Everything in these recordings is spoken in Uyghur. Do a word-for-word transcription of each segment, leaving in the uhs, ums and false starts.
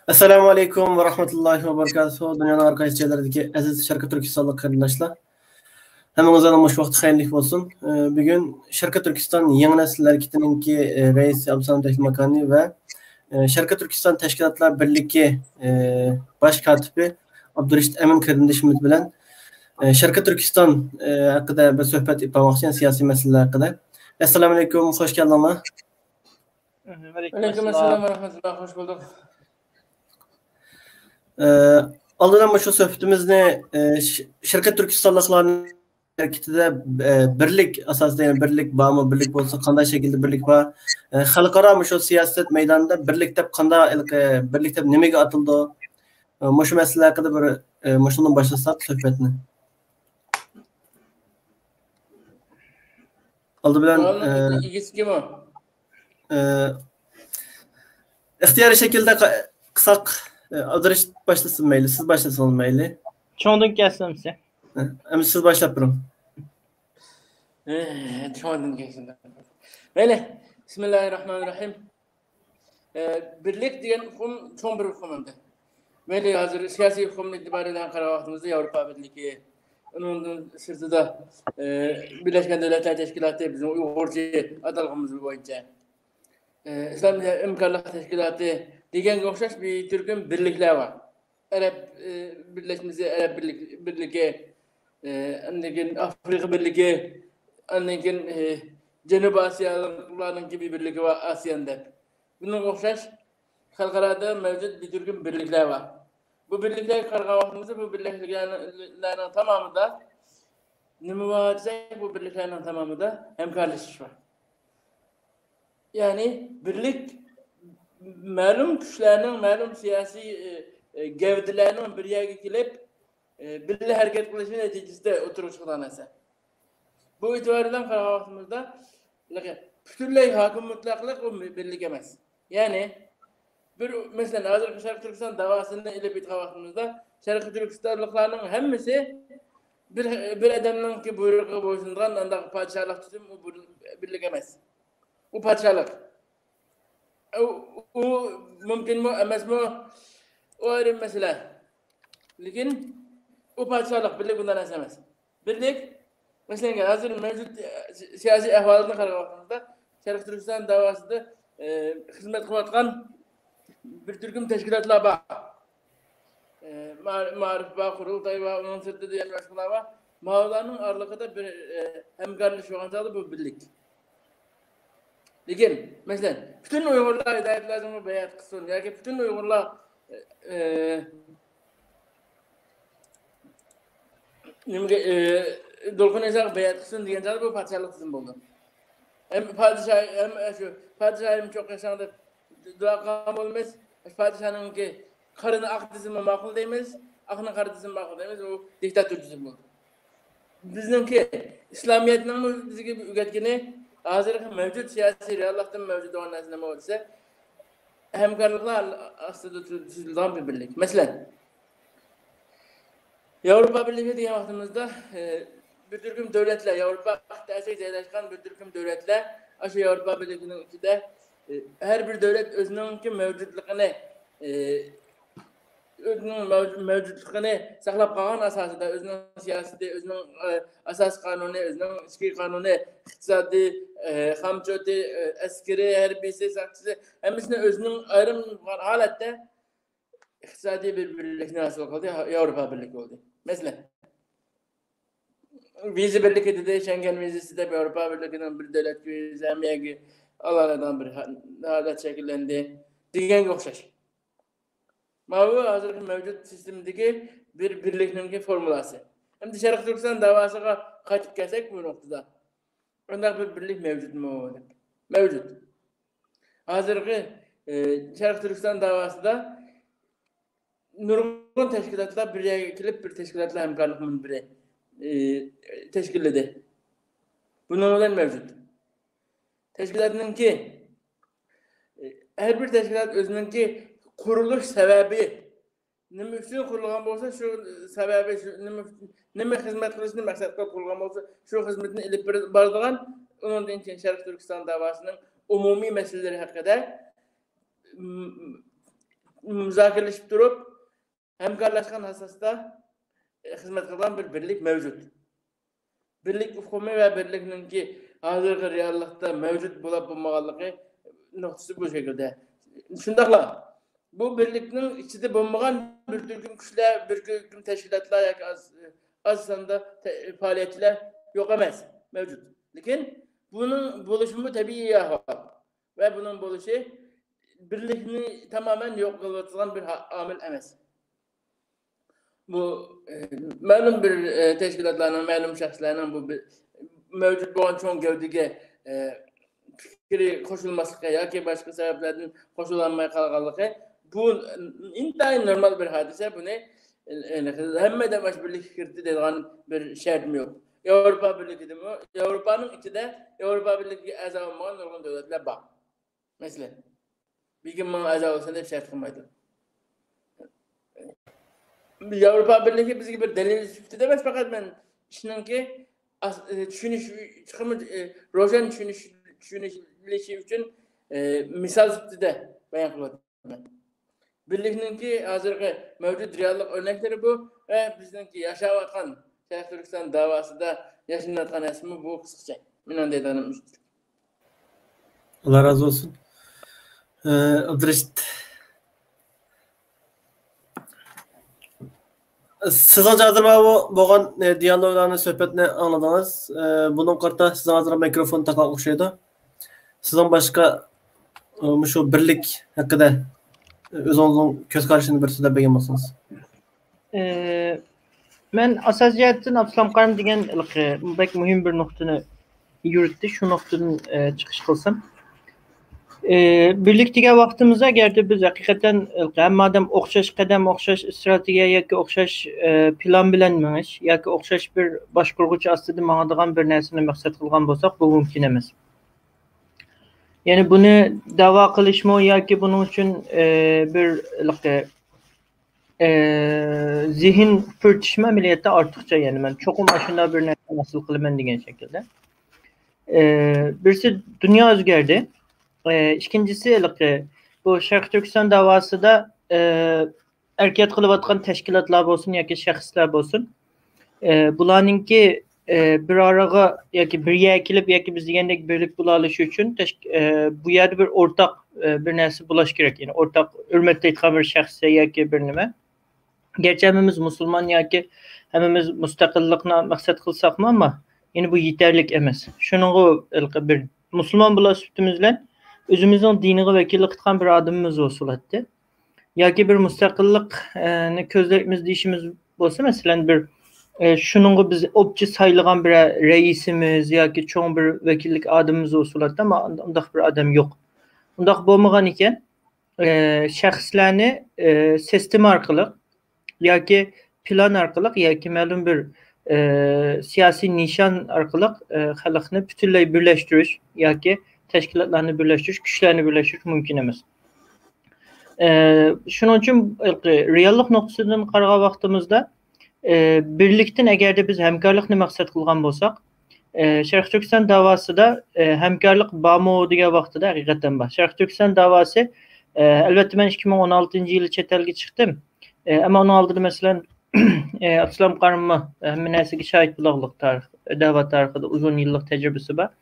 ئەسسالامۇ ئەلەيكۇم ۋە رەھمەتۇللاھى ۋە بەرىكاتۇھۇ. دۇنيانىڭ ھەر قايسى جايلىرىدىكى ئەزىز شەرقىي تۈركىستانلىق قېرىنداشلار، ھەممىڭىزگە مۇشۇ ۋاقىت خەيرلىك بولسۇن. ئە، بۈگۈن شەرقىي تۈركىستان يېڭى نەسىل ھەرىكىتىنىڭكى، ئە، رەئىسى ئابدۇسالام تەكلىماكانى ۋە، ئە، شەرقىي تۈركىستان تەشكىلاتلار بىرلىكى، ئە، باش كاتىپى ئابدۇرېشىت ئەمىن قېرىندىشىمىز بىلەن، ئە، شەرقىي تۈركىستان، ئە، ھەققىدە بىر سۆھبەت ئېلىپ بارماقچى، سىياسىي مەسىلىلەر ھەققىدە. ئەسسالامۇ ئەلەيكۇم، خوش كەلدىڭلار. ۋەئەلەيكۇم ئەسسالام ۋە رەھمەتۇللا، خوش بولدۇق. ئە، ئالدىدا مۇشۇ سۆھبىتىمىزنى، ئە، ش-، شەرقىي تۈركىستانلىقلارنىڭ ھەرىكىتىدە، ئە، بىرلىك ئاساسىدا، يەنى بىرلىك بارمۇ، بىرلىك بولسا قانداق شەكىلدە بىرلىك بار، ئە، خەلقئارا مۇشۇ سىياسەت مەيدانىدا بىرلىك دەپ قانداق، ھېلىقى بىرلىك دەپ نېمىگە ئاتىلىدۇ؟ ئە، مۇشۇ مەسىلە ھەققىدە بىر، ئە، مۇشۇندىن باشلىساق سۆھبەتنى. ئالدى بىلەن، ئە، ئىگىسى كىم ئۇ؟ ئە، ئىختىيارىي شەكىلدە قا-، قىلساق، ئە، ئابدۇرېشىت باشلىسۇن مەيلى، سىز باشلىسىڭىز مەيلى. چوڭدىن كەلسۇن ئەمىسە. ئە، ئەمىسە سىز باشلاپ بېرىڭ. ئە، چوڭدىن كەلسۇن. مەيلى. بىسمىللاھىررەھمانىررەھىم. ئە، بىرلىك دېگەن ئۇقۇم چوڭ بىر ئۇقۇم ئەمدى. مەيلى، ھازىر سىياسىي ئۇقۇم ئېتىبارى بىلەن قارىغان ۋاقتىمىزدا ياۋروپا بىرلىكى، ئۇنىڭدىن سىرتىدا، ئە، بىرلەشكەن دۆلەتلەر تەشكىلاتى، بىزنىڭ ئۇيغۇرچە ئاتالغىنىمىز بويىچە، ئە، ئىسلام ھەمكارلىق تەشكىلاتى دېگەنگە ئوخشاش بىر تۈركۈم بىرلىكلەر بار. ئەرەب، ئە، بىرلەشمىسى، ئەرەب بىرلىك-، بىرلىكى، ئە، ئاندىن كېيىن ئافرىقا بىرلىكى، ئاندىن كېيىن، ئە، جەنۇبىي ئاسىيالىقلارنىڭكى بىر بىرلىكى بار، ئاسىيان دەپ. بۇنىڭغا ئوخشاش خەلقئارادا مەۋجۇت بىر تۈركۈم بىرلىكلەر بار. بۇ بىرلىكلەرگە قارىغان ۋاقتىمىزدا، بۇ بىرلىكلەرنىڭ تامامىدا نېمە بار دېسەك، بۇ بىرلىكلەرنىڭ تامامىدا ھەمكارلىشىش بار. يەنى بىرلىك مەلۇم كۈچلەرنىڭ، مەلۇم سىياسىي، ئە، ئە، گەۋدىلەرنىڭ بىر يەرگە كېلىپ، ئە، بىللە ھەرىكەت قىلىشى نەتىجىسىدە ئوتتۇرىغا چىقىدىغان نەرسە. بۇ ئېتىبار بىلەن قارىغان ۋاقتىمىزدا، پۈتۈنلەي ھاكىم مۇتلەقلىق ئۇ بىرلىك ئەمەس. يەنى، بىر، مەسىلەن، ھازىرقى شەرقىي تۈركىستان داۋاسىنى ئېلىپ ئېيتقان ۋاقتىمىزدا، شەرقىي تۈركىستانلىقلارنىڭ ھەممىسى بىر، بىر ئادەمنىڭكى بۇيرۇقىغا بويسۇنىدىغان ئانداق پادىشاھلىق تۈزۈم، ئۇ بىر-، بىرلىك ئەمەس. ئۇ پادىشاھلىق. ئۇ، ئۇ مۇمكىنمۇ، ئەمەسمۇ، ئۇ ئايرىم مەسىلە. لېكىن ئۇ پادىشاھلىق، بىرلىك بۇنداق نەرسە ئەمەس. بىرلىك، مەسىلەن، ھازىر مەۋجۇت، ئە، سىياسىي ئەھۋالاتنى قارىغان ۋاقتىمىزدا، شەرقىي تۈركىستان داۋاسىدا، ئە، خىزمەت قىلىۋاتقان بىر تۈركۈم تەشكىلاتلار بار. ئە، مائار-، مائارىپ بار، قۇرۇلتاي بار، ئۇنىڭ سىرتىدا يەنە باشقىلار بار. ماۋۇلارنىڭ ئارىلىقىدا بىر، ئە، ھەمكارلىشىش بولغان چاغدا بۇ بىرلىك. لېكىن، مەسىلەن، پۈتۈن ئۇيغۇرلار ھىدايەت لازىمغا بەيئەت قىلسۇن ياكى پۈتۈن ئۇيغۇرلار، ئە، نېمىگە، ئە، دولقۇن ئەيساغا بەيئەت قىلسۇن دېگەن چاغدا بۇ پادىشاھلىق تىزىم بولىدۇ. ھەم پادىشاھ، ھەم شۇ پادىشاھىم چوق ياشاڭ دەپ دۇئا قىلغان بولىمىز. پادىشاھنىڭكى قارىنى ئاق دېسىمۇ ماقۇل دەيمىز، ئاقنى قارا دېسىمۇ ماقۇل دەيمىز. ئۇ دىكتاتور تۈزۈم بولىدۇ. بىزنىڭكى ئىسلامىيەتنىڭمۇ بىزگە ئۆگەتكىنى، ھازىرقى مەۋجۇت سىياسىي رېئاللىقتىن مەۋجۇت بولغان نەرسە نېمە دېسە، ھەمكارلىقلار ئاستىدا تۈزۈلىدىغان بىر بىرلىك. مەسىلەن، ياۋروپا بىرلىكى دېگەن ۋاقتىمىزدا، ئە، بىر تۈركۈم دۆلەتلەر، ياۋروپا قىتئەسىگە جايلاشقان بىر تۈركۈم دۆلەتلەر، ئاشۇ ياۋروپا بىرلىكىنىڭ ئىچىدە، ئە، ھەر بىر دۆلەت ئۆزىنىڭكى مەۋجۇتلۇقىنى، ئە، ئۆزىنىڭ مەۋج-، مەۋجۇتلۇقىنى ساقلاپ قالغان ئاساسىدا، ئۆزىنىڭ سىياسىتى، ئۆزىنىڭ، ئە، ئاساسىي قانۇنى، ئۆزىنىڭ ئىچكى قانۇنى، ئىقتىسادىي، ئە، خامچوتى، ئە، ئەسكىرى، ھەربىيسى، ساقچىسى، ھەممىسىنى ئۆزىنىڭ ئايرىم بولغان ھالەتتە ئىقتىسادىي بىر بىرلىكنى ھاسىل قىلدى، ياۋروپا بىرلىكى بولدى. مەسىلەن، ۋىزا بىرلىكى دېدى، شەنگەن ۋىزىسى دەپ ياۋروپا بىرلىكىنىڭ بىر دۆلەتكە ۋىزا ھەممە يەرگە ئالالايدىغان بىر ھا-، ھالەت شەكىللەندى دېگەنگە ئوخشاش. ماۋۇ ھازىرقى مەۋجۇت سىستېمىدىكى بىر بىرلىكنىڭكى فورمۇلاسى. ئەمدى شەرقىي تۈركىستان داۋاسىغا قايتىپ كەلسەك بۇ نۇقتىدا. ئۇنداق بىر بىرلىك مەۋجۇتمۇ دەپ. مەۋجۇت. ھازىرقى، ئى، شەرقىي تۈركىستان داۋاسىدا نۇرغۇن تەشكىلاتلار بىر يەرگە كېلىپ، بىر تەشكىلاتلار ھەمكارلىق مۇنبىرى، ئى، تەشكىللىدى. بۇنىڭ بىلەن مەۋجۇت. تەشكىلاتنىڭكى، ئى، ھەر بىر تەشكىلات ئۆزىنىڭكى قۇرۇلۇش سەۋەبى، نېمە ئۈچۈن قۇرۇلغان بولسا، شۇ سەۋەبى، شۇ نېمە، نېمە خىزمەت قىلىشنى مەقسەت قىلىپ قۇرۇلغان بولسا، شۇ خىزمىتىنى ئېلىپ بېرىپ بارىدىغان، ئۇنىڭدىن كېيىن شەرقىي تۈركىستان داۋاسىنىڭ ئومۇمىي مەسىلىلىرى ھەققىدە، م-، مۇزاكىرىلىشىپ تۇرۇپ، ھەمكارلاشقان ئاساستا خىزمەت قىلغان بىر بىرلىك مەۋجۇت. بىرلىك ئۇقۇمى ۋە بىرلىكنىڭكى ھازىرقى رېئاللىقتا مەۋجۇت بولۇپ بولمىغانلىقى نۇقتىسى بۇ شەكىلدە. شۇنداقلا، بۇ بىرلىكنىڭ ئىچىدە بولمىغان بىر تۈركۈم كۈچلەر، بىر تۈركۈم تەشكىلاتلار ياكى ئاز، ئاز ساندا تە-، پائالىيەتچىلەر يوق ئەمەس، مەۋجۇت. لېكىن بۇنىڭ بولۇشىمۇ تەبىئىي ئەھۋال. ۋە بۇنىڭ بولۇشى بىرلىكنى تامامەن يوق قىلىۋاتىدىغان بىر ھا-، ئامىل ئەمەس. بۇ، ئە، مەلۇم بىر، ئە، تەشكىلاتلارنىڭ، مەلۇم شەخسلەرنىڭ بۇ بىر مەۋجۇت بولغان چوڭ گەۋدىگە، ئە، پىكرى قوشۇلماسلىقى ياكى باشقا سەۋەبلەردىن قوشۇلالماي قالغانلىقى، بۇ ئىنتايىن نورمال بىر ھادىسە. بۇنى، ئە، ھەممە ئادەم ئاشۇ بىرلىككە كىردى دەيدىغان بىر شەرتمۇ يوق. ياۋروپا بىرلىكىدىمۇ، ياۋروپانىڭ ئىچىدە ياۋروپا بىرلىكىگە ئەزا بولمىغان نۇرغۇن دۆلەتلەر بار. مەسىلەن، بېگىم ماڭا ئەزا بولسۇن دەپ شەرت قىلمايدۇ. ياۋروپا بىرلىكى بىزگە بىر دەلىل سۈپىتىدە ئەمەس، پەقەت مەن ئىشنىڭكى ئاس-، ئى، چۈشىنىش، تېخىمۇ، ئى، روشەن چۈشىنىش، چۈشىنىشى ئۈچۈن، ئى، مىسال سۈپىتىدە بايان قىلىۋاتىمەن. بىرلىكنىڭكى ھازىرقى مەۋجۇت رېئاللىق ئۆرنەكلىرى بۇ ۋە بىزنىڭكى ياشاۋاتقان شەرقىي تۈركىستان داۋاسىدا ياشىنىۋاتقان نەرسىمۇ بۇ قىسقىچە. مېنىڭ دەيدىغىنىم مۇشۇ. ئاللا رازى بولسۇن. ئى، ئابدۇرېشىت، سىزنىڭچە ھازىر ماۋۇ بولغان، ئى، دىيالوگلارنى، سۆھبەتنى ئاڭلىدىڭىز. ئى، بۇنىڭغا قارىتا سىزنىڭ ھازىر مىكروفون تاقالغان ئوخشايدۇ. سىزنىڭ باشقا، ئى، مۇشۇ بىرلىك ھەققىدە ئۆزىڭىزنىڭ كۆز قارىشىنى بىر سۆزلەپ بەرگەن بولسىڭىز. ئى، مەن ئاساسىي جەھەتتىن ئابدۇسالام قارىم دېگەن ھېلىقى بەك مۇھىم بىر نۇقتىنى يۈرۈتتى. شۇ نۇقتىدىن، ئى، چىقىش قىلسام. ئى، بىرلىك دېگەن ۋاقتىمىزدا، ئەگەردە بىز ھەقىقەتەن ھەممە ئادەم ئوخشاش قەدەم، ئوخشاش ئىستراتېگىيە ياكى ئوخشاش، ئى، پىلان بىلەن مېڭىش ياكى ئوخشاش بىر باشقۇرغۇچى ئاستىدا ماڭىدىغان بىر نەرسىنى مەقسەت قىلغان بولساق، بۇ مۇمكىن ئەمەس. يەنى بۇنى داۋا قىلىشمۇ ياكى بۇنىڭ ئۈچۈن، ئى، بىر ھېلىقى ئى، زېھىن پۈرتۈشمۇ ئەمەلىيەتتە ئارتۇقچە، يەنى مەن چوقۇم ئاشۇنداق بىر نەرسىنى ھاسىل قىلىمەن دېگەن شەكىلدە. ئى، بىرسى دۇنيا ئۆزگەردى. ئى، ئىككىنچىسى ھېلىقى بۇ شەرقىي تۈركىستان داۋاسىدا، ئى، ھەرىكەت قىلىۋاتقان تەشكىلاتلار بولسۇن ياكى شەخسلەر بولسۇن، ئى، بۇلارنىڭكى، ئى، بىر ئارىغا ياكى بىر يەرگە كېلىپ ياكى بىز دېگەندەك بىرلىك بولالىشى ئۈچۈن تەشك-، ئى، بۇ يەردە بىر ئورتاق، ئى، بىر نەرسە بولاش كېرەك. يەنى ئورتاق ھۆرمەتلەيدىغان بىر شەخس ياكى بىر نېمە. گەرچە ھەممىمىز مۇسۇلمان ياكى ھەممىمىز مۇستەقىللىقنى مەقسەت قىلساقمۇ، ئەمما يەنە بۇ يېتەرلىك ئەمەس. شۇنىڭغا ھېلىقى بىر مۇسۇلمان بولۇش سۈپىتىمىز بىلەن ئۆزىمىزنىڭ دىنىغا ۋەكىللىك قىلىدىغان بىر ئادىمىمىز بولسا بولاتتى. ياكى بىر مۇستەقىللىقنى كۆزلەيمىز دېيىشىمىز بولسا، مەسىلەن، بىر، ئە، شۇنىڭغا بىز ئوپچە سايلىغان بىر رەئىسىمىز ياكى چوڭ بىر ۋەكىللىك ئادىمىمىز بولسا بولاتتى، ئەمما ئۇنداق بىر ئادەم يوق. ئۇنداق بولمىغان ئىكەن، ئە، شەخسلەرنى، ئە، سىستېما ئارقىلىق ياكى پىلان ئارقىلىق ياكى مەلۇم بىر، ئە، سىياسىي نىشان ئارقىلىق، ئە، خەلقنى پۈتۈنلەي بىرلەشتۈرۈش ياكى تەشكىلاتلارنى بىرلەشتۈرۈش، كۈچلەرنى بىرلەشتۈرۈش مۇمكىن ئەمەس. ئە، شۇنىڭ ئۈچۈن رېئاللىق نۇقتىسىدىن قارىغان ۋاقتىمىزدا، ئە، بىرلىكتىن ئەگەردە بىز ھەمكارلىقنى مەقسەت قىلغان بولساق، ئە، شەرقىي تۈركىستان داۋاسىدا، ئە، ھەمكارلىق بارمۇ دېگەن ۋاقتىدا ھەقىقەتەن بار. شەرقىي تۈركىستان داۋاسى، ئە، ئەلۋەتتە، مەن ئىككى مىڭ ئون ئالتىنچى يىلى چەت ئەلگە چىقتىم. ئە، ئەمما ئۇنىڭ ئالدىدا، مەسىلەن، ئە، ئابدۇسالام قارىممۇ ھەممە نەرسىگە شاھىت بولغانلىق تارىخ، دەۋا تارىخىدا ئۇزۇن يىللىق تەجرىبىسى بار.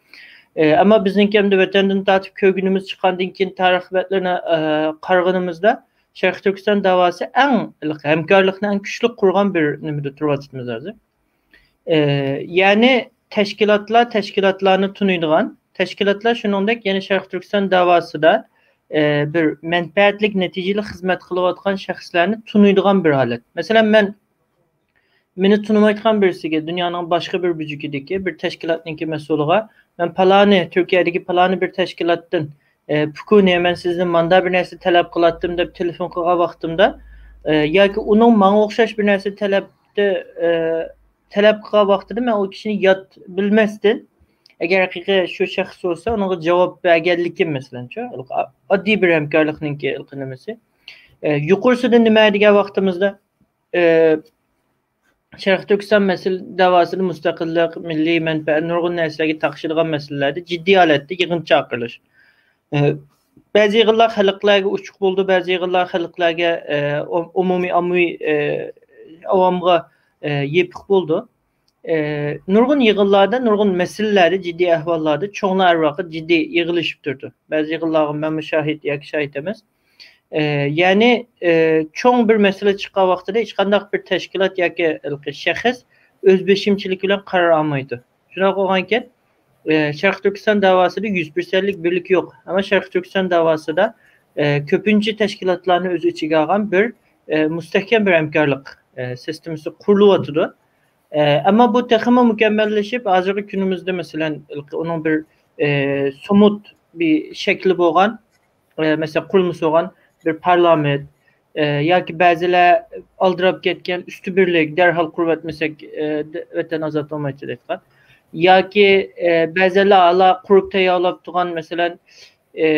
ئە، ئەمما بىزنىڭكى ئەمدى ۋەتەندىن تارتىپ كۆرگىنىمىز، چىققاندىن كېيىن تارىخ بەتلىرىنى، ئە، قارىغىنىمىزدا، شەرقىي تۈركىستان داۋاسى ئەڭ ھەمكارلىقنى ئەڭ كۈچلۈك قۇرغان بىر نېمىدە تۇرۇۋاتىمىز ھازىر. ئى، يەنى تەشكىلاتلار تەشكىلاتلارنى تونۇيدىغان، تەشكىلاتلار شۇنىڭدەك يەنە شەرقىي تۈركىستان داۋاسىدا، ئى، بىر مەنپەئەتلىك، نەتىجىلىك خىزمەت قىلىۋاتقان شەخسلەرنى تونۇيدىغان بىر ھالەت. مەسىلەن، مەن مېنى تونۇمايدىغان بىرسىگە، دۇنيانىڭ باشقا بىر بۇرجىكىدىكى بىر تەشكىلاتنىڭكى مەسئۇلىغا، مەن پالانى، تۈركىيەدىكى پالانى بىر تەشكىلاتتىن، ئى، پۇكۇنى، مەن سىزدىن ماندا بىر نەرسە تەلەپ قىلاتتىم دەپ تېلېفون قىلغان ۋاقتىمدا، ئى، ياكى ئۇنىڭ ماڭا ئوخشاش بىر نەرسە تەلەپتە، ئى، تەلەپ قىلغان ۋاقتىدا مەن ئۇ كىشىنى يات بىلمەستىن، ئەگەر ھەقىقىي شۇ شەخس بولسا، ئۇنىڭغا جاۋاب بەرگەنلىكىم، مەسىلەنچۇ، ئاددىي بىر ھەمكارلىقنىڭكى نېمىسى. ئى، يۇقىرىسىدا نېمە دېگەن ۋاقتىمىزدا، ئى، شەرقىي تۈركىستان مەسىلە دەۋاسىدا مۇستەقىللىق، مىللىي مەنپەئەت، نۇرغۇن نەرسىلەرگە تاقىشىدىغان مەسىلىلەردە جىددىي ھالەتتە يىغىن چاقىرىلىش. ئى، بەزى يىغىنلار خەلقلەرگە ئوچۇق بولىدۇ، بەزى يىغىنلار خەلقلەرگە، ئە، ئوم-، ئومۇمىي، ئاممىۋى، ئە، ئاۋامغا، ئە، يېپىق بولىدۇ. ئە، نۇرغۇن يىغىنلاردا، نۇرغۇن مەسىلىلەردە، جىددىي ئەھۋاللاردا چوڭلار ھەر ۋاقىت جىددىي يىغىلىشىپ تۇرىدۇ. بەزى يىغىنلارغا مەنمۇ شاھىت ياكى شاھىت ئەمەس. ئە، يەنى، ئە، چوڭ بىر مەسىلە چىققان ۋاقتىدا ھېچقانداق بىر تەشكىلات ياكى ھېلىقى شەخس ئۆز بېشىمچىلىكى بىلەن قارار ئالمايدۇ. شۇنداق بولغانىكەن، ئە، شەرقىي تۈركىستان داۋاسىدا يۈز پىرسەنتلىك بىرلىك يوق. ئەمما شەرقىي تۈركىستان داۋاسىدا، ئە، كۆپىنچە تەشكىلاتلارنى ئۆز ئىچىگە ئالغان بىر، ئە، مۇستەھكەم بىر ھەمكارلىق، ئە، سىستېمىسى قۇرۇلۇۋاتىدۇ. ئە، ئەمما بۇ تېخىمۇ مۇكەممەللىشىپ، ھازىرقى كۈنىمىزدە، مەسىلەن، ئۇنىڭ بىر، ئە، سومۇت بىر شەكلى بولغان، ئە، مەسىلەن، قۇرۇلمىسى بولغان بىر پارلامېنت، ئە، ياكى بەزىلەر ئالدىراپ كەتكەن ئۈستى بىرلىك، دەرھال قۇرۇۋەتمىسەك، ئە، د-، ۋەتەن ئازاد بولمايدۇ دەيدىغان. ياكى، ئە، بەزىلەر ھالا قۇرۇپ تەييارلاپ تۇرغان، مەسىلەن، ئە،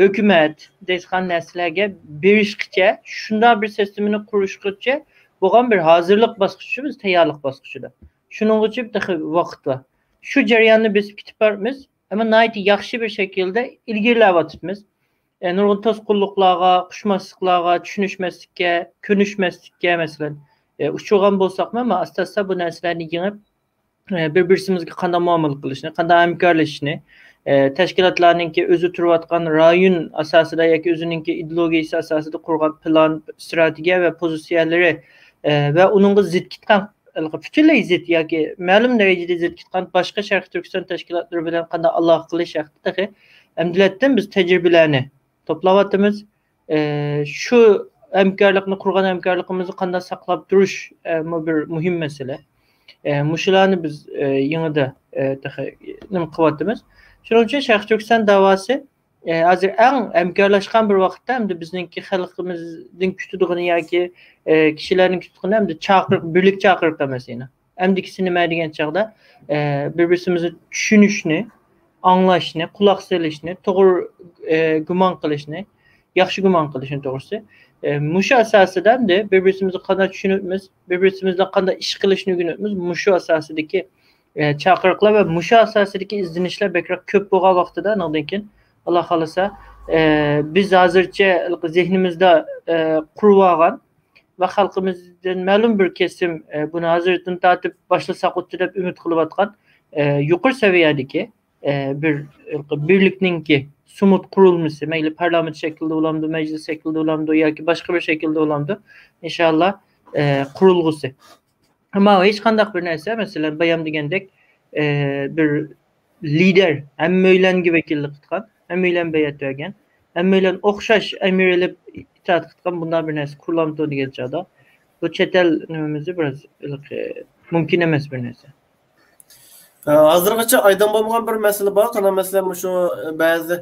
ھۆكۈمەت دەيدىغان نەرسىلەرگە بېرىشقىچە، شۇنداق بىر سىستېمىنى قۇرۇشقىچە بولغان بىر ھازىرلىق باسقۇچى، بىز تەييارلىق باسقۇچىدا. شۇنىڭغىچە تېخى ۋاقىت بار. شۇ جەرياننى بېسىپ كېتىپ بارىمىز، ئەمما ناھايىتى ياخشى بىر شەكىلدە ئىلگىرىلەۋاتىمىز. ئە، نۇرغۇن توسقۇنلۇقلارغا، ئۇقۇشماسلىقلارغا، چۈشىنىشمەسلىككە، كۆنۈشمەسلىككە، مەسىلەن، ئە، ئۇچرىغان بولساقمۇ، ئەمما ئاستا-ئاستا بۇ نەرسىلەرنى يېڭىپ، ئە، بىر-، بىرسىمىزگە قانداق مۇئامىلە قىلىشنى، قانداق ھەمكارلىشىشنى، ئە، تەشكىلاتلارنىڭكى ئۆزى تۇرۇۋاتقان رايون ئاساسىدا ياكى ئۆزىنىڭكى ئىدېئولوگىيەسى ئاساسىدا قۇرغان پىلان، ئىستراتېگىيە ۋە پوزىتسىيەلىرى، ئە، ۋە ئۇنىڭغا زىت كەتكەن، پۈتۈنلەي زىت ياكى مەلۇم دەرىجىدە زىت كەتكەن باشقا شەرقىي تۈركىستان تەشكىلاتلىرى بىلەن قانداق ئالاقە قىلىش ھەققىدە تېخى ئەمدىلەتتىن بىز تەجرىبىلەرنى توپلاۋاتىمىز. ئە، شۇ ھەمكارلىقنى، قۇرغان ھەمكارلىقىمىزنى قانداق ساقلاپ تۇرۇش، ئە، مۇ-، بىر مۇھىم مەسىلە. ئە، مۇشۇلارنى بىز، ئە، يېڭىدا، ئە، تېخى نېمە قىلىۋاتىمىز. شۇنىڭ ئۈچۈن شەرقىي تۈركىستان داۋاسى، ئە، ھازىر ئەڭ ھەمكارلاشقان بىر ۋاقىتتا، ئەمدى بىزنىڭكى خەلقىمىزدىن كۈتىدىغىنى ياكى، ئە، كىشىلەرنىڭ كۈتىدىغىنى ئەمدى چاقىرىق، بىرلىك چاقىرىقى ئەمەس يەنە. ئەمدىكىسى نېمە دېگەن چاغدا، ئە، بىر-، بىرسىمىزنى چۈشىنىشنى، ئاڭلاشنى، قۇلاق سېلىشنى، توغرا، ئە، گۇمان قىلىشنى، ياخشى گۇمان قىلىشنى توغرىسى. ئە، مۇشۇ ئاساسىدا ئەمدى بىر-بىرسىمىزگە قانداق چۈشىنىۋاتىمىز، بىر-بىرسىمىز بىلەن قانداق ئىش قىلىشنى ئۆگىنىۋاتىمىز، مۇشۇ ئاساسىدىكى، ئە، چاقىرىقلار ۋە مۇشۇ ئاساسىدىكى ئىزدىنىشلەر بەكرەك كۆپ بولغان ۋاقتىدا، ئاندىن كېيىن، ئاللا خالىسا، ئە، بىز ھازىرچە زېھنىمىزدە، ئە، قۇرۇۋالغان ۋە خەلقىمىزدىن مەلۇم بىر كېسىم، ئە، بۇنى ھازىردىن تارتىپ باشلىساق بولاتتى دەپ ئۈمىد قىلىۋاتقان، ئە، يۇقىرى سەۋىيەدىكى، ئە، بىر بىرلىكنىڭكى سومۇت قۇرۇلمىسى، مەيلى پارلامېنت شەكلىدە بولامدۇ، مەجلىس شەكلىدە بولامدۇ ياكى باشقا بىر شەكىلدە بولامدۇ، ئىنشاللا، ئە، قۇرۇلغۇسى. ئەمما ھېچقانداق بىر نەرسە، مەسىلەن، بايام دېگەندەك، ئە، بىر لىدەر، ھەممەيلەنگە ۋەكىللىك قىلغان، ھەممەيلەن بەيئەت بەرگەن، ھەممەيلەن ئوخشاش ئەمىر ئېلىپ ئىتائەت قىلغان بۇنداق بىر نەرسە قۇرۇلامدۇ دېگەن چاغدا، بۇ چەت ئەل نېمىمىزدە بىراز ھېلىقى مۇمكىن ئەمەس بىر نەرسە. ئە، ھازىرغىچە ئايدىڭ بولمىغان بىر مەسىلە بار، قانداق مەسىلە؟ مۇشۇ، ئە، بەزى،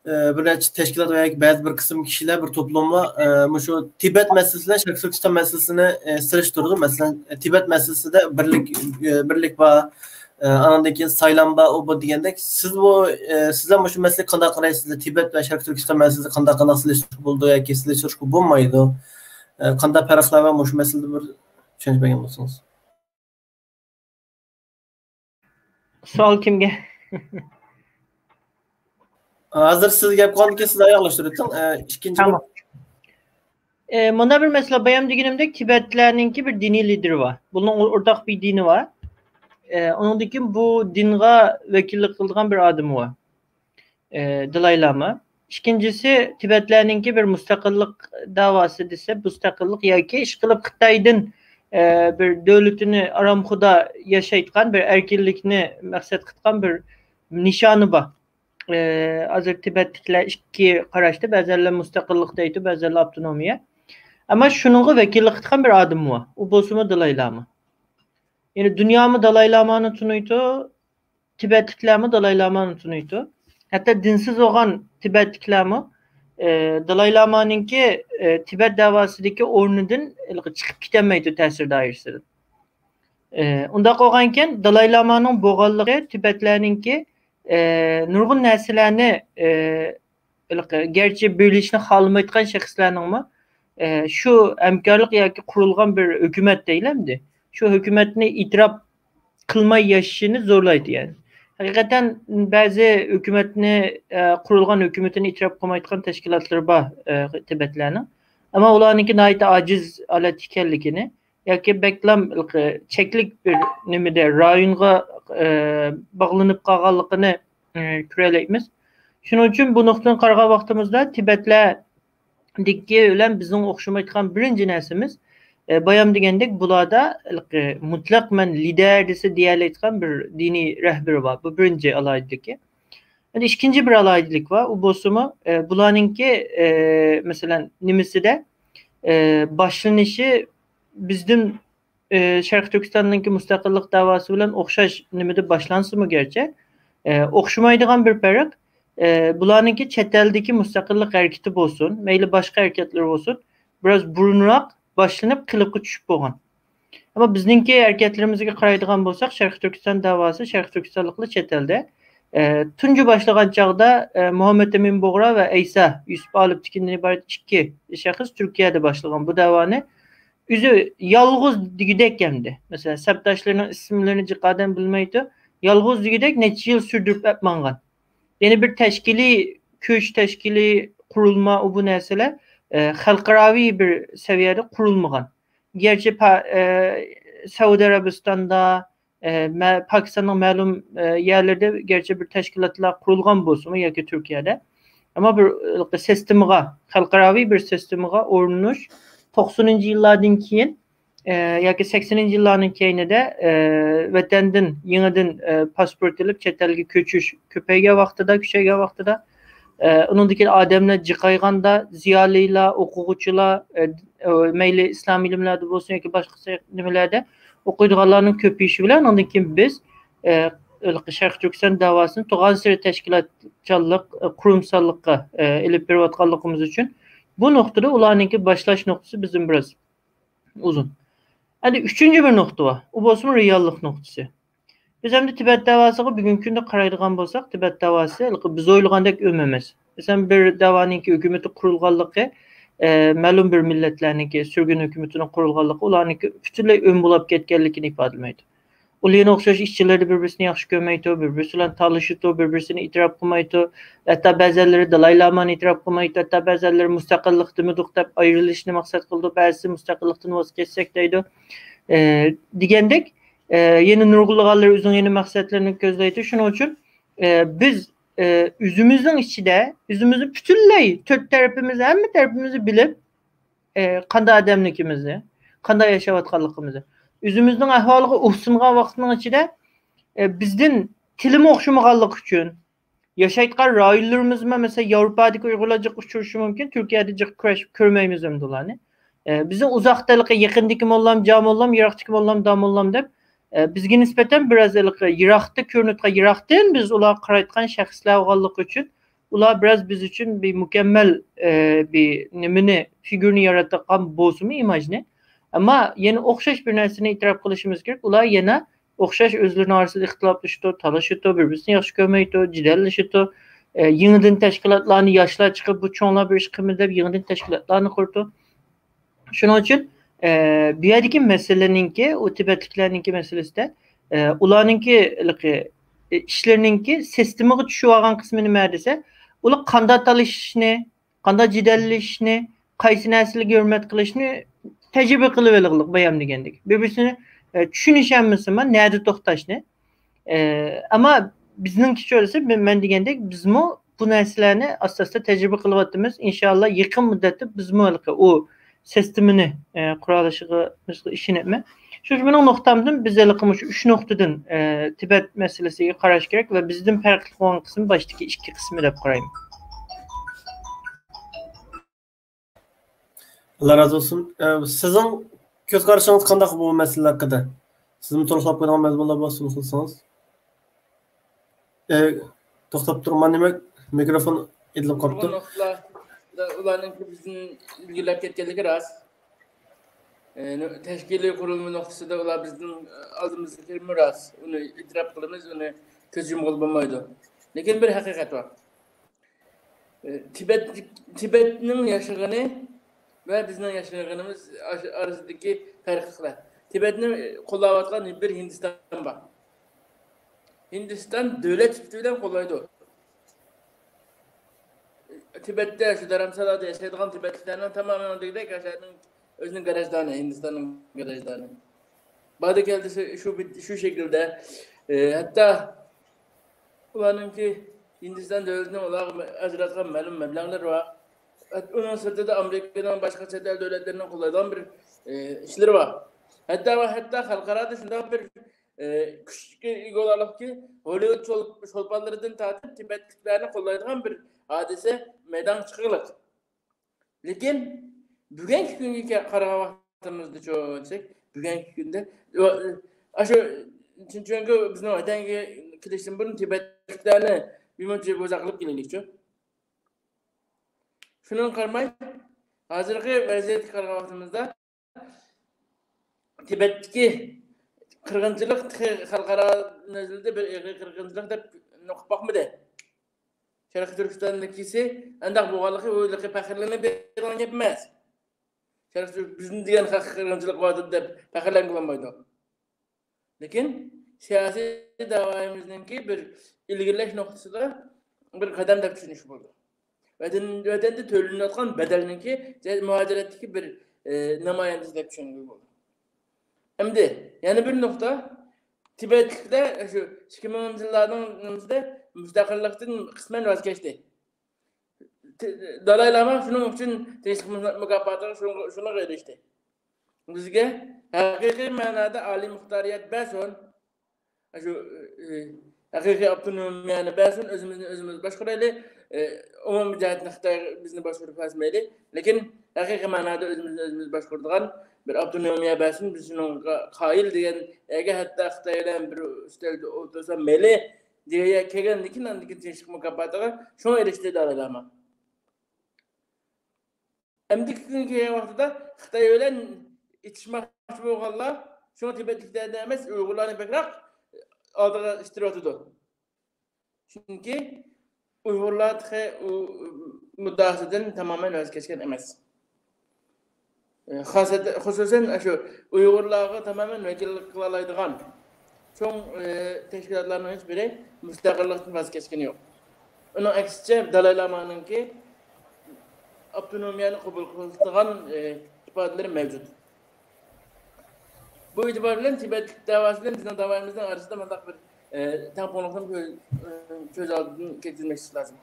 ئە، بىر نەچچە تەشكىلات ۋە ياكى بەزى بىر قىسىم كىشىلەر، بىر توپلۇملار، ئە، مۇشۇ تىبەت مەسىلىسى بىلەن شەرقىي تۈركىستان مەسىلىسىنى، ئە، سېلىشتۇرىدۇ. مەسىلەن، تىبەت مەسىلىسىدە بىرلىك، ئە، بىرلىك بار، ئە، ئانىڭدىن كېيىن سايلام بار، ئۇ بۇ دېگەندەك. سىز بۇ، ئە، سىزلەر مۇشۇ مەسىلىگە قانداق قارايسىز؟ تىبەت ۋە شەرقىي تۈركىستان مەسىلىسى قانداق، قانداق سېلىشتۇرغىلى بولىدۇ ياكى سېلىشتۇرغىلى بولمايدۇ؟ ئە، قانداق پەرقلەر بار؟ مۇشۇ مەسىلىدە بىر چۈشەنچە بەرگەن بولسىڭىز. سوئال كىمگە؟ ھازىر سىز گەپ قىلغاندىن كېيىن سىز ئاياغلاشتۇرۇۋېتىڭ. ئە، ئىككىنچى تامام. ئە، مۇنداق بىر مەسىلە، بايام دېگىنىمدەك، تىبەتلەرنىڭكى بىر دىنىي لىدېرى بار. بۇنىڭ ئورتاق بىر دىنى بار. ئە، ئۇنىڭدىن كېيىن بۇ دىنغا ۋەكىللىك قىلىدىغان بىر ئادىمى بار. ئە، دالاي لاما. ئىككىنچىسى، تىبەتلەرنىڭكى بىر مۇستەقىللىق داۋاسى دېسە، مۇستەقىللىق ياكى ئىشقىلىپ خىتايدىن، ئە، بىر دۆلىتىنى ئارامخۇدا ياشايدىغان بىر ئەركىنلىكنى مەقسەت قىلغان بىر نىشانى بار. ئە، ھازىر تىبەتلىكلەر ئىككى قاراشتا، بەزەنلەر مۇستەقىللىق دەيدۇ، بەزەنلەر ئاپتونومىيە. ئەمما شۇنىڭغا ۋەكىللىك قىلغان بىر ئادىم بار. ئۇ بولسىمۇ دالاي لاما. يەنى دۇنيامۇ دالاي لامانى تونۇيدۇ، تىبەتلىكلەرمۇ دالاي لامانى تونۇيدۇ. ھەتتا دىنسىز بولغان تىبەتلىكلەرمۇ، ئە، دالاي لامانىڭكى، ئە، تىبەت داۋاسىدىكى ئورنىدىن ھېلىقى چىقىپ كېتەلمەيدۇ، تەسىر دائىرىسىدىن. ئە، ئۇنداق بولغانىكەن، دالاي لامانىڭ بولغانلىقى تىبەتلەرنىڭكى، ئە، نۇرغۇن نەرسىلەرنى، ئە، ھېلىقى، گەرچە بۆلۈشنى خالىمايدىغان شەخسلەرنىڭمۇ، ئە، شۇ ھەمكارلىق ياكى قۇرۇلغان بىر ھۆكۈمەت دەيلى ئەمدى، شۇ ھۆكۈمەتنى ئېتىراپ قىلماي ياشىشىنى زورلايدۇ، يەنى. ھەقىقەتەن بەزى ھۆكۈمەتنى، ئە، قۇرۇلغان ھۆكۈمىتىنى ئېتىراپ قىلمايدىغان تەشكىلاتلىرى بار، ئە، تىبەتلەرنىڭ. ئەمما ئۇلارنىڭكى ناھايىتى ئاجىز ھالەتتە ئىكەنلىكىنى ياكى بەكلا چەكلىك بىر نېمىدە، رايونغا، ئە، باغلىنىپ قالغانلىقىنى، ئە، كۆرەلەيمىز. شۇنىڭ ئۈچۈن بۇ نۇقتىدىن قارىغان ۋاقتىمىزدا تىبەتلەر دىكى بىلەن بىزنىڭ ئوخشىمايدىغان بىرىنچى نەرسىمىز، ئە، بايام دېگەندەك، بۇلاردا ھېلىقى مۇتلەق مەن لىدەر دېسە دېيەلەيدىغان بىر دىنىي رەھبىرى بار. بۇ بىرىنچى ئالاھىدىلىكى. ئەمدى ئىككىنچى بىر ئالاھىدىلىك بار. ئۇ بولسىمۇ، ئە، بۇلارنىڭكى، ئە، مەسىلەن، نېمىسىدە، ئە، باشلىنىشى بىزدىن، ئە، شەرقىي تۈركىستاننىڭكى مۇستەقىللىق دەۋاسى بىلەن ئوخشاش نېمىدە باشلانسىمۇ گەرچە، ئە، ئوخشىمايدىغان بىر پەرق، ئە، بۇلارنىڭكى چەت ئەلدىكى مۇستەقىللىق ھەرىكىتى بولسۇن، مەيلى باشقا ھەرىكەتلەر بولسۇن، بىراز بۇرۇنراق باشلىنىپ قېلىپقا چۈشۈپ بولغان. ئەمما بىزنىڭكى ھەرىكەتلىرىمىزگە قارايدىغان بولساق، شەرقىي تۈركىستان دەۋاسى، شەرقىي تۈركىستانلىقلار چەت ئەلدە. ئە، تۇنجى باشلىغان چاغدا، ئە، مۇھەممەت ئەمىن بۇغرا ۋە ئەيسا يۈسۈپ ئالىپتىكىندىن ئىبارەت ئىككى شەخس تۈركىيەدە باشلىغان بۇ دەۋانى. ئۆزى يالغۇز دېگۈدەك ئەمدى. مەسىلەن، سەپداشلىرىنىڭ ئىسىملىرىنى جىق ئادەم بىلمەيدۇ. يالغۇز دېگۈدەك نەچچە يىل سۈردۈرۈپ ئەپ ماڭغان. يەنى بىر تەشكىلىي كۈچ، تەشكىلىي قۇرۇلما، ئۇ بۇ نەرسىلەر، ئە، خەلقئاراۋى بىر سەۋىيەدە قۇرۇلمىغان. گەرچە پا-، ئە، سەئۇدى ئەرەبىستاندا، ئە، مە-، پاكىستاننىڭ مەلۇم، ئە، يەرلىرىدە گەرچە بىر تەشكىلاتلار قۇرۇلغان بولسىمۇ ياكى تۈركىيەدە، ئەمما بىر، ئە، سىستېمىغا، خەلقئاراۋى بىر سىستېمىغا ئورۇنلىنىش توقسىنىنچى يىللاردىن كېيىن، ئە، ياكى سەكسىنىنچى يىللارنىڭ كەينىدە، ئە، ۋەتەندىن يېڭىدىن، ئە، پاسپورت ئېلىپ، چەت ئەلگە كۆچۈش كۆپەيگەن ۋاقتىدا، كۈچەيگەن ۋاقتىدا، ئە، ئۇنىڭدىن كېيىن ئادەملەر جىقايغاندا، زىيالىيلار، ئوقۇغۇچىلار، ئە، ئە، مەيلى ئىسلام ئىلىملەردە بولسۇن ياكى باشقا نېمىلەردە ئوقۇيدىغانلارنىڭ كۆپىيىشى بىلەن، ئۇنىڭدىن كېيىن بىز، ئە، شەرقىي تۈركىستان دەۋاسىنى تۇغانسېرى تەشكىلاتچانلىق، ئە، قۇرۇمساللىققا، ئە، ئېلىپ بېرىۋاتقانلىقىمىز ئۈچۈن بۇ نۇقتىدا ئۇلارنىڭكى باشلاش نۇقتىسى بىزدىن بىراز ئۇزۇن. ئەمدى ئۈچىنچى بىر نۇقتا بار. ئۇ بولسىمۇ رېئاللىق نۇقتىسى. بىز ئەمدى تىبەت دەۋاسىغا بۈگۈنكى كۈندە قارايدىغان بولساق، تىبەت دەۋاسى ھېلىقى بىز ئويلىغاندەك ئۆمەم ئەمەس. مەسىلەن، بىر دەۋانىڭكى ھۆكۈمىتى قۇرۇلغانلىقى، ئە، مەلۇم بىر مىللەتلەرنىڭكى سۈرگۈن ھۆكۈمىتىنىڭ قۇرۇلغانلىقى ئۇلارنىڭكى پۈتۈنلەي ئۆم بولاپ كەتكەنلىكىنى ئىپادىلىمەيدۇ. ئۇلارنىڭ ئوخشاش ئىچلىرىدە بىر-بىرسىنى ياخشى كۆرمەيدۇ، بىر-بىرسى بىلەن تالىشىدۇ، بىر-بىرسىنى ئېتىراپ قىلمايدۇ. ھەتتا بەزەنلىرى دالاي لامانى ئېتىراپ قىلمايدۇ، ھەتتا بەزەنلىرى مۇستەقىللىق دېمىدۇق دەپ ئايرىلىشنى مەقسەت قىلىدۇ، بەزىسى مۇستەقىللىقتىن ۋاز كەچسەك دەيدۇ. ئە، دېگەندەك، ئە، يەنە نۇرغۇنلىغانلىرى ئۆزىنىڭ يەنە مەقسەتلىرىنى كۆزلەيدۇ. شۇنىڭ ئۈچۈن، ئە، بىز، ئە، ئۆزىمىزنىڭ ئىچىدە، ئۆزىمىزنى پۈتۈنلەي تۆت تەرىپىمىزنى، ھەممە تەرىپىمىزنى بىلىپ، ئە، قانداق ئادەملىكىمىزنى، قانداق ياشاۋاتقانلىقىمىزنى، ئۆزىمىزنىڭ ئەھۋالىغا ئۇھسىنغان ۋاقىتنىڭ ئىچىدە، ئە، بىزدىن تىلىمۇ ئوخشىمىغانلىقى ئۈچۈن، ياشايدىغان رايونلىرىمىزمۇ، مەسىلەن، ياۋروپادىكى ئۇيغۇرلار جىق ئۇچرىشى مۇمكىن، تۈركىيەدە جىق كۆرۈش-، كۆرمەيمىز ئەمدى ئۇلارنى. ئە، بىزنىڭ ئۇزاقتا ھېلىقى يېقىندىكى موللام جاموللام، يىراقتىكى موللام داموللام دەپ، ئە، بىزگە نىسبەتەن بىراز ھېلىقى يىراقتا كۆرۈنۈۋاتقان، يىراقتىن بىز ئۇلارغا قارايدىغان شەخسلەر بولغانلىقى ئۈچۈن، ئۇلار بىراز بىز ئۈچۈن بىر مۇكەممەل، ئە، بىر نېمىنى، فىگۇرنى ياراتقان بولسىمۇ، ئىماژنى، ئەمما يەنە ئوخشاش بىر نەرسىنى ئېتىراپ قىلىشىمىز كېرەك، ئۇلار يەنە ئوخشاش ئۆزلىرىنىڭ ئارىسىدا ئىختىلاپلىشىدۇ، تالىشىدۇ، بىر-بىرسىنى ياخشى كۆرمەيدۇ، جېدەللىشىدۇ. ئە، يېڭىدىن تەشكىلاتلارنى ياشلار چىقىپ، بۇ چوڭلار بىر ئىش قىلمىدى دەپ يېڭىدىن تەشكىلاتلارنى قۇرىدۇ. شۇنىڭ ئۈچۈن، ئە، بۇ يەردىكى مەسىلىنىڭكى، ئۇ تىبەتلىكلەرنىڭكى مەسىلىسىدە، ئە، ئۇلارنىڭكى ھېلىقى، ئە، ئىشلىرىنىڭكى سىستېمىغا چۈشۈۋالغان قىسمى نېمە دېسە، ئۇلار قانداق تالىشىشنى، قانداق جېدەللىشىشنى، قايسى نەرسىلەرگە ھۆرمەت قىلىشنى تەجرىبە قىلىۋېلىغلىق، بايام دېگەندەك. بىر-بىرسىنى، ئە، چۈشىنىشەلمىسىمۇ، نەدە توختاشنى. ئە، ئەمما بىزنىڭكىچە دېسە، مەن، مەن دېگەندەك، بىزمۇ بۇ نەرسىلەرنى ئاستا-ئاستا تەجرىبە قىلىۋاتىمىز. ئىنشائاللا، يېقىن مۇددەتتە بىزمۇ ھېلىقى ئۇ سىستېمىنى، ئە، قۇرالىشىغا ئىشىنىمەن. شۇ مېنىڭ نۇقتامدىن بىز ھېلىقى مۇشۇ ئۈچ نۇقتىدىن، ئە، تىبەت مەسىلىسىگە قاراش كېرەك ۋە بىزدىن پەرقلىق بولغان قىسمى باشتىكى ئىككى قىسمى دەپ قارايمەن. ئاللا رازى بولسۇن. ئە، سىزنىڭ كۆز قارىشىڭىز قانداق بۇ مەسىلىلەر ھەققىدە؟ سىزمۇ تولۇقلاپ قويىدىغان مەزمۇنلار بولسا تولۇقلىسىڭىز. ئە، توختاپ تۇرما، نېمە، مىكروفون ئېتىلىپ قاپتۇ. نۇرغۇن نۇقتىلار، ئۇلارنىڭكى بىزدىن ئىلگىرىلەپ كەتكەنلىكى راست. ئە، نۇ-، تەشكىلىي قۇرۇلما نۇقتىسىدا ئۇلار بىزدىن، ئە، ئالدىمىزدا كېلىمۇ راست. ئۇنى ئېتىراپ قىلىمىز، ئۇنى كۆز يۇمغىلى بولمايدۇ. لېكىن بىر ھەقىقەت بار. ئە، تىبەت، تىبەتنىڭ ياشىغىنى ۋە بىزنىڭ ياشىغىنىمىز ئاش-، ئارىسىدىكى پەرقلىقلار. تىبەتنى قوللاۋاتقان بىر ھىندىستان بار. ھىندىستان دۆلەت سۈپىتى بىلەن قوللايدۇ. تىبەتتە، شۇ دارامسالادا ياشايدىغان تىبەتلىكلەرنىڭ تامامەن دېگۈدەك ئاشۇنىڭ ئۆزىنىڭ گراژدانى، ھىندىستاننىڭ گراژدانى. باردا كەلدى شۇ، شۇ شەكىلدە. ئى، ھەتتا ئۇلارنىڭكى ھىندىستان دۆلىتىنىڭ ئۇلارغا ئاجراتقان مەلۇم مەبلەغلىرى بار. ئۇنىڭ سىرتىدا ئامېرىكىنىڭ، باشقا چەت ئەل دۆلەتلىرىنىڭ قوللايدىغان بىر، ئى، ئىشلىرى بار. ھەتتا ۋە ھەتتا خەلقئارادا شۇنداق بىر، ئى، كۈچكە ئىگە بولارلىقكى، ھوللىۋۇد چول-، چولپانلىرىدىن تارتىپ تىبەتلىكلەرنى قوللايدىغان بىر ھادىسە مەيدانغا چىققانلىق. لېكىن بۈگۈنكى كۈنگە كە-، قارىغان ۋاقتىمىزدىچۇ دېسەك، بۈگۈنكى كۈندە، ئاشۇ، چۈنكى بىزنىڭ ۋەتەنگە كېلىشتىن بۇرۇن تىبەتلىكلەرنى بىرمۇنچە بوزەك قىلىپ كېلەيلىكچۇ. شۇنىڭغا قارىماي، ھازىرقى ۋەزىيەتكە قارىغان ۋاقتىمىزدا، تىبەتتىكى قىرغىنچىلىق تېخى خەلقئارا نەزىرىدە بىر ئېغىر قىرغىنچىلىق دەپ نوقۇپ باقمىدى. شەرقىي تۈركىستاندىكىسى ئانداق بولغانلىقى، ئۇ ھېلىقى پەخىرلىنىپ بېرىدىغان گەپ ئەمەس. شەرقىي تۈرك-، بىزنى دېگەن خەق قىرغىنچىلىق قىلىۋاتىدۇ دەپ پەخىرلەنگىلى بولمايدۇ. لېكىن سىياسىي دەۋايىمىزنىڭكى بىر ئىلگىرىلەش نۇقتىسىدا بىر قەدەم دەپ چۈشىنىشكە بولىدۇ. ۋەتەن-، ۋەتەندە تۆلىنىۋاتقان بەدەلنىڭكى، مۇھاجىرەتتىكى بىر، ئى، نامايەندىسى دەپ چۈشەنگىلى بولىدۇ. ئەمدى يەنە بىر نۇقتا، تىبەتلىكلەر شۇ ئىككى مىڭىنچى يىللارنىڭ نېمىسىدە مۇستەقىللىقتىن قىسمەن ۋاز كەچتى. ت-، دالاي لاما شۇنىڭ ئۈچۈن تىنچلىق مۇكاپاتىغا، شۇنىڭغا، شۇنىڭغا ئېرىشتى. بىزگە ھەقىقىي مەنادا ئالىي مۇختارىيەت بەرسۇن، شۇ، ئى، ھەقىقىي ئاپتونومىيەنى بەرسۇن، ئۆزىمىزنى ئۆزىمىز باشقۇرايلى، ئى، ئومۇمىي جەھەتتىن خىتاي بىزنى باشقۇرۇپ بەرمەيلى، لېكىن ھەقىقىي مەنادا ئۆزىمىزنى ئۆزىمىز باشقۇرىدىغان بىر ئاپتونومىيە بەرسۇن، بىز شۇنىڭغا قايىل دېگەن، ئەگەر ھەتتا خىتاي بىلەن بىر ئۈستەلدە ئولتۇرسا مەيلى دېگەن يەرگە كەلگەندىن كېيىن، ئاندىن كېيىن تىنچلىق مۇكاپاتىغا شۇڭا ئېرىشتى دالاي لاما. ئەمدىكى كۈنگە كەلگەن ۋاقتىدا خىتاي بىلەن ئېتىشماقچى بولغانلار شۇڭا تىبەتلىكلەردىن ئەمەس، ئۇيغۇرلارنى بەكرەك ئالدىغا ئىتتىرىۋاتىدۇ. چۈنكى ئۇيغۇرلار تېخى ئۇ مۇددىئاسىدىن تامامەن ۋاز كەچكەن ئەمەس. خاسەت-، خۇسۇسەن، شۇ ئۇيغۇرلارغا تامامەن ۋەكىللىك قىلالايدىغان چوڭ، ئى، تەشكىلاتلارنىڭ ھېچبىرى مۇستەقىللىقتىن ۋاز كەچكىنى يوق. ئۇنىڭ ئەكسىچە، دالاي لامانىڭكى ئاپتونومىيەنى قوبۇل قىلىدىغان، ئى، ئىپادىلىرى مەۋجۇت. بۇ ئېتىبار بىلەن تىبەتلىك دەۋاسى بىلەن بىزنىڭ دەۋامىزنىڭ ئارىسىدا مۇنداق بىر، ئى، تەڭپۇڭلۇقنى كۆز، ئى، كۆز ئالدىدىن كەچۈرمەكچىلىك لازىم.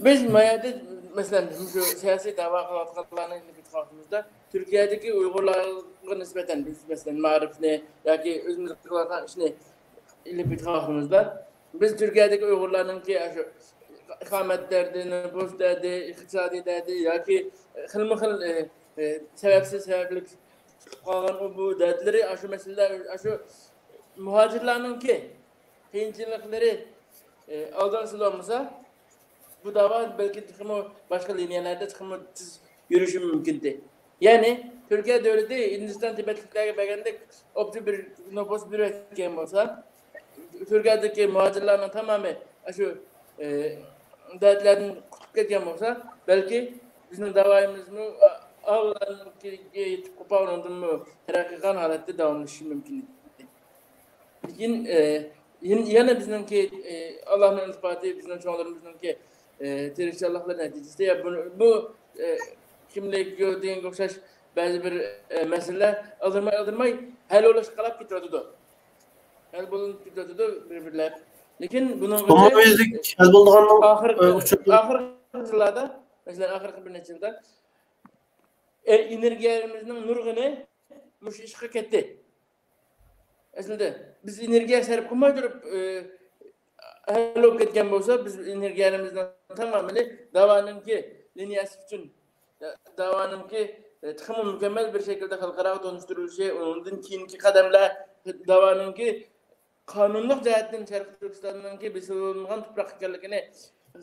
بىز ما يەردە، مەسىلەن، مۇشۇ سىياسىي دەۋا قىلىۋاتقانلارنى ئېلىپ ئېيتقان ۋاقتىمىزدا، تۈركىيەدىكى ئۇيغۇرلارغا نىسبەتەن بىز، مەسىلەن، مائارىپنى ياكى ئۆزىمىز قىلىۋاتقان ئىشنى ئېلىپ ئېيتقان ۋاقتىمىزدا، بىز تۈركىيەدىكى ئۇيغۇرلارنىڭكى ئاشۇ ئىقامەت دەردى، نوپۇس دەردى، ئىقتىسادىي دەردى ياكى خىلمۇ خىل، ئە، ئە، سەۋەبسىز سەۋەبلىك تۇتۇپ قالغان ئۇ بۇ دەردلىرى، ئاشۇ مەسىلىلەر، ئاشۇ مۇھاجىرلارنىڭكى قىيىنچىلىقلىرى، ئى، ئالدىغا سېلىنمىسا، بۇ داۋا بەلكى تېخىمۇ باشقا لىنىيەلەردە تېخىمۇ تېز يۈرۈشى مۇمكىنتى. يەنى، تۈركىيە دۆلىتى ھىندىستان تىبەتلىكلەرگە بەرگەندەك ئوپچە بىر نوپۇس بېرىۋەتكەن بولسا، تۈركىيەدىكى مۇھاجىرلارنىڭ تامامى ئاشۇ، ئى، دەردلەردىن قۇتۇلۇپ كەتكەن بولسا، بەلكى بىزنىڭ داۋايىمىزمۇ ئا-، ئاۋۇلارنىڭكىگە يېتىپ قوپا، ئۇنىڭدىنمۇ تەرەققىي قىلغان ھالەتتە داۋاملىشىشى مۇمكىن ئىدى. لېكىن، ئى، يەنە بىزنىڭكى، ئى، ئاللانىڭ ئىلتىپاتى، بىزنىڭ چوڭلىرىمىزنىڭكى، ئى، تىرىشچانلىقلىرى نەتىجىسىدە، يا بۇ، بۇ، ئى، كىملىك يول دېگەنگە ئوخشاش بەزى بىر، ئى، مەسىلىلەر ئالدىرىماي، ئالدىرىماي ھەل بولۇشقا قاراپ كېتىۋاتىدۇ. ھەل بولۇنۇپ كېتىۋاتىدۇ بىر-بىرلەپ. لېكىن بۇنىڭغىچە ئومۇميۈزلۈك ھەل بولىدىغاننىڭ، ئاخىرقى، ئى، ئۇچۇرى. ئاخىرقى يىللاردا، مەسىلەن، ئاخىرقى بىر نەچچە يىلدا، ئى، ئېنېرگىيەمىزنىڭ نۇرغۇنى مۇشۇ ئىشقا كەتتى. ئەسلىدە بىز ئېنېرگىيە سەرپ قىلماي تۇرۇپ، ئى، ھەل بولۇپ كەتكەن بولسا، بىز ئېنېرگىيەمىزنىڭ تامامىنى داۋانىڭكى لىنىيەسى ئۈچۈن، داۋانىڭكى، ئى، تېخىمۇ مۇكەممەل بىر شەكىلدە خەلقئاراغا تونۇشتۇرۇلۇشى، ئۇنىڭدىن كېيىنكى قەدەملەر داۋانىڭكى قانۇنلۇق جەھەتتىن شەرقىي تۈركىستاننىڭكى بېسىۋېلىنغان تۇپراق ئىكەنلىكىنى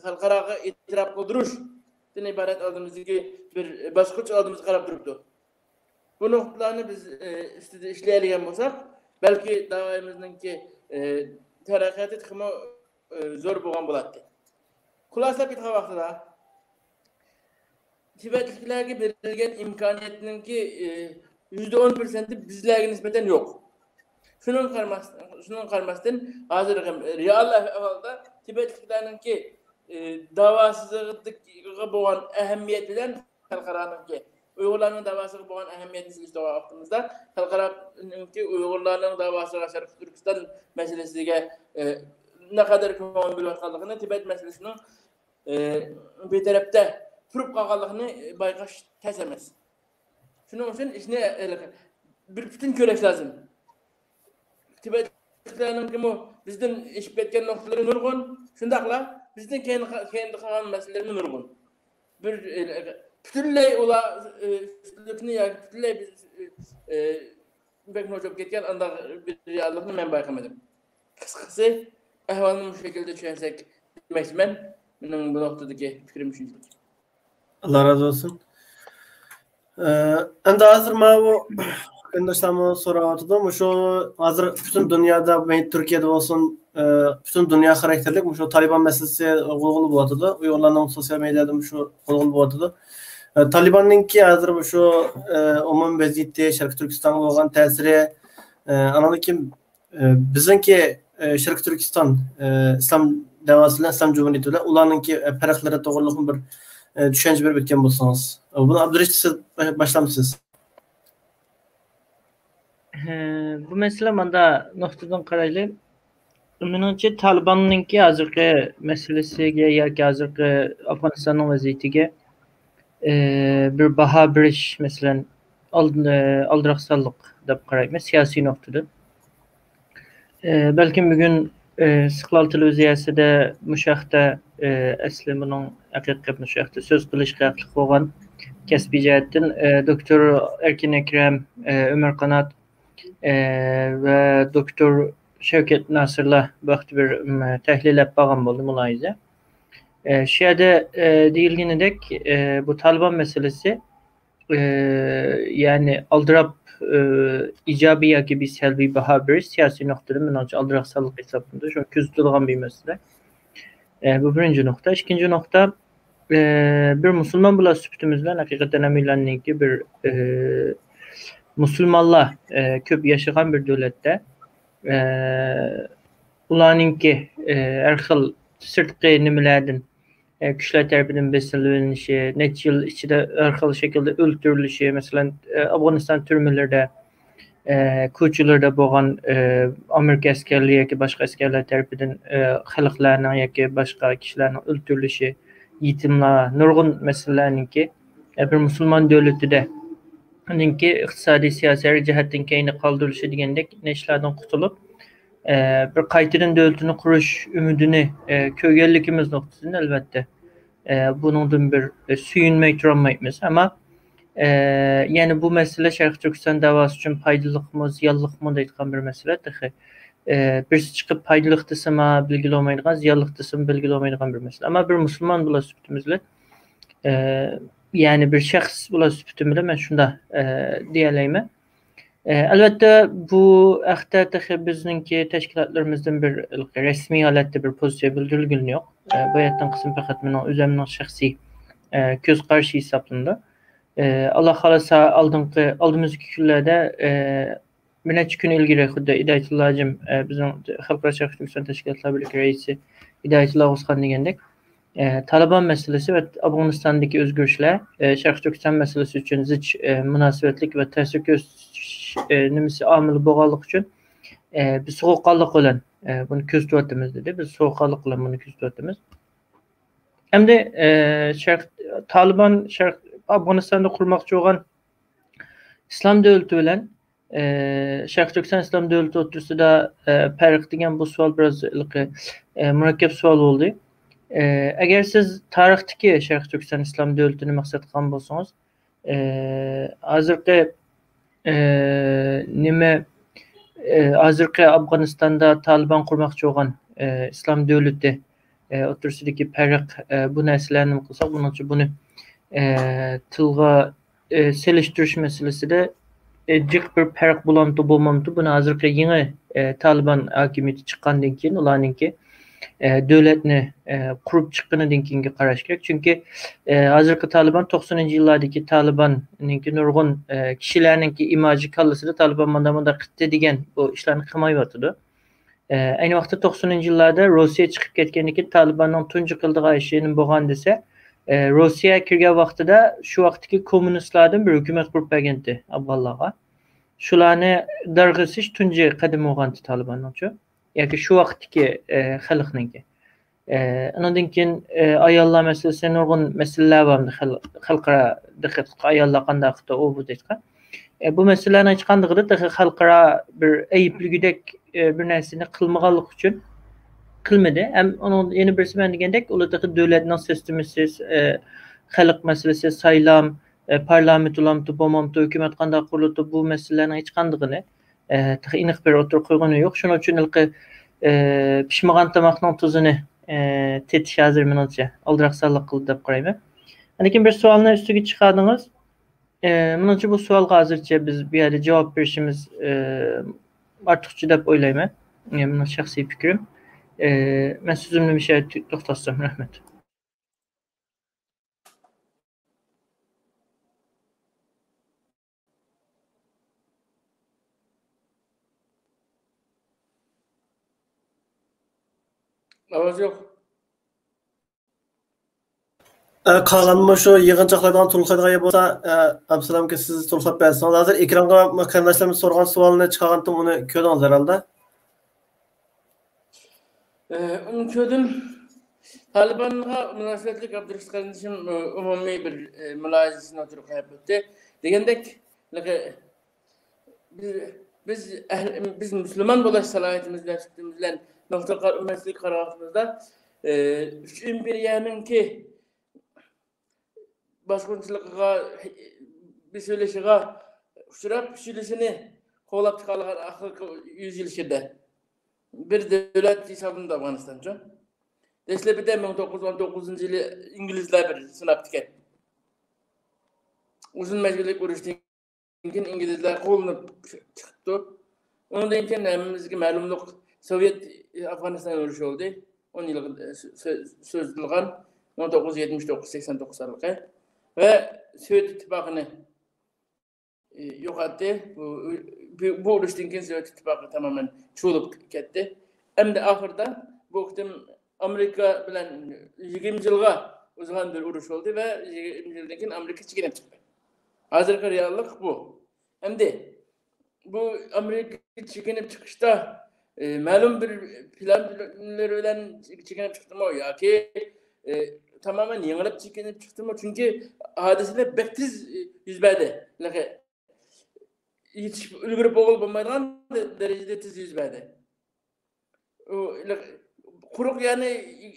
خەلقئاراغا ئېتىراپ قىلدۇرۇشتىن ئىبارەت ئالدىمىزدىكى بىر باسقۇچ ئالدىمىزغا قاراپ تۇرۇپتۇ. بۇ نۇقتىلارنى بىز، ئى، ئۈستىدە ئىشلىيەلىگەن بولساق، بەلكى داۋايىمىزنىڭكى، ئى، تەرەققىياتى تېخىمۇ، ئى، زور بولغان بولاتتى. خۇلاسىلەپ ئېيتقان ۋاقتىدا، تىبەتلىكلەرگە بېرىلگەن ئىمكانىيەتنىڭكى، ئى، يۈزدە ئون پىرسەنتى بىزلەرگە نىسبەتەن يوق. شۇنىڭغا قارىماس-، شۇنىڭغا قارىماستىن، ھازىر رېئال ئەھۋالدا تىبەتلىكلەرنىڭكى، ئى، داۋاسىغا بولغان ئەھمىيەت بىلەن خەلقئارانىڭكى ئۇيغۇرلارنىڭ داۋاسىغا بولغان ئەھمىيەتنى سېلىشتۇرغان ۋاقتىمىزدا، خەلقئارانىڭكى ئۇيغۇرلارنىڭ داۋاسىغا، شەرقىي تۈركىستان مەسىلىسىگە، ئى، نەقەدەر كۆڭۈل بۆلۈۋاتقانلىقىنى، تىبەت مەسىلىسىنىڭ، ئى، بىر تەرەپتە تۇرۇپ قالغانلىقىنى بايقاش تەس ئەمەس. شۇنىڭ ئۈچۈن ئىشنى، ئى، بىر پۈتۈن كۆرۈش لازىم. تىبەتلىكلەرنىڭكىمۇ بىزدىن ئېشىپ كەتكەن نۇقتىلىرى نۇرغۇن، شۇنداقلا بىزدىن كەينى، كەينىدە قالغان مەسىلىلىرىمۇ نۇرغۇن. بىر، ئى، پۈتۈنلەي ئۇلار، ئى، ئۈستۈنلۈكنى ياكى پۈتۈنلەي بىز، ئى، ئى، بەك نوچۇپ كەتكەن ئانداق بىر رېئاللىقنى مەن بايقىمىدىم. قىسقىسى، ئەھۋالنى مۇشۇ شەكىلدە چۈشەنسەك دېمەكچىمەن. مېنىڭ بۇ نۇقتىدىكى پىكرىم شۇنچىلىك. ئاللا رازى بولسۇن. ئە، ئەمدى ھازىر ماۋۇ قېرىنداشلارمۇ سوراۋاتىدۇ. مۇشۇ ھازىر پۈتۈن دۇنيادا، تۈركىيەدە بولسۇن، ئە، پۈتۈن دۇنيا خاراكتېرلىك مۇشۇ تالىبان مەسىلىسى غۇلغۇلا بولۇۋاتىدۇ. ئۇيغۇرلارنىڭ سوتسىيال مېدىيادا مۇشۇ غۇلغۇلا بولۇۋاتىدۇ. ئە، تالىباننىڭكى ھازىر مۇشۇ، ئە، ئومۇمىي ۋەزىيىتى، شەرقىي تۈركىستانغا بولغان تەسىرى، ئە، ئانىڭدىن كېيىن، ئە، بىزنىڭكى، ئە، شەرقىي تۈركىستان، ئە، ئىسلام دەۋاسى بىلەن ئىسلام جۇمھۇرىيىتى بىلەن ئۇلارنىڭكى، ئە، پەرقلىرى توغرىلىقمۇ بىر، ئە، چۈشەنچە بېرىپ ئۆتكەن بولسىڭىز. ئە، بۇنى ئابدۇرېشىت، سىز با-، باشلامسىز؟ ھە، بۇ مەسىلە ماندا نۇقتىدىن قارايلى. مېنىڭچە، تالىباننىڭكى ھازىرقى مەسىلىسىگە ياكى ھازىرقى ئافغانىستاننىڭ ۋەزىيىتىگە، ئى، بىر باھا بېرىش، مەسىلەن، ئالدىن-، ئى، ئالدىراقسانلىق دەپ قارايمەن سىياسىي نۇقتىدىن. ئى، بەلكىم بۈگۈن، ئى، ئىستىقلال تېلېۋىزىيەسىدە مۇشۇ ھەقتە، ئى، ئەسلى بۇنىڭ ھەقىقەت مۇشۇ ھەقتە سۆز قىلىشقا ھەقلىق بولغان كەسپىي جەھەتتىن، ئى، دوكتور ئەركىن ئەكرەم، ئى، ئۆمەر قانات، ئى، ۋە دوكتور شەۋكەت ناسىرلا بۇ ھەقتە بىر، م، تەھلىل ئېلىپ بارغان بولدى، مۇلاھىزە. ئى، شۇ يەردە، ئى، دېيىلگىنىدەك، ئى، بۇ تالىبان مەسىلىسى، ئى، يەنى ئالدىراپ، ئى، ئىجابىي ياكى بىر سەلبىي باھا بېرىش سىياسىي نۇقتىدىن مېنىڭچە ئالدىراقسانلىق ھېسابلىنىدۇ. شۇنى كۆزىتىدىغان بىر مەسىلە. ئى، بۇ بىرىنچى نۇقتا. ئىككىنچى نۇقتا، ئى، بىر مۇسۇلمان بولاش سۈپىتىمىز بىلەن ھەقىقەتەن ھەممەيلەننىڭكى بىر، ئى، مۇسۇلمانلار، ئى، كۆپ ياشىغان بىر دۆلەتتە، ئى، ئۇلارنىڭكى، ئى، ھەر خىل سىرتقى نېمىلەردىن، ئى، كۈچلەر تەرىپىدىن بېسىلىۋېلىنىشى، نەچچە يىل ئىچىدە ھەر خىل شەكىلدە ئۆلتۈرۈلۈشى، مەسىلەن، ئى، ئافغانىستان تۈرمىلىرىدە، ئى، كوچىلىرىدا بولغان، ئى، ئامېرىكا ئەسكەرلىرى ياكى باشقا ئەسكەرلەر تەرىپىدىن، ئى، خەلقلەرنىڭ ياكى باشقا كىشىلەرنىڭ ئۆلتۈرۈلۈشى، يېتىملەر، نۇرغۇن مەسىلىلەرنىڭكى، ئى، بىر مۇسۇلمان دۆلىتىدە نىڭكى ئىقتىسادىي، سىياسىي ھەر جەھەتتىن كەينىگە قالدۇرۇلۇشى دېگەندەك نەرسىلەردىن قۇتۇلۇپ، ئى، بىر قايتىدىن دۆلىتىنى قۇرۇش ئۈمىدىنى، ئى، كۆرگەنلىكىمىز نۇقتىسىدىن، ئەلۋەتتە، ئى، بۇنىڭدىن بىر، ئى، سۆيۈنمەي تۇرالمايمىز. ئەمما، ئى، يەنى بۇ مەسىلە شەرقىي تۈركىستان داۋاسى ئۈچۈن پايدىلىقمۇ، زىيانلىقمۇ دەيدىغان بىر مەسىلە تېخى. ئى، بىرسى چىقىپ پايدىلىق دېسىمۇ بىلگىلى بولمايدىغان، زىيانلىق دېسىمۇ بىلگىلى بولمايدىغان بىر مەسىلە. ئەمما بىر مۇسۇلمان بولاش سۈپىتىمىز بىلەن، ئى، يەنى بىر شەخس بولاش سۈپىتىم بىلەن مەن شۇنداق، ئى، دېيەلەيمەن. ئى، ئەلۋەتتە، بۇ ھەقتە تېخى بىزنىڭكى تەشكىلاتلىرىمىزدىن بىر رەسمىي ھالەتتە بىر پوزىتسىيە بىلدۈرۈلگىنى يوق. ئى، بۇ يەردىن قىسىم پەقەت مېنىڭ ئۆزۈمنىڭ شەخسىي، ئى، كۆز قارىشى ھېسابلىنىدۇ. ئى، ئاللا خالىسا ئالدىنقى، ئالدىمىزدىكى كۈنلەردە، ئى، بىر نەچچە كۈن ئىلگىرى خۇددى ھىدايەتۇللا ھاجىم، ئى، بىزنىڭ خەلقئارا شەرقىي تۈركىستان تەشكىلاتلار بىرلىكى رەئىسى ھىدايەتۇللا ئوغۇزخان دېگەندەك، ئى، تالىبان مەسىلىسى ۋە ئافغانىستاندىكى ئۆزگىرىشلەر، ئى، شەرقىي تۈركىستان مەسىلىسى ئۈچۈن زىچ، ئى، مۇناسىۋەتلىك ۋە تەسىر كۆرسىتىش، ئى، نېمىسى، ئامىلى بولغانلىقى ئۈچۈن، ئى، بىز سوغۇققانلىق بىلەن، ئى، بۇنى كۆزىتىۋاتىمىز دېدى. بىز سوغۇققانلىق بىلەن بۇنى كۆزىتىۋاتىمىز. ئەمدى، ئى، شەرق-، تالىبان شەرق-، ئافغانىستاندا قۇرماقچى بولغان ئىسلام دۆلىتى بىلەن، ئى، شەرقىي تۈركىستان ئىسلام دۆلىتى ئوتتۇرىسىدا، ئى، پەرق دېگەن بۇ سوئال بىراز ھېلىقى، ئى، مۇرەككەپ سوئال بولدى. ئى، ئەگەر سىز تارىختىكى شەرقىي تۈركىستان ئىسلام دۆلىتىنى مەقسەت قىلغان بولسىڭىز، ئى، ھازىرقى، ئى، نېمە، ئى، ھازىرقى ئافغانىستاندا تالىبان قۇرماقچى بولغان، ئى، ئىسلام دۆلىتى، ئى، ئوتتۇرىسىدىكى پەرق، ئى، بۇ نەرسىلەرنى نېمە قىلساق، بۇنىڭچە بۇنى، ئى، تىلغا، ئى، سېلىشتۇرۇش مەسىلىسىدە، ئى، جىق بىر پەرق بولامتۇ، بولمامتۇ، بۇنى ھازىرقى يېڭى، ئى، تالىبان ھاكىمىيىتى چىققاندىن كېيىن ئۇلارنىڭكى، ئە، دۆلەتنى، ئە، قۇرۇپ چىققىنىدىن كېيىنگە قاراش كېرەك. چۈنكى، ئە، ھازىرقى تالىبان، توقسىنىنچى يىللاردىكى تالىباننىڭكى نۇرغۇن، ئە، كىشىلەرنىڭكى ئىماجى كاللىسىدا تالىبان مانا مۇنداق قىلدى دېگەن بۇ ئىشلارنى قىلمايۋاتىدۇ. ئە، ئەينى ۋاقىتتا توقسىنىنچى يىللاردا روسىيە چىقىپ كەتكەندىن كېيىن تالىباننىڭ تۇنجى قىلىدىغان ئىشى نېمە بولغان دېسە، ئە، روسىيە كىرگەن ۋاقتىدا شۇ ۋاقىتتىكى كوممۇنىستلاردىن بىر ھۆكۈمەت قۇرۇپ بەرگەنتى ئافغانلارغا. شۇلارنى دارغا ئېسىش تۇنجى قەدىمى بولغانتى تالىباننىڭچۇ. ياكى شۇ ۋاقىتتىكى، ئە، خەلقنىڭكى. ئە، ئۇنىڭدىن كېيىن، ئە، ئاياللار مەسىلىسى، نۇرغۇن مەسىلىلەر بار، خەل-، خەلقئارا دىققەت قىلغان، ئاياللار قانداق قىلدى، ئۇ بۇ دەيدىغان. ئە، بۇ مەسىلىلەرنىڭ ھېچقاندىقىدا تېخى خەلقئارا بىر ئەيىبلىگۈدەك، ئە، بىر نەرسىنى قىلمىغانلىقى ئۈچۈن قىلمىدى. ھەم ئۇنىڭ يەنە بىرسى، مەن دېگەندەك، ئۇلار تېخى دۆلەتنىڭ سىستېمىسى، ئە، خەلق مەسىلىسى، سايلام، ئە، پارلامېنت بولامتۇ، بولمامتۇ، ھۆكۈمەت قانداق قۇرۇلىدۇ، بۇ مەسىلىلەرنىڭ ھېچقاندىقىنى ئە، تېخى ئېنىق بىر ئوتتۇرىغا قويغىنى يوق. شۇنىڭ ئۈچۈن ھېلىقى، ئە، پىشمىغان تاماقنىڭ تۇزىنى، ئە، تېتىش ھازىر مېنىڭچە ئالدىراقسانلىق قىلدى دەپ قارايمەن. لېكىن بىر سوئالنى ئۈستىگە چىقاردىڭىز. ئە، مېنىڭچە بۇ سوئالغا ھازىرچە بىز بۇ يەردە جاۋاب بېرىشىمىز، ئە، ئارتۇقچە دەپ ئويلايمەن. ئە، مېنىڭ شەخسىي پىكرىم. ئە، مەن سۆزۈمنى مۇشۇ يەردە توختاتسام، رەھمەت. ئاۋاز يوق. ئە، قالغانمۇ شۇ يىغىنچاقلايدىغان، تولۇقلايدىغان يەر بولسا، ئە، ئابدۇسالام ئاكا، سىز تولۇقلاپ بەرسىڭىز. ھازىر ئېكرانغا قېرىنداشلىرىمىز سورىغان سوئالنى چىقارغانتىم، ئۇنى كۆردىڭىزلەر ھەرھالدا. ئە، ئۇنى كۆردۈم. تالىبانغا مۇناسىۋەتلىك ئابدۇرېشىت قېرىندىشىم، ئە، ئومۇمىي بىر، ئە، مۇلاھىزىسىنى ئوتتۇرىغا قويۇپ ئۆتتى. دېگەندەك، بىز، بىز ئەھلى، بىز مۇسۇلمان بولاش سالاھىيىتىمىز بىلەن، سۈپىتىمىز بىلەن نۇقتىغا ئۈممەتلىك قارىغان ۋاقتىمىزدا، ئە، ئۈچ ئىمپېرىيەنىڭكى باسقۇنچىلىقىغا، بېسىۋېلىشىغا ئۇچراپ، ئۈچىلىسىنى قوغلاپ چىقالىغان ئاخىرقى يۈز يىل ئىچىدە بىر دۆلەت ھېسابلىنىدۇ ئافغانىستانچۇ. دەسلىپىدە مىڭ توققۇز يۈز ئون توققۇزىنچى يىلى ئىنگلىزلار بىر سىناپتىكەن. ئۇزۇن مەزگىللىك ئۇرۇشتىن كېيىن ئىنگلىزلار قوغلىنىپ چىقىپتۇ. ئۇنىڭدىن كېيىن ھەممىمىزگە مەلۇملۇق، سوۋېت ئافغانىستان ئۇرۇشى بولدى. ئون يىلغا سو-، سو-، سوزۇلغان، مىڭ توققۇز يۈز يەتمىش توققۇز سەكسەن توققۇز ئارىلىقى. ۋە سوۋېت ئىتتىپاقىنى، ئى، يوقاتتى. بۇ، بۇ، بۇ ئۇرۇشتىن كېيىن سوۋېت ئىتتىپاقى تامامەن چۇۋۇلۇپ كەتتى. ئەمدى ئاخىرىدا بۇ قېتىم ئامېرىكا بىلەن يىگىرمە يىلغا ئۇزىغان بىر ئۇرۇش بولدى ۋە يىگىرمە يىلدىن كېيىن ئامېرىكا چېكىنىپ چىقتى. ھازىرقى رېئاللىق بۇ. ئەمدى بۇ ئامېرىكا چېكىنىپ چىقىشتا، ئى، مەلۇم بىر پىلانلىرى بىلەن چېكىنىپ چىقتىمۇ ياكى، ئى، تامامەن يېڭىلىپ چېكىنىپ چىقتىمۇ؟ چۈنكى ھادىسىلەر بەك تېز يۈز بەردى. يېتىشىپ ئۈلگۈرۈپ بولغىلى بولمايدىغان دەرىجىدە تېز يۈز بەردى. ئۇ، قۇرۇق يەرنى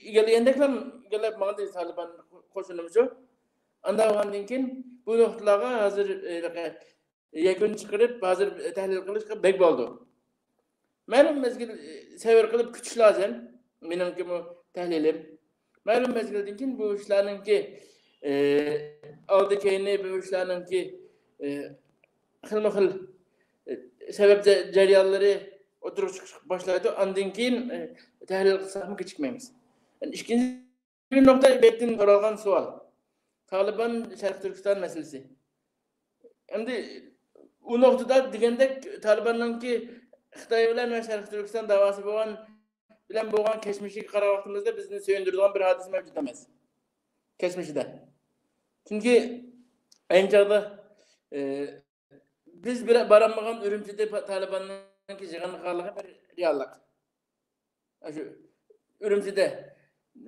ئىگىلىگەندەكلا ئىگىلەپ ماڭدى تالىبان قوشۇنىمۇ. ئانداق بولغاندىن كېيىن بۇ نۇقتىلارغا ھازىر، ئى، يەكۈن چىقىرىپ، ھازىر تەھلىل قىلىشقا بەك بولىدۇ. مەلۇم مەزگىل، ئى، سەۋر قىلىپ كۈتۈش لازىم. مېنىڭكىمۇ تەھلىلىم. مەلۇم مەزگىلدىن كېيىن بۇ ئىشلارنىڭكى، ئى، ئالدى كەينى، بۇ ئىشلارنىڭكى، ئى، خىلمۇ خىل، ئى، سەۋەب جە-، جەريانلىرى ئوتتۇرىغا چىقىشقا باشلايدۇ. ئاندىن كېيىن، ئى، تەھلىل قىلساقمۇ كېچىكمەيمىز. يەنى ئىككىنچى بىر نۇقتا، بەتتىن سورالغان سوئال. تالىبان شەرقىي تۈركىستان مەسىلىسى. ئەمدى ئۇ نۇقتىدا دېگەندەك، تالىباننىڭكى خىتاي بىلەن ۋە شەرقىي تۈركىستان داۋاسى بولغان، بىلەن بولغان كەچمىشىگە قارىغان ۋاقتىمىزدا بىزنى سۆيۈندۈرىدىغان بىر ھادىسە مەۋجۇت ئەمەس. كەچمىشىدە. چۈنكى ئەينى چاغدا، ئى، بىز بىلەن بارالمىغان ئۈرۈمچىدە پا-، تالىباننىڭكى يىغىنغانلىقى بىر رېئاللىق. ئاشۇ ئۈرۈمچىدە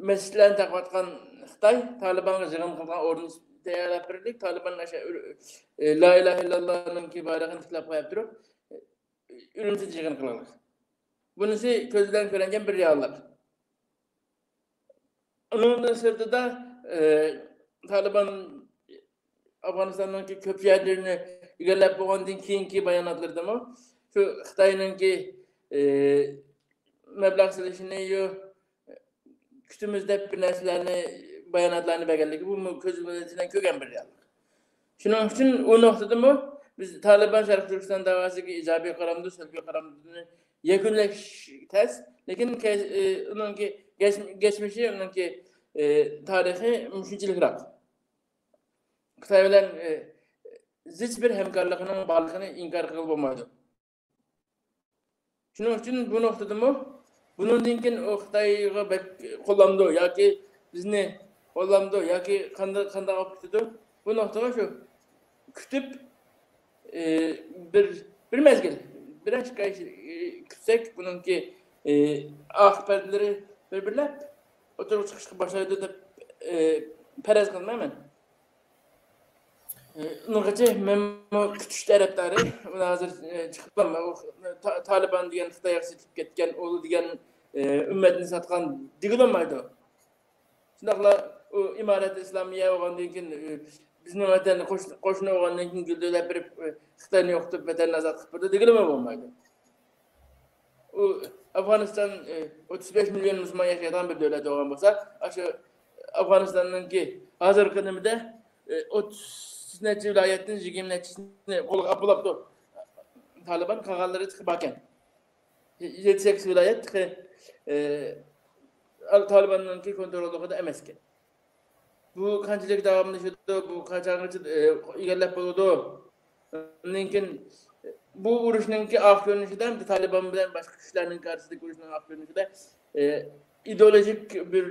مەسچىتلەرنى تاقىۋاتقان خىتاي تالىبانغا يىغىن قىلىدىغان ئورۇن تەييارلاپ بېرىلدى. تالىبان ئاشۇ ئۈر-، ئى، لا ئىلاھە ئىللاللانىڭكى بايرىقىنى تىكلەپ قويۇپ تۇرۇپ، ئۈرۈمچىدە يىغىن قىلغانلىق. بۇنىسى كۆز بىلەن كۆرۈنگەن بىر رېئاللىق. ئۇنىڭدىن سىرتىدا، ئى، تالىبان ئافغانىستاننىڭكى كۆپ يەرلىرىنى ئىگىلەپ بولغاندىن كېيىنكى باياناتلىرىدىمۇ شۇ خىتاينىڭكى، ئى، مەبلەغ سېلىشىنى يو-، كۈتىمىز دەپ بىر نەرسىلەرنى، باياناتلارنى بەرگەنلىكى، بۇ كۆز بىلەن كۆرگەن بىر رېئاللىق. شۇنىڭ ئۈچۈن ئۇ نۇقتىدىمۇ بىز تالىبان شەرقىي تۈركىستان داۋاسىغا ئىجابىي قارامدۇ، سەلبىي قارامدۇنى يەكۈنلەش تەس، لېكىن كە-، ئى، ئۇنىڭكى گەچ-، گەچمىشى ئۇنىڭكى، ئى، تارىخى مۇشۇنچىلىكراق. خىتاي بىلەن، ئى، زىچ بىر ھەمكارلىقىنىڭ بارلىقىنى ئىنكار قىلغىلى بولمايدۇ. شۇنىڭ ئۈچۈن بۇ نۇقتىدىمۇ بۇنىڭدىن كېيىن ئۇ خىتايغا بەك قوللامدۇ ياكى بىزنى قوللامدۇ ياكى قانداق، قانداق بولۇپ كېتىدۇ؟ بۇ نۇقتىغا شۇ كۈتۈپ، ئى، بىر، بىر مەزگىل، بىر ئىككى ئاي، ئى، كۈتسەك، بۇنىڭكى، ئى، ئاقىۋەتلىرى بىر-بىرلەپ ئوتتۇرىغا چىقىشقا باشلايدۇ دەپ، ئى، پەرەز قىلىمەن مەن. ئى، ئۇنىڭغىچە مەنمۇ كۈتۈش تەرەپدارى. مانا ھازىر، ئى، چىقىپ قالما، ئۇ تا-، تالىبان دېگەن خىتايغا سېتىپ كەتكەن، ئۇ دېگەن، ئى، ئۈممەتنى ساتقان دېگىلى بولمايدۇ. شۇنداقلا ئۇ ئىمارەت ئىسلامىيە بولغاندىن كېيىن، ئى، بىزنىڭ ۋەتەن قوش-، قوشنا بولغاندىن كېيىن گۈلدۈرلەپ بېرىپ، ئى، خىتاينى يوقىتىپ ۋەتەننى ئازاد قىلىپ بېرىدۇ دېگىلىمۇ بولمايدۇ. ئۇ ئافغانىستان، ئى، ئوتتۇز بەش مىليون مۇسۇلمان ياشايدىغان بىر دۆلەت بولغان بولسا، ئاشۇ ئافغانىستاننىڭكى ھازىرقى نېمىدە، ئى، ئوتتۇز نەچچە ۋىلايەتتىن يىگىرمە نەچچىسىنى قولغا ئاپ بولاپتۇ. تالىبان قالغانلىرى تېخى باركەن. يەتتە سەككىز ۋىلايەت تېخى، ئى، تالىباننىڭكى كونتروللۇقىدا ئەمەسكەن. بۇ قانچىلىك داۋاملىشىدۇ، بۇ قاچانغىچە، ئى، ئىگىلەپ بولىدۇ؟ ئۇندىن كېيىن بۇ ئۇرۇشنىڭكى ئاق كۆرۈنۈشىدە، تالىبان بىلەن باشقا كۈچلەرنىڭ ئارىسىدىكى ئۇرۇشنىڭ ئاق كۆرۈنۈشىدە، ئى، ئىدېئولوگىك بىر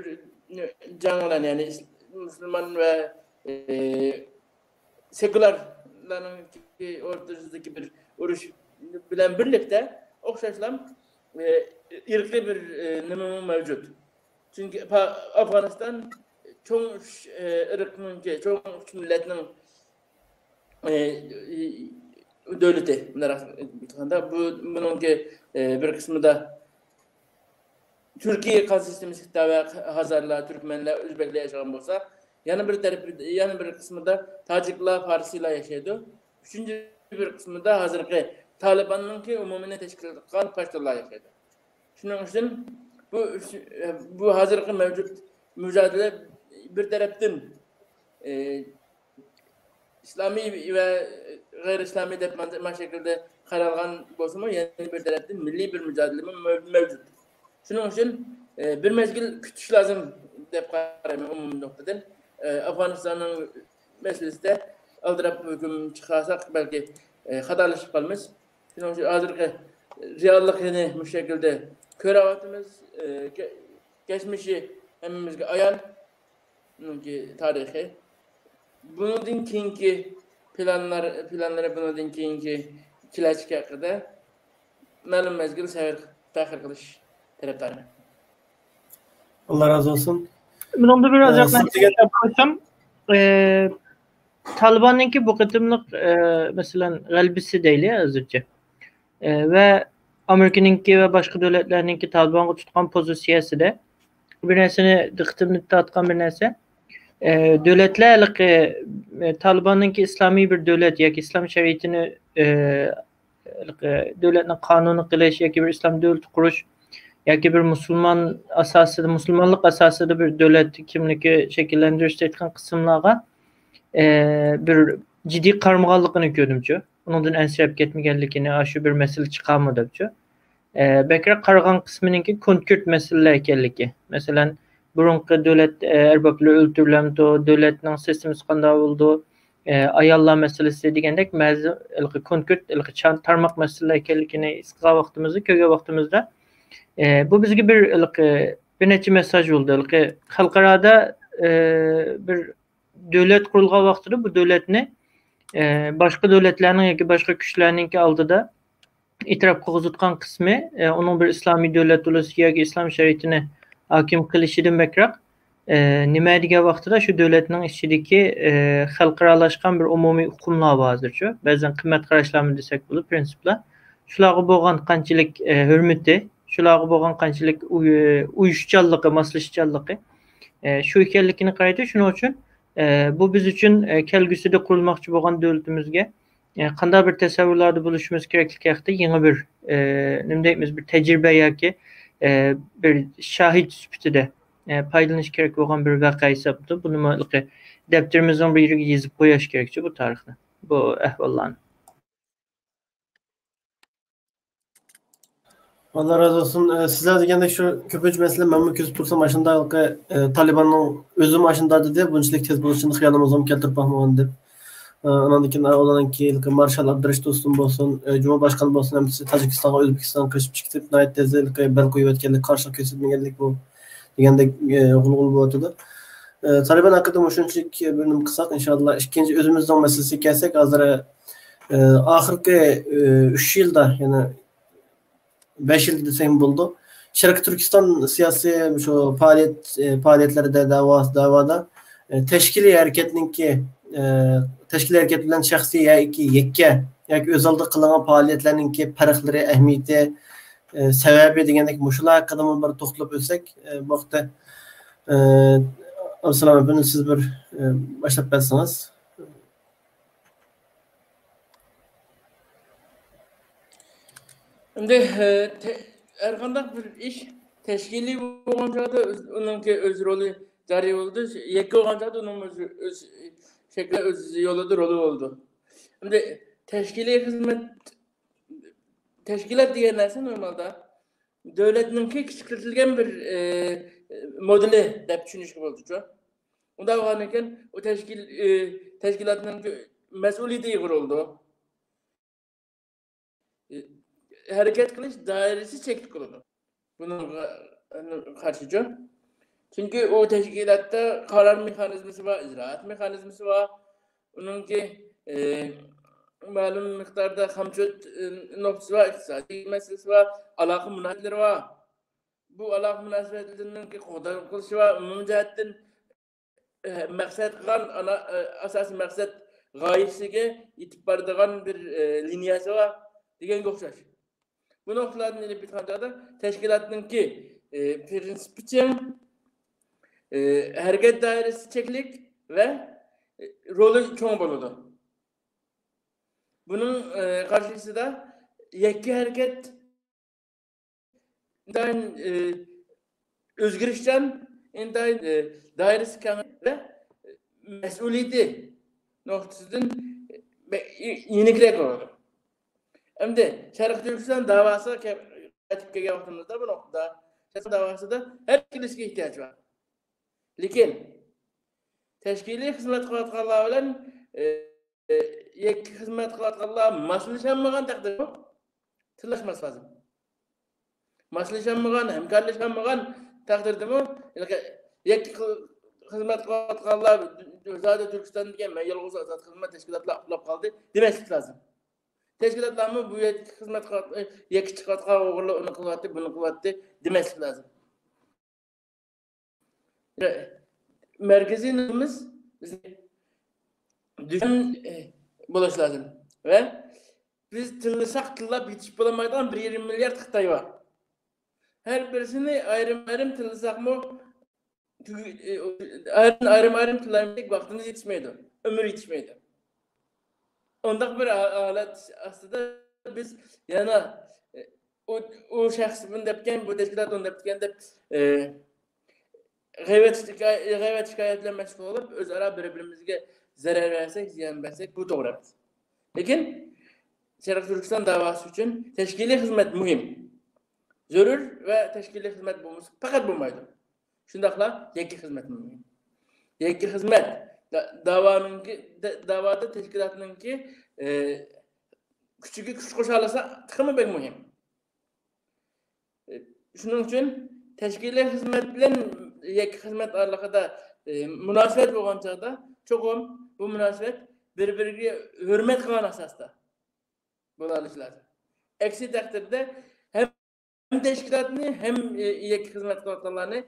جەڭ بىلەن، يەنى مۇسۇلمان ۋە، ئى، سېكۇلارلارنىڭ ئوتتۇرىسىدىكى بىر ئۇرۇش بىلەن بىرلىكتە ئوخشاشلا، ئى، ئىرقىي بىر، ئى، نېمىمۇ مەۋجۇت. چۈنكى پا-، ئافغانىستان چوڭ ئۈچ، ئى، ئىرقنىڭكى، چوڭ ئۈچ مىللەتنىڭ، ئى، ئى، دۆلىتى. بۇنداق ئېيتقاندا، بۇ، بۇنىڭكى، ئى، بىر قىسمىدا تۈركىي قان سىستېمىسى خىتاي ۋە ھازارلار، تۈركمەنلەر، ئۆزبەكلەر ياشىغان بولسا، يەنە بىر تەرىپى، يەنە بىر قىسمىدا تاجىكلار، پارسىلار ياشايدۇ. ئۈچىنچى بىر قىسمىدا ھازىرقى تالىباننىڭكى ئومۇمىينى تەشكىل قىلغان پاشتۇنلار ياشايدۇ. شۇنىڭ ئۈچۈن بۇ، بۇ ھازىرقى مەۋجۇت مۇجادىلە بىر تەرەپتىن، ئى، ئىسلامىي ۋە غەيرىي ئىسلامىي دەپ مانا شەكىلدە قارالغان بولسىمۇ، يەنە بىر تەرەپتىن مىللىي بىر مۇجادىلىمۇ مەۋ-، مەۋجۇت. شۇنىڭ ئۈچۈن، ئى، بىر مەزگىل كۈتۈش لازىم دەپ قارايمەن ئومۇمىي نۇقتىدىن. ئى، ئافغانىستاننىڭ مەسىلىسىدە ئالدىراپ ھۆكۈم چىقارساق، بەلكى، ئى، خاتالىشىپ قالىمىز. شۇنىڭ ئۈچۈن ھازىرقى رېئاللىقنى مۇشۇ شەكىلدە كۆرۈۋاتىمىز. ئى، كە-، كەچمىشى ھەممىمىزگە ئايان. ئۇنىڭكى تارىخى. بۇنىڭدىن كېيىنكى پىلانلار، پىلانلىرى بۇنىڭدىن كېيىنكى كېلەچەك ھەققىدە مەلۇم مەزگىل سەۋر، تەخىر قىلىش تەرەپدارىمەن. ئاللا رازى بولسۇن. بۇنىڭدا بىر ئە، ئازراق سىز دېگەن قوشسام، ئى، تالىباننىڭكى بۇ قېتىملىق، ئى، مەسىلەن، غەلىبىسى دەيلى ھازىرچە. ئى، ۋە ئامېرىكىنىڭكى ۋە باشقا دۆلەتلەرنىڭكى تالىبانغا تۇتقان پوزىتسىيەسىدە بىر نەرسىنى دىققىتىمنى تارتقان بىر نەرسە، ئى، دۆلەتلەر ھېلىقى، ئى، تالىباننىڭكى ئىسلامىي بىر دۆلەت ياكى ئىسلام شەرىئىتىنى، ئى، ھېلىقى دۆلەتنى قانۇنىي قىلىش ياكى بىر ئىسلام دۆلىتى قۇرۇش ياكى بىر مۇسۇلمان ئاساسىدا، مۇسۇلمانلىق ئاساسىدا بىر دۆلەت كىملىكى شەكىللەندۈرۈش دەيدىغان قىسىملارغا، ئى، بىر جىددىي قارىمىغانلىقىنى كۆردۈمچۇ. ئۇنىڭدىن ئەنسىرەپ كەتمىگەنلىكىنى، ئاشۇ بىر مەسىلە چىقارمۇ دەپچۇ. ئى، بەكرەك قارىغان قىسمىنىڭكى كونكرېت مەسىلىلەر ئىكەنلىكى. مەسىلەن، بۇرۇنقى دۆلەت، ئى، ئەربابلىرى ئۆلتۈرۈلەمدۇ، دۆلەتنىڭ سىستېمىسى قانداق بولىدۇ، ئى، ئاياللار مەسىلىسى دېگەندەك بەزى ھېلىقى كونكرېت، ھېلىقى چان تارماق مەسىلىلەر ئىكەنلىكىنى ھېس قىلغان ۋاقتىمىزدا، كۆرگەن ۋاقتىمىزدا، ئى، بۇ بىزگە بىر ھېلىقى بىر نەچچە مېسساژ بولدى. ھېلىقى خەلقئارادا، ئى، بىر دۆلەت قۇرۇلغان ۋاقتىدا بۇ دۆلەتنى، ئى، باشقا دۆلەتلەرنىڭ ياكى باشقا كۈچلەرنىڭكى ئالدىدا ئېتىراپ قىلغۇزۇۋاتقان قىسمى، ئى، ئۇنىڭ بىر ئىسلامىي دۆلەت بولۇشى ياكى ئىسلام شەرىئىتىنى ھاكىم قىلىشىدىن بەكرەك، ئى، نېمە دېگەن ۋاقتىدا شۇ دۆلەتنىڭ ئىچىدىكى، ئى، خەلقئارالاشقان بىر ئومۇمىي ئۇقۇملار بار ھازىرچۇ. بەزەن قىممەت قاراشلارمۇ دېسەك بولىدۇ، پرىنسىپلار. شۇلارغا بولغان قانچىلىك، ئى، ھۆرمىتى، شۇلارغا بولغان قانچىلىك ئۇي-، ئۇيۇشۇشچانلىقى، ماسلىشىشچانلىقى، ئى، شۇ ئىكەنلىكىنى قارايدۇ. شۇنىڭ ئۈچۈن، ئى، بۇ بىز ئۈچۈن، ئى، كەلگۈسىدە قۇرۇلماقچى بولغان دۆلىتىمىزگە، ئى، قانداق بىر تەسەۋۋۇرلاردا بولۇشىمىز كېرەكلىكى ھەققىدە يېڭى بىر، ئى، نېمە دەيمىز، بىر تەجرىبە ياكى، ئى، بىر شاھىت سۈپىتىدە، ئى، پايدىلىنىش كېرەك بولغان بىر ۋەقە ھېسابلىنىدۇ. بۇنىمۇ ھېلىقى دەپتىرىمىزنىڭ بىر يېرىگە يېزىپ قويۇش كېرەكچۇ بۇ تارىخنى، بۇ ئەھۋاللارنى. ئاللا رازى بولسۇن. ئە، سىزلەر دېگەندەك شۇ كۆپىنچە مەسىلە مەنمۇ كۆزۈپ تۇرسام ئاشۇنداق، ئە، تالىباننىڭ ئۆزىمۇ ئاشۇنداق دېدى، بۇنچىلىك تېز بولۇشىنى خىيالىمغىمۇ كەلتۈرۈپ باقمىغان دەپ. ئە، ئاناندىن كېيىن ئۇلارنىڭكى مارشال ئابدۇرېشىت دوستۇم بولسۇن، ئە، جۇما باشقان بولسۇن، ھەممىسى تاجىكىستانغا، ئۆزبېكىستانغا قېچىپ چىقىپ ناھايىتى تېز بەل قويۇۋەتكەنلىك، قارشىلىق كۆرسەتمىگەنلىك بۇ دېگەندەك، ئە، غۇلغۇلا بولۇۋاتىدۇ. ئە، تالىبان ھەققىدە مۇشۇنچىلىك بىر نېمە قىلساق، ئىنشاللا ئىككىنچى ئۆزىمىزنىڭ مەسىلىسىگە كەلسەك، ھازىر، ئە، ئاخىرقى، ئە، ئۈچ يىلدا، يەنى بەش يىل دېسەم بولىدۇ. شەرقىي تۈركىستان سىياسىي شۇ پائالىيەت، ئە، پائالىيەتلىرىدە، دەۋا، دەۋادا، ئە، تەشكىلىي ھەرىكەتنىڭكى، ئە، تەشكىلىي ھەرىكەت بىلەن شەخسىي ياكى يەككە ياكى ئۆز ئالدىغا قىلىنغان پائالىيەتلەرنىڭكى پەرقلىرى، ئەھمىيىتى، ئە، سەۋەبى دېگەندەك مۇشۇلار ھەققىدىمۇ بىر توختىلىپ ئۆتسەك، ئە، بۇ ھەقتە، ئە، ئابدۇسالام ئەپەندى، سىز بىر، ئە، باشلاپ بەرسىڭىز. ئەمدى، ئە، تە-، ھەرقانداق بىر ئىش تەشكىلىي بولغان چاغدا ئۆز-، ئۇنىڭكى ئۆز رولى جارى بولىدۇ، يەككە بولغان چاغدا ئۇنىڭ ئۆز، ئۆز شەكلى، ئۆز يولىدا رولى بولىدۇ. ئەمدى تەشكىلىي خىزمەت، تەشكىلات دېگەن نەرسە نورمالدا دۆلەتنىڭكى كىچىكلىتىلگەن بىر، ئە، مودېلى دەپ چۈشىنىشكە بولىدۇ. ئۇنداق بولغاندىكىن ئۇ تەشكىل-، ئە، تەشكىلاتنىڭ مەسئۇلىيىتى ئېغىر بولىدۇ. ئە، ھەرىكەت قىلىش دائىرىسى چەكلىك بولىدۇ. بۇنىڭغا قارشىچۇ؟ چۈنكى ئۇ تەشكىلاتتا قارار مېخانىزمىسى بار، ئىجرائات مېخانىزمىسى بار. ئۇنىڭكى، ئە، مەلۇم مىقداردا خامچوت، ئە، نۇقتىسى بار، ئىقتىسادىي مەسىلىسى بار، ئالاقە مۇناسىۋەتلىرى بار. بۇ ئالاقە مۇناسىۋەتلىرىنىڭكى قوغداپ قېلىشى بار. ئومۇمىي جەھەتتىن، ئە، مەقسەت قىلغان ئانا-، ئە، ئاساسىي مەقسەت غايىسىگە يېتىپ بارىدىغان بىر، ئە، لىنىيەسى بار دېگەنگە ئوخشاش. بۇ نۇقتىلاردىن ئېلىپ ئېيتقان چاغدا تەشكىلاتنىڭكى، ئە، پىرىنسىپى چىڭ، ئە، ھەرىكەت دائىرىسى چەكلىك ۋە، ئە، رولى چوڭ بولىدۇ. بۇنىڭ، ئە، قارشىسىدا يەككە ھەرىكەت ئىنتايىن، ئە، ئۆزگىرىشچان، ئىنتايىن، ئە، دائىرىسى كەڭ ۋە مەسئۇلىيىتى نۇقتىسىدىن بە-، يېنىكرەك بولىدۇ. ئەمدى شەرقىي تۈركىستان داۋاسىغا كە-، قايتىپ كەلگەن ۋاقتىمىزدا بۇ نۇقتىدا شەرقىي داۋاسىدا ھەرىكەتلىشىشكە ئېھتىياج بار. لېكىن تەشكىلىي خىزمەت قىلىۋاتقانلار بىلەن، ئە، يەككە خىزمەت قىلىۋاتقانلار ماسلىشالمىغان تەقدىردىمۇ تىللاشماس لازىم. ماسلىشالمىغان، ھەمكارلىشالمىغان تەقدىردىمۇ، يەككە خىزمەت قىلىۋاتقانلار زادى تۈركىستان دېگەن مەن يالغۇز ئازاد خىزمەت تەشكىلاتلار ئۇخلاپ قالدى دېمەسلىك لازىم. تەشكىلاتلارمۇ بۇ يەككە خىزمەت قىلىۋات-، يەككە چىقىۋاتقان ئوغۇرلار ئۇنى قىلىۋاتتى، بۇنى قىلىۋاتتى دېمەسلىك لازىم. مەركىزىي نۇقتىمىز بىزنىڭ دۈشمەن بولۇش لازىم. ۋە بىز تىللىساق تىللاپ يېتىشىپ بولالمايدىغان بىر يېرىم مىليارد خىتاي بار. ھەر بىرسىنى ئايرىم-ئايرىم تىللىساقمۇ، تۈگە-، ئايرىم-ئايرىم تىللايمىزدەك ۋاقتىمىز يېتىشمەيدۇ، ئۆمۈر يېتىشمەيدۇ. ئۇنداق بىر ھا-، ھالەت ئاستىدا بىز يەنە، ئۇ، ئۇ شەخس بۇنى دەپتىكەن، بۇ تەشكىلات ئۇنى دەپتىكەن دەپ، ئە، غەيۋەت شىكايە-، غەيۋەت شىكايەت بىلەن مەشغۇل بولۇپ، ئۆزئارا بىر-بىرىمىزگە زەرەر بەرسەك، زىيان بەرسەك، بۇ توغرا ئەمەس. لېكىن شەرقىي تۈركىستان داۋاسى ئۈچۈن تەشكىلىي خىزمەت مۇھىم. زۆرۈر ۋە تەشكىلىي خىزمەت بولمىسا پەقەت بولمايدۇ. شۇنداقلا يەككە خىزمەت مۇھىم. يەككە خىزمەت دا-، داۋانىڭكى، دا-، داۋادا تەشكىلاتنىڭكى، ئە، كۈچىگە كۈچ قوشالىسا تېخىمۇ بەك مۇھىم. ئە، شۇنىڭ ئۈچۈن تەشكىلىي خىزمەت بىلەن يەككە خىزمەت ئارىلىقىدا، ئە، مۇناسىۋەت بولغان چاغدا چوقۇم بۇ مۇناسىۋەت بىر-بىرىگە ھۆرمەت قىلغان ئاساستا بولالىشى لازىم. ئەكسى تەقدىردە ھەم تەشكىلاتنى، ھەم يەككە خىزمەت قىلىۋاتقانلارنى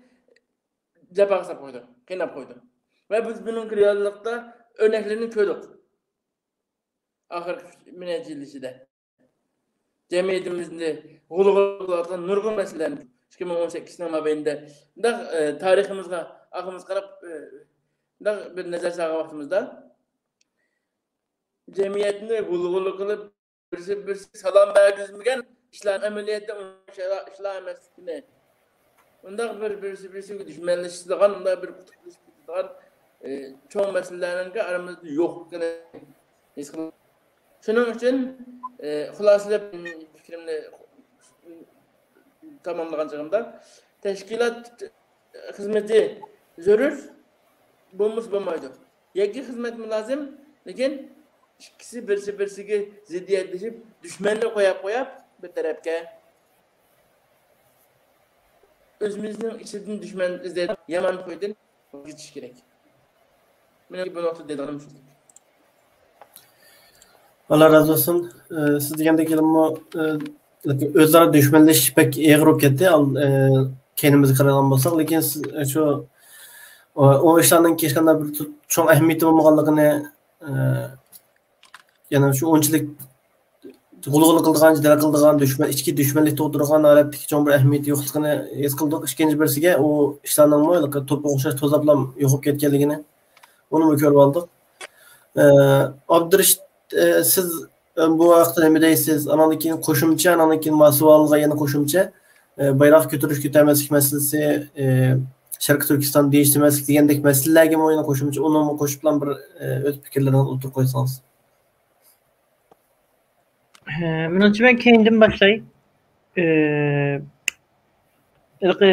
جاپاغا ساپ قويىدۇ، قىيناپ قويىدۇ. ۋە بىز بۇنىڭ رېئاللىقتا ئۆرنەكلىرىنى كۆردۇق. ئاخىرقى بىر نەچچە يىل ئىچىدە جەمئىيىتىمىزنى غۇلغۇلا قىلىۋاتقان نۇرغۇن مەسىلىلەرنى ئىككى مىڭ ئون سەككىزنىڭ مابەينىدە مۇنداق، ئە، تارىخىمىزغا ئارقىمىزغا قاراپ، ئە، مۇنداق بىر نەزەر سالغان ۋاقتىمىزدا، جەمئىيەتنى غۇلغۇلا قىلىپ، بىرسى بىرسىگە سالام بەرگۈزمىگەن ئىشلار ئەمەلىيەتتە ئۇنداق ئىشلار، ئىشلار ئەمەسلىكىنى، ئۇنداق بىر بىرسى بىرسىگە دۈشمەنلىشىدىغان، ئۇنداق بىر قۇتۇقلىشىپ كېتىدىغان، ئى، چوڭ مەسىلىلەرنىڭكى ئارىمىزدا يوقلۇقىنى ھېس قىلىمەن. شۇنىڭ ئۈچۈن، ئى، خۇلاسىلەپ پىكرىمنى، تاماملىغان چېغىمدا، تەشكىلات خىزمىتى زۆرۈر، بولمىسا بولمايدۇ. يەككە خىزمەتمۇ لازىم، لېكىن ئىككىسى بىرسى بىرسىگە زىددىيەتلىشىپ، دۈشمەننى قويۇپ قويۇپ بىر تەرەپكە، ئۆزىمىزنىڭ ئىچىدىن دۈشمەن ئىزدەيدىغان يامان خۇيدىن ۋاز كېچىش كېرەك. مېنىڭ بۇ نۇقتىدا دەيدىغىنىم شۇ. ئاللا رازى بولسۇن. ئى، سىز دېگەندەك ھېلىمۇ، ئى، ئۆزئارا دۈشمەنلىشىش بەك ئېغىر بولۇپ كەتتى. ئال-، ئى، كەينىمىزگە قارايدىغان بولساق، لېكىن سىز، ئى، شۇ، ئۇ، ئۇ ئىشلارنىڭ ھېچقانداق بىر چوڭ ئەھمىيىتى بولمىغانلىقىنى، ئى، يەنى شۇ ئۇنچىلىك غۇلغۇلا قىلىدىغان، جېدەل قىلىدىغان، دۈشمەن، ئىچكى دۈشمەنلىك تۇغدۇرىدىغان ھالەتتىكى چوڭ بىر ئەھمىيىتى يوقلۇقىنى ھېس قىلدۇق. ئىككىنچى بىرسىگە، ئۇ ئىشلارنىڭمۇ ھېلىقى توپا ئوخشاش توزاپلام يوقاپ كەتكەنلىكىنى، ئۇنىمۇ كۆرۈپ ئالدۇق. ئە، ئابدۇرېشىت، ئە، سىز، ئە، بۇ ھەقتە نېمە دەيسىز؟ ئاناندىن كېيىن قوشۇمچە، ئاناندىن كېيىن ما سوئالغا يەنە قوشۇمچە. ئە، بايراق كۆتۈرۈش، كۆتەرمەسلىك مەسىلىسى، ئە، شەرقىي تۈركىستان دېيىش دېمەسلىك دېگەندەك مەسىلىلەرگىمۇ يەنە قوشۇمچە، ئۇنىمۇ قوشۇپلا بىر، ئە، ئۆز پىكىرلىرىڭىزنى ئوتتۇرىغا قويسىڭىز. ھە، مېنىڭچە مەن كەينىدىن باشلاي. ئى، ھېلىقى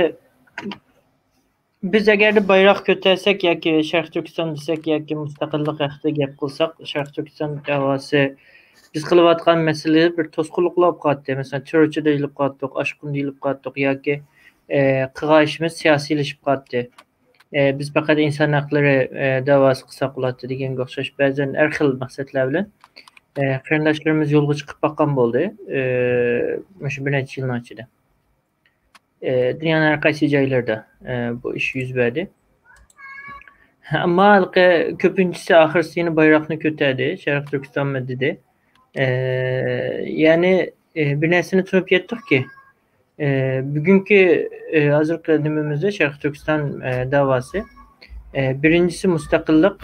بىز ئەگەردە بايراق كۆتەرسەك ياكى شەرقىي تۈركىستان دېسەك ياكى مۇستەقىللىق ھەققىدە گەپ قىلساق، شەرقىي تۈركىستان دەۋاسى بىز قىلىۋاتقان مەسىلە بىر توسقۇنلۇق بولۇپ قالاتتى. مەسىلەن، تېررورچى دېيىلىپ قالاتتۇق، ئاشقۇن دېيىلىپ قالاتتۇق ياكى، ئى، قىلغان ئىشىمىز سىياسىيلىشىپ قالاتتى. ئى، بىز پەقەت ئىنسان ھەقلىرى، ئى، دەۋاسى قىلساق بولاتتى دېگەنگە ئوخشاش بەزەن ھەر خىل مەقسەتلەر بىلەن، ئى، قېرىنداشلىرىمىز يولغا چىقىپ باققان بولدى. ئى، مۇشۇ بىر نەچچە يىلنىڭ ئىچىدە. ئى، دۇنيانىڭ ھەر قايسى جايلىرىدا، ئى، بۇ ئىش يۈز بەردى. ئەمما ھېلىقى كۆپىنچىسى ئاخىرسى يەنە بايراقنى كۆتەردى، شەرقىي تۈركىستانمۇ دېدى. ئى، يەنى، ئى، بىر نەرسىنى تونۇپ يەتتۇقكى، ئى، بۈگۈنكى، ئى، ھازىرقى نېمىمىزدە شەرقىي تۈركىستان، ئى، داۋاسى، ئى، بىرىنچىسى مۇستەقىللىق،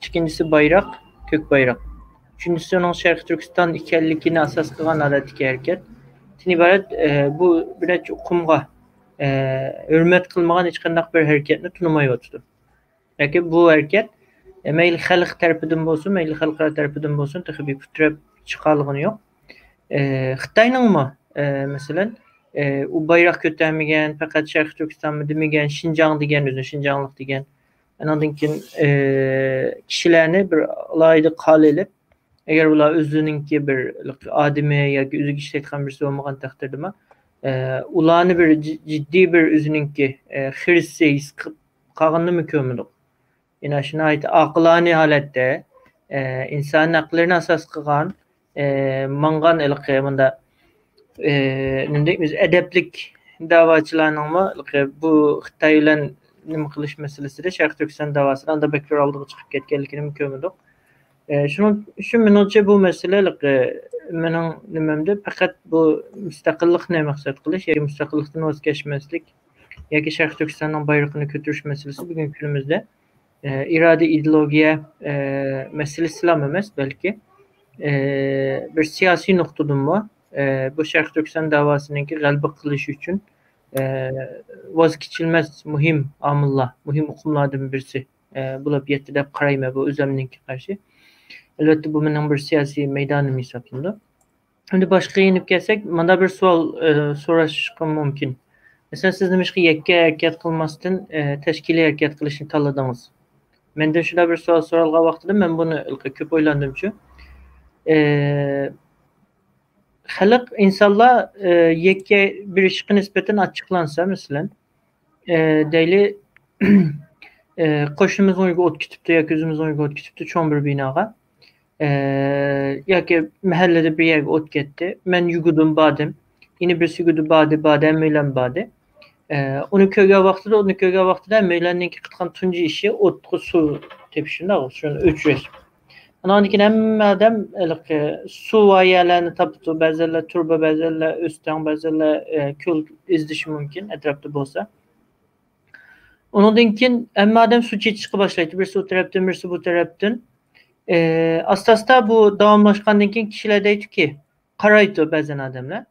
ئىككىنچىسى بايراق، كۆك بايراق. ئۈچىنچىسى ئۇنىڭ شەرقىي تۈركىستان ئىكەنلىكىنى ئاساس قىلغان ھالەتتىكى ھەرىكەت. تىن ئىبارەت، ئى، بۇ بىر نەچچە ئۇقۇمغا، ئى، ھۆرمەت قىلمىغان ھېچقانداق بىر ھەرىكەتنى تونۇمايۋاتىدۇ. ياكى بۇ ھەرىكەت، ئە، مەيلى خەلق تەرىپىدىن بولسۇن، مەيلى خەلقئارا تەرىپىدىن بولسۇن، تېخى بىر پۇت تىرەپ چىقالىغىنى يوق. ئە، خىتاينىڭمۇ، ئە، مەسىلەن، ئە، ئۇ بايراق كۆتەرمىگەن، پەقەت شەرقىي تۈركىستانمۇ دېمىگەن، شىنجاڭ دېگەن، ئۆزىنى شىنجاڭلىق دېگەن. ئانىڭدىن كېيىن، ئە، كىشىلەرنى بىر ئالاھىدە قارا ئېلىپ، ئەگەر ئۇلار ئۆزىنىڭكى بىر ئادىمى ياكى ئۆزىگە ئىشلەيدىغان بىرسى بولمىغان تەقدىردىمۇ، ئە، ئۇلارنى بىر جى-، جىددىي بىر ئۆزىنىڭكى، ئە، خىرىسى ھېس قىلىپ قالغىنىنىمۇ كۆرمىدۇق. يەنى شۇ ناھايىتى ئاقىلانە ھالەتتە، ئە، ئىنسان ھەقلىرىنى ئاساس قىلغان، ئە، ماڭغان ھېلىقى مۇنداق، ئە، نېمە دەيمىز، ئەدەپلىك داۋاچىلارنىڭمۇ ھېلىقى بۇ خىتاي بىلەن نېمە قىلىش مەسىلىسىدە شەرقىي تۈركىستان داۋاسىدا ئانداق بەك بىر ئالدىغا چىقىپ كەتكەنلىكىنىمۇ كۆرمىدۇق. ئە، شۇنىڭ ئۈچۈن مېنىڭچە بۇ مەسىلە ھېلىقى مېنىڭ نېمەمدە پەقەت بۇ مۇستەقىللىقنى مەقسەت قىلىش ياكى مۇستەقىللىقتىن ۋاز كەچمەسلىك ياكى شەرقىي تۈركىستاننىڭ بايرىقىنى كۆتۈرۈش مەسىلىسى بۈگۈنكى كۈنىمىزدە ئە، ئىرادە، ئىدېئولوگىيە، ئە، مەسىلىسىلا ئەمەس، بەلكى، ئە، بىر سىياسىي نۇقتىدىنمۇ، ئە، بۇ شەرقىي تۈركىستان داۋاسىنىڭكى غەلىبە قىلىشى ئۈچۈن، ئە، ۋاز كېچىلمەس مۇھىم ئامىللار، مۇھىم ئۇقۇملاردىن بىرسى، ئە، بولۇپ يەتتى دەپ قارايمەن بۇ ئۆزۈمنىڭكى قارىشى. ئەلۋەتتە، بۇ مېنىڭ بىر سىياسىي مەيدانىم ھېسابلىنىدۇ. ئەمدى باشقا يېنىپ كەلسەك، مانا بىر سوئال، ئە، سوراشقا مۇمكىن. مەسىلەن، سىز نېمىشقا يەككە ھەرىكەت قىلماستىن، ئە، تەشكىلىي ھەرىكەت قىلىشنى تاللىدىڭىز؟ مەندىن شۇنداق بىر سوئال سورالغان ۋاقتىدا مەن بۇنى كۆپ ئويلاندىمچۇ. ئە، خەلق، ئىنسانلار، ئە، يەككە بىر ئىشقا نىسبەتەن ئاچچىقلانسا، مەسىلەن، ئە، دەيلى، ئە، قوشنىمىزنىڭ ئۆيىگە ئوت كېتىپتۇ ياكى ئۆزىمىزنىڭ ئۆيىگە ئوت كېتىپتۇ، چوڭ بىر بىناغا. ئە، ياكى مەھەللىدە بىر يەرگە ئوت كەتتى. مەن يۈگۈردۈم، باردىم. يەنە بىرسى يۈگۈردى، باردى، باردى، ھەممەيلەن باردى. ئە، ئۇنى كۆرگەن ۋاقتىدا، ئۇنى كۆرگەن ۋاقتىدا ھەممەيلەننىڭكى قىلغان تۇنجى ئىشى ئوتقا سۇ تېپىش، شۇنداقغۇ، شۇنى ئۆچۈرۈش. ئانان كېيىن ھەممە ئادەم ھېلىقى سۇ بار يەرلەرنى تاپىدۇ. بەزىلەر تۇرۇبا، بەزىلەر ئۆستەڭ، بەزىلەر، ئە، كۆل ئىزدىشى مۇمكىن، ئەتراپتا بولسا. ئۇنىڭدىن كېيىن ھەممە ئادەم سۇ چېچىشقا باشلايتتى. بىرسى ئۇ تەرەپتىن، بىرسى بۇ تەرەپتىن. ئى، ئاستا-ئاستا بۇ داۋاملاشقاندىن كېيىن كىشىلەر دەيدۇكى، قارايتتى بەزەن ئادەملەر.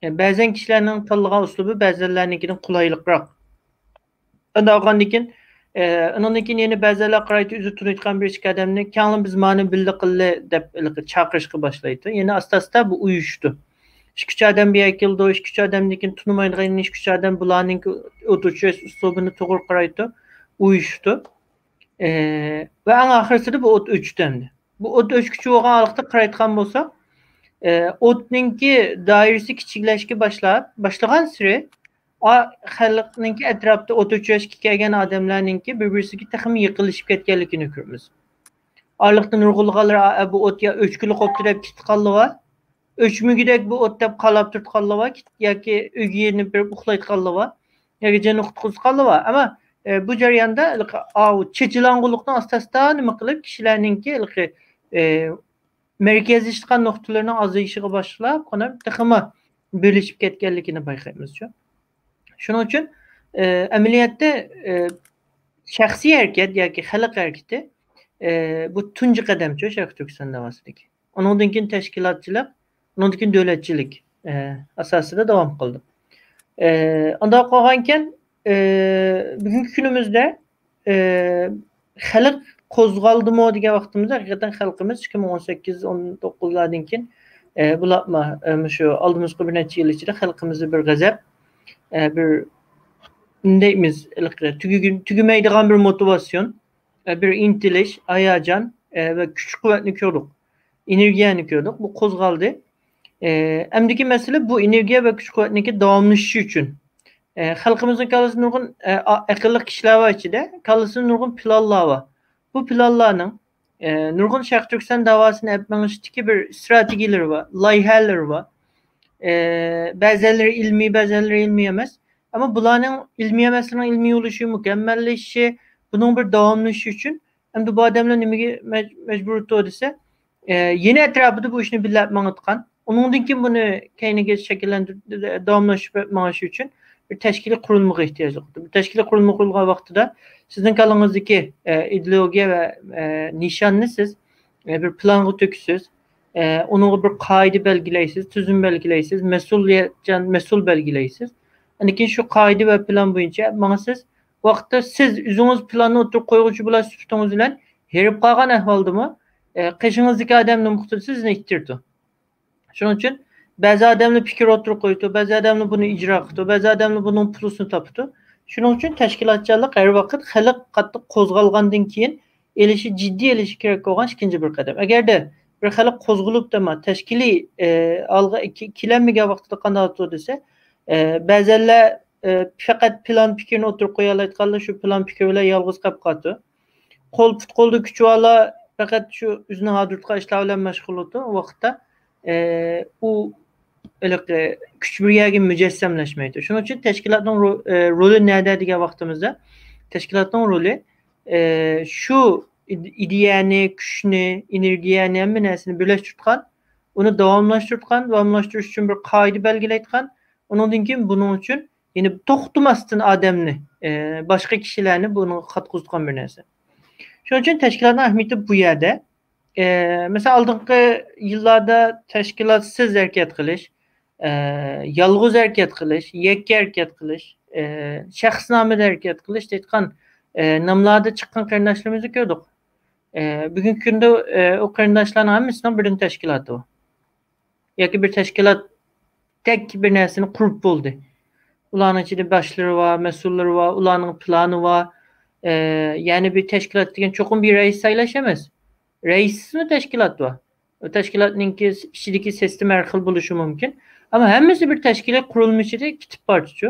ئى، بەزەن كىشىلەرنىڭ تاللىغان ئۇسلۇبى بەزەنلەرنىڭكىدىن قولايلىقراق. ئەمدى ئالغاندىن كېيىن، ئى، ئۇنىڭدىن كېيىن يەنە بەزەنلەر قارايتتى، ئۆزى تونۇيدىغان بىر ئىككى ئادەمنى، كەڭلى بىز مانى بىللە قىللى دەپ ھېلىقى چاقىرىشقا باشلايتتى. يەنە ئاستا-ئاستا بۇ ئۇيۇشتى. ئىككى ئۈچ ئادەم بۇ يەرگە كېلىدۇ، ئىككى ئۈچ ئادەمدىن كېيىن تونۇمايدىغان ئىككى ئۈچ ئادەم بۇلارنىڭكى ئوت ئۆچۈرۈش ئۇسلۇبىنى توغرا قارايدۇ، ئۇيۇشىدۇ. ئى، ۋە ئەڭ ئاخىرسىدا بۇ ئوت ئۆچتى ئەمدى. بۇ ئوت ئۆچكۈچى بولغان ھالقىدا قارايدىغان بولساق، ئى، ئوتنىڭكى دائىرىسى كىچىكلەشكە باشلاپ، باشلىغانسېرى، ئا، خەلقنىڭكى ئەتراپتا ئوت ئۆچۈرۈشكە كەلگەن ئادەملەرنىڭكى بىر-بىرسىگە تېخىمۇ يېقىنلىشىپ كەتكەنلىكىنى كۆرىمىز. ئارىلىقتا نۇرغۇنلىغانلار، «ئا، ئە، بۇ ئوت يا ئۆچكىلى قوپتى» دەپ كېتىپ قالدىۋا، «ئۆچمىگۈدەك بۇ ئوت» دەپ قالاپ تۇرۇپ قالدىۋا، ياكى ئۆيگە يېنىپ بېرىپ ئۇخلايدىغانلىۋا، ياكى جېنى قۇتقۇزۇپ قالدىۋا. ئەمما، ئە، بۇ جەرياندا ھېلىقى ئاۋۇ چېچىلاڭغۇلۇقنىڭ ئاستا-ئاستا نېمە قىلىپ، كىشىلەرنىڭكى ھېلىقى، ئە، مەركەزلىشىدىغان نۇقتىلىرىنىڭ ئازىيىشىغا باشلاپ، قانداق تېخىمۇ بۆلۈشۈپ كەتكەنلىكىنى بايقايمىز شۇ. شۇنىڭ ئۈچۈن، ئە، ئەمەلىيەتتە، ئە، شەخسىي ھەرىكەت ياكى خەلق ھەرىكىتى، ئە، بۇ تۇنجى قەدەمچۇ شەرقىي تۈركىستان داۋاسىدىكى. ئۇنىڭدىن كېيىن تەشكىلاتچىلىق، ئۇنىڭدىن كېيىن دۆلەتچىلىك، ئە، ئاساسىدا داۋام قىلدى. ئە، ئانداق قالغانكەن، ئە، بۈگۈنكى كۈنىمىزدە، ئە، خەلق قوزغالدىمۇ دېگەن ۋاقتىمىزدا، ھەقىقەتەن خەلقىمىز ئىككى مىڭ ئون سەككىز، ئون توققۇزلاردىن كېيىن، ئە، بۇلارمۇ، ئە، مۇشۇ ئالدىمىزقى بىر نەچچە يىل ئىچىدە خەلقىمىزدە بىر غەزەپ، ئە، بىر، نېمە دەيمىز، ھېلىقى تۈگىگۈ-، تۈگىمەيدىغان بىر موتىۋاتسىيون، ئە، بىر ئىنتىلىش، ھاياجان، ئە، ۋە كۈچ-قۇۋۋەتنى كۆردۇق. ئېنېرگىيەنى كۆردۇق. بۇ قوزغالدى. ئە، ئەمدىكى مەسىلە بۇ ئېنېرگىيە ۋە كۈچ-قۇۋۋەتنىڭكى داۋاملىشىشى ئۈچۈن. ئە، خەلقىمىزنىڭ كاللىسىدا نۇرغۇن، ئە، ئا-، ئەقىللىق كىشىلەر بار ئىچىدە، كاللىسىدا نۇرغۇن پىلانلار بار. بۇ پىلانلارنىڭ، ئە، نۇرغۇن شەرقىي تۈركىستان داۋاسىنى ئېلىپ مېڭىشتىكى بىر ئىستراتېگىيەلىرى بار، لايىھەلىرى بار. ئە، بەزەنلىرى ئىلمىي، بەزەنلىرى ئىلمىي ئەمەس. ئەمما بۇلارنىڭ ئىلمىي ئەمەسلىرىنىڭ ئىلمىي بولۇشى، مۇكەممەللىشىشى، بۇنىڭ بىر داۋاملىشىشى ئۈچۈن، ئەمدى بۇ ئادەملەر نېمىگە مەج-، مەجبۇر تۇر دېسە، ئە، يەنە ئەتراپىدا بۇ ئىشنى بىللە ئېلىپ ماڭىدىغان، ئۇنىڭدىن كېيىن بۇنى كەينىگە شەكىللەندۈرۈپ، داۋاملاشتۇرۇپ مېڭىش ئۈچۈن بىر تەشكىلىي قۇرۇلمىغا ئېھتىياجلىق. بىر تەشكىلىي قۇرۇلما قۇرۇلغان ۋاقتىدا سىزنىڭ كاللىڭىزدىكى، ئە، ئىدېئولوگىيە ۋە، ئە، نىشاننى سىز، ئە، بىر پىلانغا تۆكىسىز، ئە، ئۇنىڭغا بىر قائىدە بەلگىلەيسىز، تۈزۈم بەلگىلەيسىز، مەسئۇلىيەتچان مەسئۇل بەلگىلەيسىز. ئاندىن كېيىن شۇ قائىدە ۋە پىلان بويىچە ماڭىسىز. ۋاقىتتا سىز ئۆزىڭىز پىلاننى ئوتتۇرىغا قويغۇچى بولاش سۈپىتىڭىز بىلەن ھېرىپ قالغان ئەھۋالدىمۇ، ئە، قېشىڭىزدىكى ئادەم نېمە قىلىدۇ، سىزنى ئىتتىرىدۇ. شۇنىڭ ئۈچۈن بەزى ئادەملەر پىكىر ئوتتۇرىغا قويىدۇ، بەزى ئادەملەر بۇنى ئىجرا قىلىدۇ، بەزى ئادەملەر بۇنىڭ پۇلىسىنى تاپىدۇ. شۇنىڭ ئۈچۈن تەشكىلاتچانلىق ھەر ۋاقىت خەلق قاتتىق قوزغالغاندىن كېيىن ئېلىشى، جىددىي ئېلىشى كېرەك بولغان ئىككىنچى بىر قەدەم. ئەگەردە بىر خەلق قوزغىلىپ، ئەمما تەشكىلىي، ئە، ھالغا كى-، كېلەلمىگەن ۋاقتىدا قانداق بولىدۇ دېسە، ئە، بەزەنلەر، ئە، پەقەت پىلان پىكرىنى ئوتتۇرىغا قويالايدىغانلار شۇ پىلان پىكرى بىلەن يالغۇز قېلىپ قالىدۇ. قول پۇت قولدا كۈچى بارلار پەقەت شۇ ئۆزىنىڭ ھازىرلىتىدىغان ئىشلار بىلەن مەشغۇل بولىدۇ. ئۇ ۋاقىتتا، ئە، ئۇ ھېلىقى كۈچ بىر يەرگە مۇجەسسەملەشمەيدۇ. شۇنىڭ ئۈچۈن تەشكىلاتنىڭ رو-، ئە، رولى نەدە دېگەن ۋاقتىمىزدا، تەشكىلاتنىڭ رولى، ئە، شۇ ئىد-، ئىدىيەنى، كۈچنى، ئېنېرگىيەنى، ھەممە نەرسىنى بىرلەشتۈرىدىغان، ئۇنى داۋاملاشتۇرىدىغان، داۋاملاشتۇرۇش ئۈچۈن بىر قائىدە بەلگىلەيدىغان، ئۇنىڭدىن كېيىن بۇنىڭ ئۈچۈن يەنە توختىماستىن ئادەمنى، ئە، باشقا كىشىلەرنى بۇنىڭغا قاتقۇزىدىغان بىر نەرسە. شۇنىڭ ئۈچۈن تەشكىلاتنىڭ ئەھمىيىتى بۇ يەردە. ئە، مەسىلەن، ئالدىنقى يىللاردا تەشكىلاتسىز ھەرىكەت قىلىش، ئە، يالغۇز ھەرىكەت قىلىش، يەككە ھەرىكەت قىلىش، ئە، شەخسنامىدە ھەرىكەت قىلىش دەيدىغان، ئە، ناملاردا چىققان قېرىنداشلىرىمىزنى كۆردۇق. ئە، بۈگۈنكى كۈندە، ئە، ئۇ قېرىنداشلارنىڭ ھەممىسىنىڭ بىردىن تەشكىلاتى بار. ياكى بىر تەشكىلاتتەك بىر نەرسىنى قۇرۇپ بولدى. ئۇلارنىڭ ئىچىدە باشلىرى بار، مەسئۇللىرى بار، ئۇلارنىڭ پىلانى بار. ئە، يەنى بىر تەشكىلات دېگەن چوقۇم بىر رەئىس سايلاش ئەمەس. رەئىسسىزمۇ تەشكىلات بار. ئۇ تەشكىلاتنىڭكى ئىچىدىكى سىستېما ھەر خىل بولۇشى مۇمكىن. ئەمما ھەممىسى بىر تەشكىلىي قۇرۇلما ئىچىدە كېتىپ بارىدۇچۇ.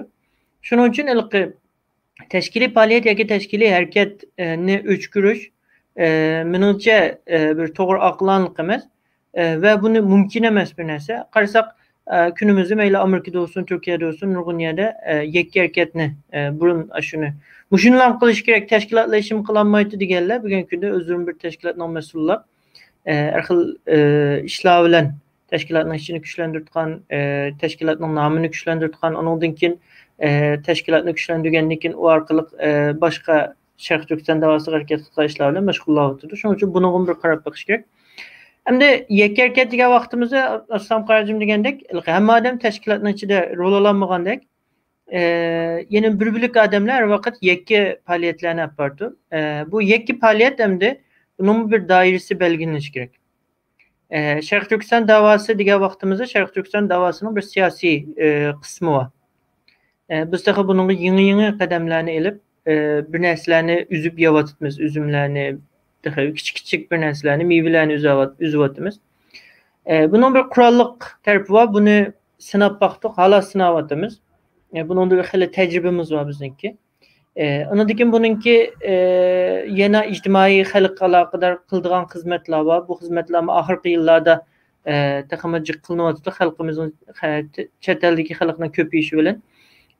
شۇنىڭ ئۈچۈن ھېلىقى تەشكىلىي پائالىيەت ياكى تەشكىلىي ھەرىكەتنى ئۆچكۈرۈش، ئە، مېنىڭچە، ئە، بىر توغرا ئاقىلانىلىق ئەمەس، ئە، ۋە بۇنى مۇمكىن ئەمەس بىر نەرسە. قارىساق، ئە، كۈنىمىزدە مەيلى ئامېرىكىدا بولسۇن، تۈركىيەدە بولسۇن، نۇرغۇن يەردە، ئە، يەككە ھەرىكەتنى، ئە، بۇرۇن ئاشۇنى، مۇشۇنىلارنى قىلىش كېرەك، تەشكىلاتلار ھېچنېمە قىلالمايدۇ دېگەنلەر بۈگۈنكى كۈندە ئۆزلىرىنى بىر تەشكىلاتنىڭ مەسئۇللاپ، ئە، ھەر خىل، ئە، ئىشلار بىلەن تەشكىلاتنىڭ ئىچىنى كۈچلەندۈرىدىغان، ئە، تەشكىلاتنىڭ نامىنى كۈچلەندۈرىدىغان، ئۇنىڭدىن كېيىن، ئە، تەشكىلاتنى كۈچلەندۈرگەندىن كېيىن ئۇ ئارقىلىق، ئە، باشقا شەرقىي تۈركىستان داۋاسىغا ھەرىكەت قىلىدىغان ئىشلار بىلەن مەشغۇللاۋاتىدۇ. شۇنىڭ ئۈچۈن بۇنىڭغىمۇ بىر قاراپ بېقىش كېرەك. ئەمدى يەككە ھەرىكەت دېگەن ۋاقتىمىزدا، ئاسلام قاراجىم دېگەندەك، ھەممە ئادەم تەشكىلاتنىڭ ئىچىدە رول ئالالمىغاندەك، ئە، يەنە بىر بۆلەك ئادەملەر ھەر ۋاقىت يەككە پائالىيەتلەرنى ئېلىپ بارىدۇ. ئە، بۇ يەككە پائالىيەت ئەمدى بۇنىڭمۇ بىر دائىرىسى بەلگىلىنىشى كېرەك. ئە، شەرقىي تۈركىستان داۋاسى دېگەن ۋاقتىمىزدا شەرقىي تۈركىستان داۋاسىنىڭ بىر سىياسىي، ئە، قىسمى بار. ئە، بىز تېخى بۇنىڭغا يېڭى-يېڭى قەدەملەرنى ئېلىپ، ئە، بىر نەرسىلەرنى ئۈزۈپ يەۋاتىمىز، ئۈزۈملەرنى، تېخى كىچىك-كىچىك بىر نەرسىلەرنى، مېۋىلەرنى ئۈزەۋات-، ئۈزۈۋاتىمىز. ئە، بۇنىڭ بىر قوراللىق تەرىپى بار، بۇنى سىناپ باقتۇق، ھالا سىناۋاتىمىز. ئە، بۇنىڭدا خېلى تەجرىبىمىز بار بىزنىڭكى. ئە، ئۇنىڭدىن كېيىن بۇنىڭكى، ئە، يەنە ئىجتىمائىي خەلققە ئالاقىدار قىلىدىغان خىزمەتلەر بار. بۇ خىزمەتلەرمۇ ئاخىرقى يىللاردا، ئە، تېخىمۇ جىق قىلىنىۋاتىدۇ. خەلقىمىزنىڭ، خە-، چەت ئەلدىكى خەلقنىڭ كۆپىيىشى بىلەن،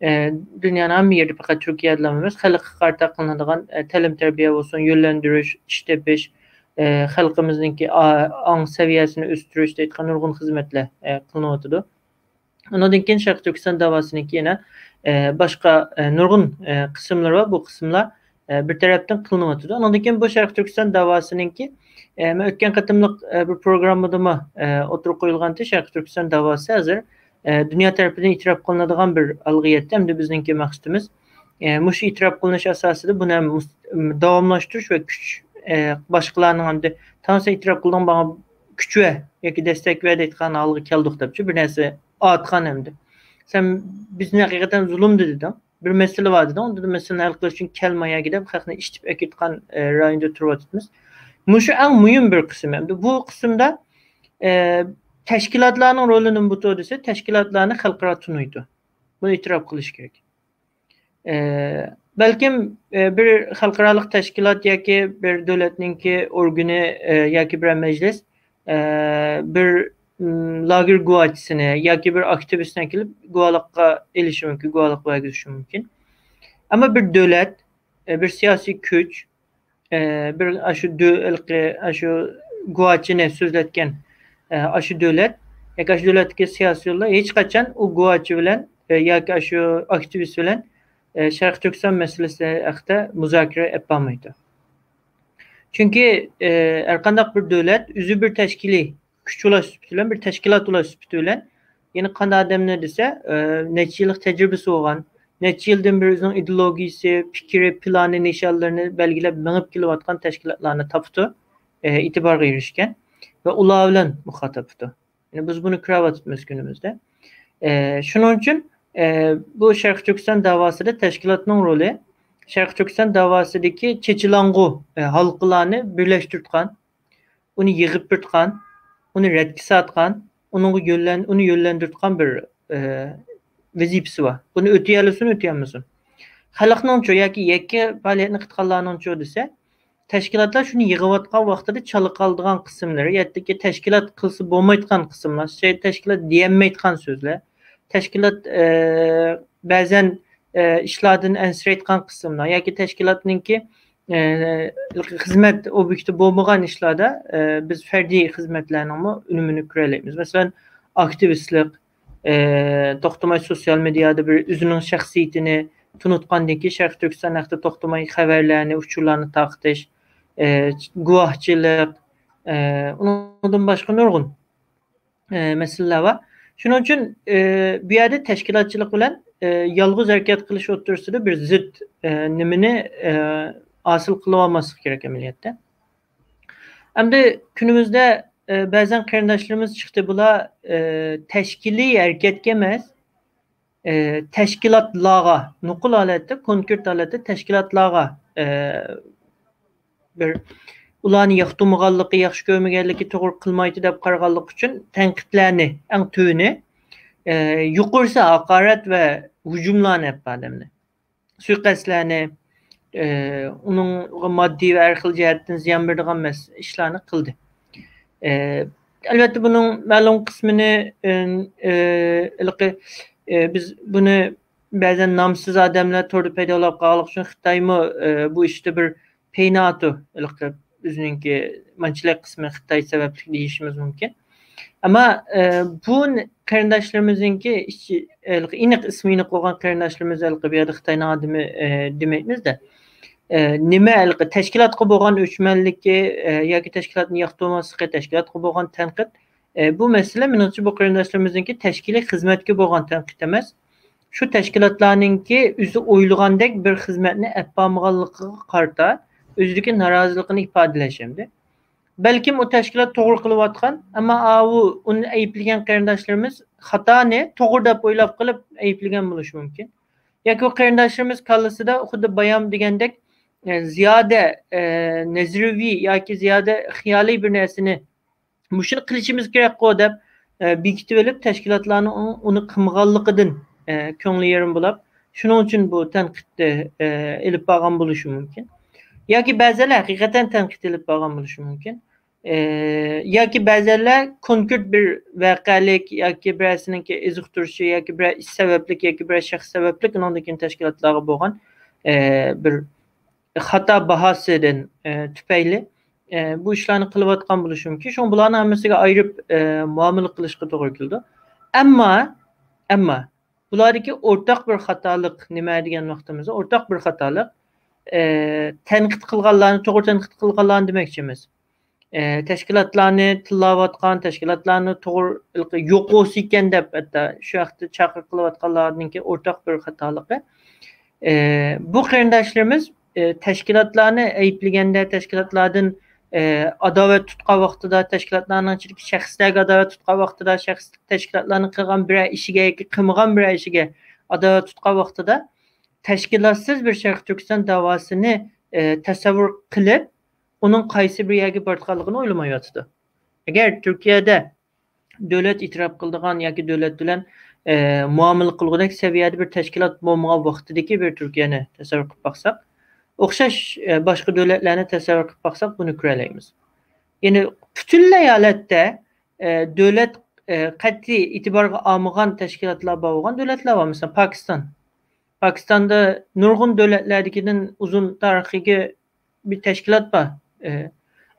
ئە، دۇنيانىڭ ھەممە يېرىدە، پەقەت تۈركىيەدىلا ئەمەس، خەلققە قارىتا قىلىنىدىغان، ئە، تەلىم-تەربىيە بولسۇن، يۆنلەندۈرۈش، ئىش تېپىش، ئە، خەلقىمىزنىڭكى ئا-، ئاڭ سەۋىيەسىنى ئۆستۈرۈش دەيدىغان نۇرغۇن خىزمەتلەر، ئە، قىلىنىۋاتىدۇ. ئۇنىڭدىن كېيىن شەرقىي تۈركىستان داۋاسىنىڭكى يەنە، ئە، باشقا، ئە، نۇرغۇن، ئە، قىسىملىرى بار. بۇ قىسىملار، ئە، بىر تەرەپتىن قىلىنىۋاتىدۇ. ئۇنىڭدىن كېيىن بۇ شەرقىي تۈركىستان داۋاسىنىڭكى، ئە، مەن ئۆتكەن قېتىملىق، ئە، بىر پروگراممىدىمۇ، ئە، ئوتتۇرىغا قويۇلغانتى، شەرقىي تۈركىستان داۋاسى ھازىر، ئە، دۇنيا تەرىپىدىن ئېتىراپ قىلىنىدىغان بىر ھالغا يەتتى. ئەمدى بىزنىڭكى مەقسىتىمىز، ئە، مۇشۇ ئېتىراپ قىلىنىش ئاساسىدا بۇنى ھەم مۇس-، داۋاملاشتۇرۇش ۋە كۈچ، ئە، باشقىلارنىڭ ئەمدى، تاڭ سەن ئېتىراپ قىلدىڭ، ماڭا كۈچ بەر ياكى دەستەك بەر دەيدىغان ھالغا كەلدۇق دەپچۇ، بىر نەرسە ئارتقان ئەمدى. سەن بىزنى ھەقىقەتەن زۇلۇمدا دېدىڭ، بىر مەسىلە بار دېدىڭ، ئۇندا مەسىلىنى ھەل قىلىش ئۈچۈن كەل ماياگە دەپ خەقنى ئىشتىپ ئەكېتىدىغان، ئە، رايوندا تۇرۇۋاتىمىز. مۇشۇ ئەڭ مۇھىم بىر قىسىم. ئەمدى بۇ قىسىمدا، ئە، تەشكىلاتلارنىڭ رولىنى ئۇنتۇدۇ دېسە، تەشكىلاتلارنى خەلقئارا تونۇيدۇ. بۇنى ئېتىراپ قىلىش كېرەك. ئە، بەلكىم، ئە، بىر خەلقئارالىق تەشكىلات ياكى بىر دۆلەتنىڭكى ئورگىنى، ئە، ياكى بىر مەجلىس، ئە، بىر، م، لاگېر گۇۋاچىسىنى ياكى بىر ئاكتىۋىستنى ئەكېلىپ گۇۋاھلىققا ئېلىشى مۇمكىن، گۇۋاھلىق بەرگۈزۈشى مۇمكىن. ئەمما بىر دۆلەت، ئە، بىر سىياسىي كۈچ، ئە، بىر ئاشۇ دۆ-، ھېلىقى، ئاشۇ گۇۋاچىنى سۆزلەتكەن، ئە، ئاشۇ دۆلەت ياكى ئاشۇ دۆلەتتىكى سىياسىيونلار ھېچقاچان ئۇ گۇۋاچى بىلەن، ئە، ياكى ئاشۇ ئاكتىۋىست بىلەن، ئە، شەرقىي تۈركىستان مەسىلىسى ھەققىدە مۇزاكىرە ئېلىپ بارمايدۇ. چۈنكى، ئە، ھەرقانداق بىر دۆلەت ئۆزى بىر تەشكىلىي كۈچ ئۇلاش سۈپىتى بىلەن، بىر تەشكىلات ئۇلاش سۈپىتى بىلەن، يەنە قانداق ئادەملەر دېسە، ئە، نەچچە يىللىق تەجرىبىسى بولغان، نەچچە يىلدىن بېرى ئۆزىنىڭ ئىدېئولوگىيىسى، پىكرى، پىلانى، نىشانلىرىنى بەلگىلەپ مېڭىپ كېلىۋاتقان تەشكىلاتلارنى تاپىدۇ، ئە، ئېتىبارغا ئېرىشكەن ۋە ئۇلار بىلەن مۇخاتەپ بولىدۇ. يەنى بىز بۇنى كۆرۈۋاتىمىز كۈنىمىزدە. ئە، شۇنىڭ ئۈچۈن، ئە، بۇ شەرقىي تۈركىستان داۋاسىدا تەشكىلاتنىڭ رولى، شەرقىي تۈركىستان داۋاسىدىكى چېچىلاڭغۇ، ئە، ھالقىلارنى بىرلەشتۈرتقان، ئۇنى يىغىپ بېرىتقان، ئۇنى رەتكە ساتقان، ئۇنىڭغا يۆنلەن-، ئۇنى يۆنلەندۈرتقان بىر، ئە، ۋەزىپىسى بار. بۇنى ئۆتىيەلىسۇن، ئۆتىيەلمىسۇن. خەلقنىڭچۇ ياكى يەككە پائالىيەتنى قىلىدىغانلارنىڭچۇ دېسە، تەشكىلاتلار شۇنى يىغىۋاتقان ۋاقتىدا چالا قالىدىغان قىسىملىرى، يەتتىكى تەشكىلات قىلسا بولمايدىغان قىسىملار، شەي-، تەشكىلات دېيەلمەيدىغان سۆزلەر، تەشكىلات، ئە، بەزەن، ئە، ئىشلاردىن ئەنسىرەيدىغان قىسىملار ياكى تەشكىلاتنىڭكى، ئە، خىزمەت ئوبيېكتى بولمىغان ئىشلاردا، ئە، بىز فەردىي خىزمەتلەرنىڭمۇ ئۈنۈمىنى كۆرەلەيمىز. مەسىلەن، ئاكتىۋىستلىق، ئە، توختىماي سوتسىيال مېدىيادا بىر ئۆزىنىڭ شەخسىيىتىنى تونۇتقاندىن كېيىن، شەرقىي تۈركىستان ھەققىدە توختىماي خەۋەرلەرنى، ئۇچۇرلارنى تارقىتىش، ئە، گۇۋاھچىلىق، ئە، ئۇنىڭدىن باشقا نۇرغۇن، ئە، مەسىلىلەر بار. شۇنىڭ ئۈچۈن، ئە، بۇ يەردە تەشكىلاتچىلىق بىلەن، ئە، يالغۇز ھەرىكەت قىلىش ئوتتۇرىسىدا بىر زىت، ئە، نېمىنى، ئە، ھاسىل قىلىۋالماسلىق كېرەك ئەمەلىيەتتە. ئەمدى كۈنىمىزدە، ئە، بەزەن قېرىنداشلىرىمىز چىقتى، بۇلار، ئە، تەشكىلىي ھەرىكەتكە ئەمەس، ئە، تەشكىلاتلارغا، نوقۇل ھالەتتە، كونكرېت ھالەتتە تەشكىلاتلارغا، ئە، بىر ئۇلارنى ياقتۇرمىغانلىقى، ياخشى كۆرمىگەنلىكى، توغرا قىلمايتتى دەپ قارىغانلىقى ئۈچۈن تەنقىدلەرنى، ئەڭ تۆۋىنى، ئە، يۇقىرىسى ھاقارەت ۋە ھۇجۇملارنى ئېلىپ بارىدۇ ئەمدى. سۇيىقەستلەرنى، ئە، ئۇنىڭغا ماددىي ۋە ھەر خىل جەھەتتىن زىيان بېرىدىغان مەس-، ئىشلارنى قىلدى. ئە، ئەلۋەتتە، بۇنىڭ مەلۇم قىسمىنى، ئە، ئە، ھېلىقى، ئە، بىز بۇنى بەزەن نامسىز ئادەملەر توردا پەيدا بولۇپ قالغانلىقى ئۈچۈن خىتايمۇ، ئە، بۇ ئىشتا بىر پەيناتۇ، ھېلىقى ئۆزىنىڭكى مانچىلىك قىسمى خىتاي سەۋەبلىك دېيىشىمىز مۇمكىن. ئەمما، ئە، بۇ ن-، قېرىنداشلىرىمىزنىڭكى ئىچى، ھېلىقى ئېنىق ئىسمى ئېنىق بولغان قېرىنداشلىرىمىز ھېلىقى بۇ يەردە خىتاينىڭ ئادىمى، ئە، دېمەيمىز-دە. ئە، نېمە ھېلىقى تەشكىلاتقا بولغان ئۆچمەنلىكى، ئە، ياكى تەشكىلاتنى ياقتۇرماسلىقى، تەشكىلاتقا بولغان تەنقىد، ئە، بۇ مەسىلە مېنىڭچە بۇ قېرىنداشلىرىمىزنىڭكى تەشكىلىي خىزمەتكە بولغان تەنقىد ئەمەس. شۇ تەشكىلاتلارنىڭكى ئۆزى ئويلىغاندەك بىر خىزمەتنى ئەپ بارمىغانلىقىغا قارىتا ئۆزىدىكى نارازىلىقىنى ئىپادىلەش ئەمدى. بەلكىم ئۇ تەشكىلات توغرا قىلىۋاتقان، ئەمما ئاۋۇ ئۇنى ئەيىبلىگەن قېرىنداشلىرىمىز خاتانى توغرا دەپ ئويلاپ قېلىپ ئەيىبلىگەن بولۇشى مۇمكىن. ياكى ئۇ قېرىنداشلىرىمىز كاللىسىدا خۇددى بايام دېگەندەك، ئە، زىيادە، ئە، نەزەرىيەۋى ياكى زىيادە خىيالىي بىر نەرسىنى، مۇشۇنى قىلىشىمىز كېرەكقۇ دەپ، ئە، بېكىتىۋېلىپ، تەشكىلاتلارنىڭ ئۇ-، ئۇنى قىلمىغانلىقىدىن، ئە، كۆڭلى يېرىم بولاپ، شۇنىڭ ئۈچۈن بۇ تەنقىدنى، ئە، ئېلىپ بارغان بولۇشى مۇمكىن. ياكى بەزىلەر ھەقىقەتەن تەنقىد ئېلىپ بارغان بولۇشى مۇمكىن. ئە، ياكى بەزەنلەر كونكرېت بىر ۋەقەلىك ياكى بىرەرسىنىڭكى ئېزىقتۇرۇشى ياكى بىرەر ئىش سەۋەبلىك ياكى بىرەر شەخس سەۋەبلىك ئۇنىڭدىن كېيىن تەشكىلاتلارغا بولغان، ئە، بىر خاتا باھاسىدىن، ئە، تۈپەيلى، ئە، بۇ ئىشلارنى قىلىۋاتقان بولۇشى مۇمكىن. شۇڭا بۇلارنىڭ ھەممىسىگە ئايرىپ، ئە، مۇئامىلە قىلىشقا توغرا كېلىدۇ. ئەمما، ئەمما بۇلاردىكى ئورتاق بىر خاتالىق نېمە دېگەن ۋاقتىمىزدا، ئورتاق بىر خاتالىق، ئە، تەنقىد قىلغانلارنى، توغرا تەنقىد قىلغانلارنى دېمەكچى ئەمەس. ئە، تەشكىلاتلارنى تىللاۋاتقان، تەشكىلاتلارنى توغرا يوق بولسا ئىكەن دەپ، ھەتتا شۇ ھەقتە چاقىرىق قىلىۋاتقانلارنىڭكى ئورتاق بىر خاتالىقى. ئە، بۇ قېرىنداشلىرىمىز، ئە، تەشكىلاتلارنى ئەيىبلىگەندە، تەشكىلاتلاردىن، ئە، ئاداۋەت تۇتقان ۋاقتىدا، تەشكىلاتلارنىڭ ئىچىدىكى شەخسلەرگە ئاداۋەت تۇتقان ۋاقتىدا، شەخس، تەشكىلاتلارنىڭ قىلغان بىرەر ئىشىگە ياكى قىلمىغان بىرەر ئىشىگە ئاداۋەت تۇتقان ۋاقتىدا، تەشكىلاتسىز بىر شەرقىي تۈركىستان داۋاسىنى، ئە، تەسەۋۋۇر قىلىپ، ئۇنىڭ قايسى بىر يەرگە بارىدىغانلىقىنى ئويلىمايۋاتىدۇ. ئەگەر تۈركىيەدە دۆلەت ئېتىراپ قىلىدىغان ياكى دۆلەت بىلەن، ئە، مۇئامىلە قىلغۇدەك سەۋىيەدە بىر تەشكىلات بولمىغان ۋاقتىدىكى بىر تۈركىيەنى تەسەۋۋۇر قىلىپ باقساق، ئوخشاش، ئە، باشقا دۆلەتلەرنى تەسەۋۋۇر قىلىپ باقساق، بۇنى كۆرەلەيمىز. يەنى پۈتۈنلەي ھالەتتە، ئە، دۆلەت، ئە، قەتئىي ئېتىبارغا ئالمىغان تەشكىلاتلار بار بولغان دۆلەتلەر بار. مەسىلەن، پاكىستان. پاكىستاندا نۇرغۇن دۆلەتلەردىكىدىن ئۇزۇن تارىخىي بىر تەشكىلات بار. ئە،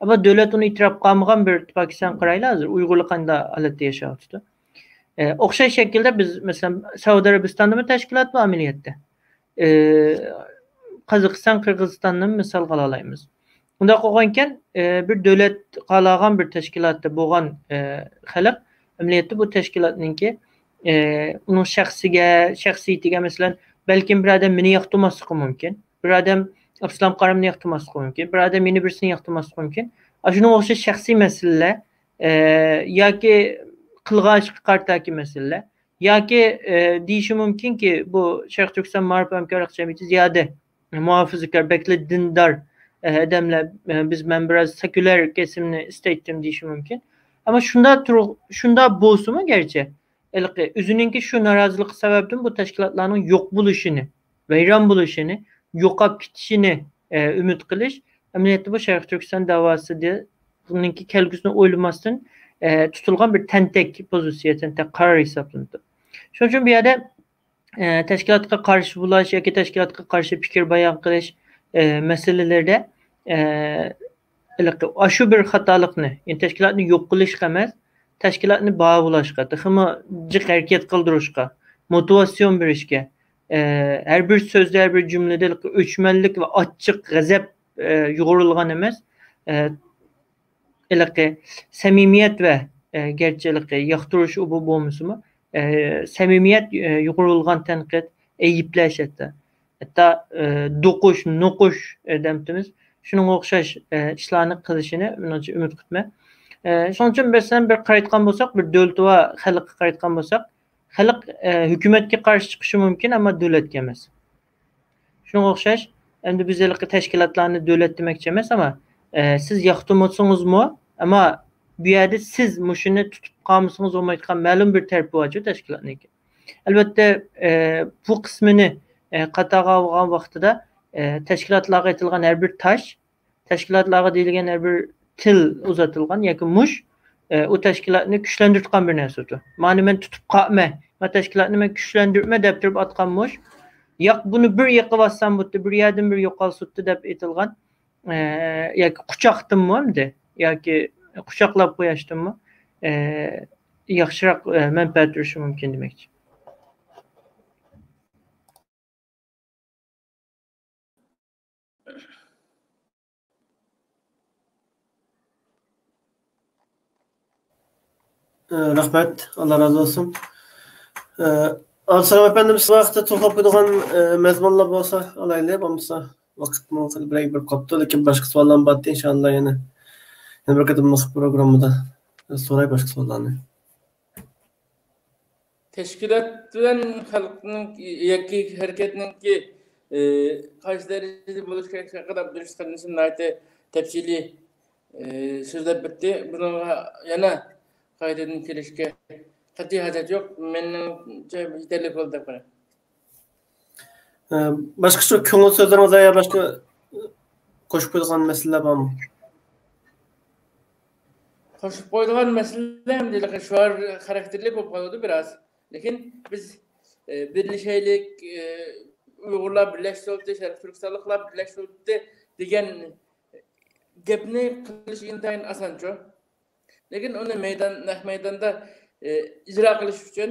ئەمما دۆلەت ئۇنى ئېتىراپ قىلمىغان بىر پاكىستان قارايلا ھازىر ئۇيغۇرلار قانداق ھالەتتە ياشاۋاتىدۇ. ئە، ئوخشاش شەكىلدە بىز، مەسىلەن، سەئۇدى ئەرەبىستاندىمۇ تەشكىلات بار ئەمەلىيەتتە. ئە، قازاقىستان، قىرغىزىستاننى مىسالغا ئالالايمىز. ئۇنداق بولغانىكەن، ئە، بىر دۆلەت قالغان بىر تەشكىلاتتا بولغان، ئە، خەلق ئەمەلىيەتتە بۇ تەشكىلاتنىڭكى، ئە، ئۇنىڭ شەخسىگە، شەخسىيىتىگە، مەسىلەن، بەلكىم بىر ئادەم مېنى ياقتۇرماسلىقى مۇمكىن. بىر ئادەم ئابدۇسالام قارىمنى ياقتۇرماسلىقى مۇمكىن. بىر ئادەم يەنە بىرسىنى ياقتۇرماسلىقى مۇمكىن. ئاشۇنىڭغا ئوخشاش شەخسىي مەسىلىلەر، ئە، ياكى قىلغان ئىشقا قارىتاكى مەسىلىلەر. ياكى، ئە، دېيىشى مۇمكىنكى، بۇ شەرقىي تۈركىستان مائارىپ ھەمكارلىق جەمئىيىتى زىيادە مۇھاپىزىكار، بەكلا دىندار، ئە، ئادەملەر، ئە، بىز، مەن بىراز سېكۇلار كېسىمنى ئىستەيتتىم دېيىشى مۇمكىن. ئەمما شۇنداق تۇرۇق-، شۇنداق بولسىمۇ گەرچە، ھېلىقى ئۆزىنىڭكى شۇ نارازىلىقى سەۋەبىدىن بۇ تەشكىلاتلارنىڭ يوق بولۇشىنى، ۋەيران بولۇشىنى، يوقاپ كېتىشىنى، ئە، ئۈمىد قىلىش، ئەمەلىيەتتە بۇ شەرقىي تۈركىستان داۋاسىنىڭكى كەلگۈسىنى ئويلىماستىن، ئە، تۇتۇلغان بىر تەنتەك پوزىتسىيە، تەنتەك قارار ھېسابلىنىدۇ. شۇنىڭ ئۈچۈن بۇ يەردە، ئە، تەشكىلاتقا قارشى بولاش ياكى تەشكىلاتقا قارشى پىكىر بايان قىلىش، ئە، مەسىلىلىرىدە، ئە، ھېلىقى، ئاشۇ بىر خاتالىقنى، يەنى تەشكىلاتنى يوق قىلىشقا ئەمەس، تەشكىلاتنى باھالاشقا، تېخىمۇ جىق ھەرىكەت قىلدۇرۇشقا، موتىۋاتسىيون بېرىشكە، ئە، ھەر بىر سۆزدە، ھەر بىر جۈملىدە ھېلىقى ئۆچمەنلىك ۋە ئاچچىق غەزەپ، ئە، يۇغۇرۇلغان ئەمەس، ئە، ھېلىقى سەمىمىيەت ۋە، ئە، گەرچە ھېلىقى ياقتۇرۇش ئۇ بۇ بولمىسىمۇ، ئە، سەمىمىيەت، ئە، يۇغۇرۇلغان تەنقىد، ئەيىبلەش ھەتتا. ھەتتا، ئە، دوقۇش، نوقۇش، ئە، دەمتىمىز. شۇنىڭغا ئوخشاش، ئە، ئىشلارنى قىلىشىنى مېنىڭچە ئۈمىد قىلىمەن. ئە، شۇنىڭ ئۈچۈن بىز بىر قارايدىغان بولساق، بىر دۆلىتى بار خەلققە قارايدىغان بولساق، خەلق، ئە، ھۆكۈمەتكە قارشى چىقىشى مۇمكىن، ئەمما دۆلەتكە ئەمەس. شۇنىڭغا ئوخشاش، ئەمدى بىز ھېلىقى تەشكىلاتلارنى دۆلەت دېمەكچى ئەمەس، ئەمما، ئە، سىز ياقتۇرمىسىڭىزمۇ، ئەمما بۇ يەردە سىز مۇشۇنى تۇتۇپ قالمىسىڭىز بولمايدىغان مەلۇم بىر تەرىپى بارچۇ تەشكىلاتنىڭكى. ئەلۋەتتە، ئە، بۇ قىسمىنى، ئە، قاتارغا ئالغان ۋاقتىدا، ئە، تەشكىلاتلارغا ئېتىلغان ھەر بىر تاش، تەشكىلاتلارغا دېيىلگەن ھەر بىر تىل ئۇزىتىلغان ياكى مۇش، ئە، ئۇ تەشكىلاتنى كۈچلەندۈرىدىغان بىر نەرسىدۇر. مانا مەن تۇتۇپ قاپمەن، مانا تەشكىلاتنى مەن كۈچلەندۈرۈپمەن دەپ تۇرۇپ ئاتقان مۇش، ياق، بۇنى بىر يېقىۋاتسام بولدى، بىر يەردىن بىر يوقالسۇتتى دەپ ئېيتىلغان، ئە، ياكى قۇچاقتىنمۇ ئەمدى، ياكى قۇچاقلاپ قوياشتىنمۇ، ئە، ياخشىراق، ئە، مەنپەئەت بېرىشى مۇمكىن دېمەكچى. ئە، رەھمەت، ئاللا رازى بولسۇن. ئە، ئابدۇسالام ئەپەندىم، سىز ۋاقىتتا توختاپ قويىدىغان، ئە، مەزمۇنلار بولسا ئالايلى، بولمىسا ۋاقىتمۇ بىرەر بىر قاپتۇ، لېكىن باشقا سوئاللارمۇ بارتى، ئىنشائاللا يەنە يەنە بىر قېتىم مۇشۇ پروگراممىدا سوراي باشقا سوئاللارنى. تەشكىلات بىلەن خەلقنىڭ ياكى ھەرىكەتنىڭكى، ئى، قايسى دەرىجىدە بولۇشى كېرەك ھەققىدە ئابدۇرېشىت قېرىندىشىم ناھايىتى تەپسىلىي، ئى، سۆزلەپ ئۆتتى. بۇنىڭغا يەنە قايتىدىن كېلىشكە قەتئىي ھاجەت يوق. مېنىڭچە يېتەرلىك بولدى دەپ قارايمەن. ئە، باشقا شۇ كۆڭۈل سۆزلىرىڭىزدە يا باشقا قوشۇپ قويىدىغان مەسىلىلەر بارمۇ؟ قوشۇپ قويىدىغان مەسىلە ئەمدى شوئار خاراكتېرلىك بولۇپ قالىدۇ بىراز. لېكىن بىز، ئە، بىرلىشەيلىك، ئە، ئۇيغۇرلار بىرلەشسە بولدى، شەرقىي تۈركىستانلىقلار بىرلەشسە بولدى دېگەن گەپنى قىلىش ئىنتايىن ئاسانچۇ. لېكىن ئۇنى مەيدان، نەق مەيداندا، ئى، ئىجرا قىلىش ئۈچۈن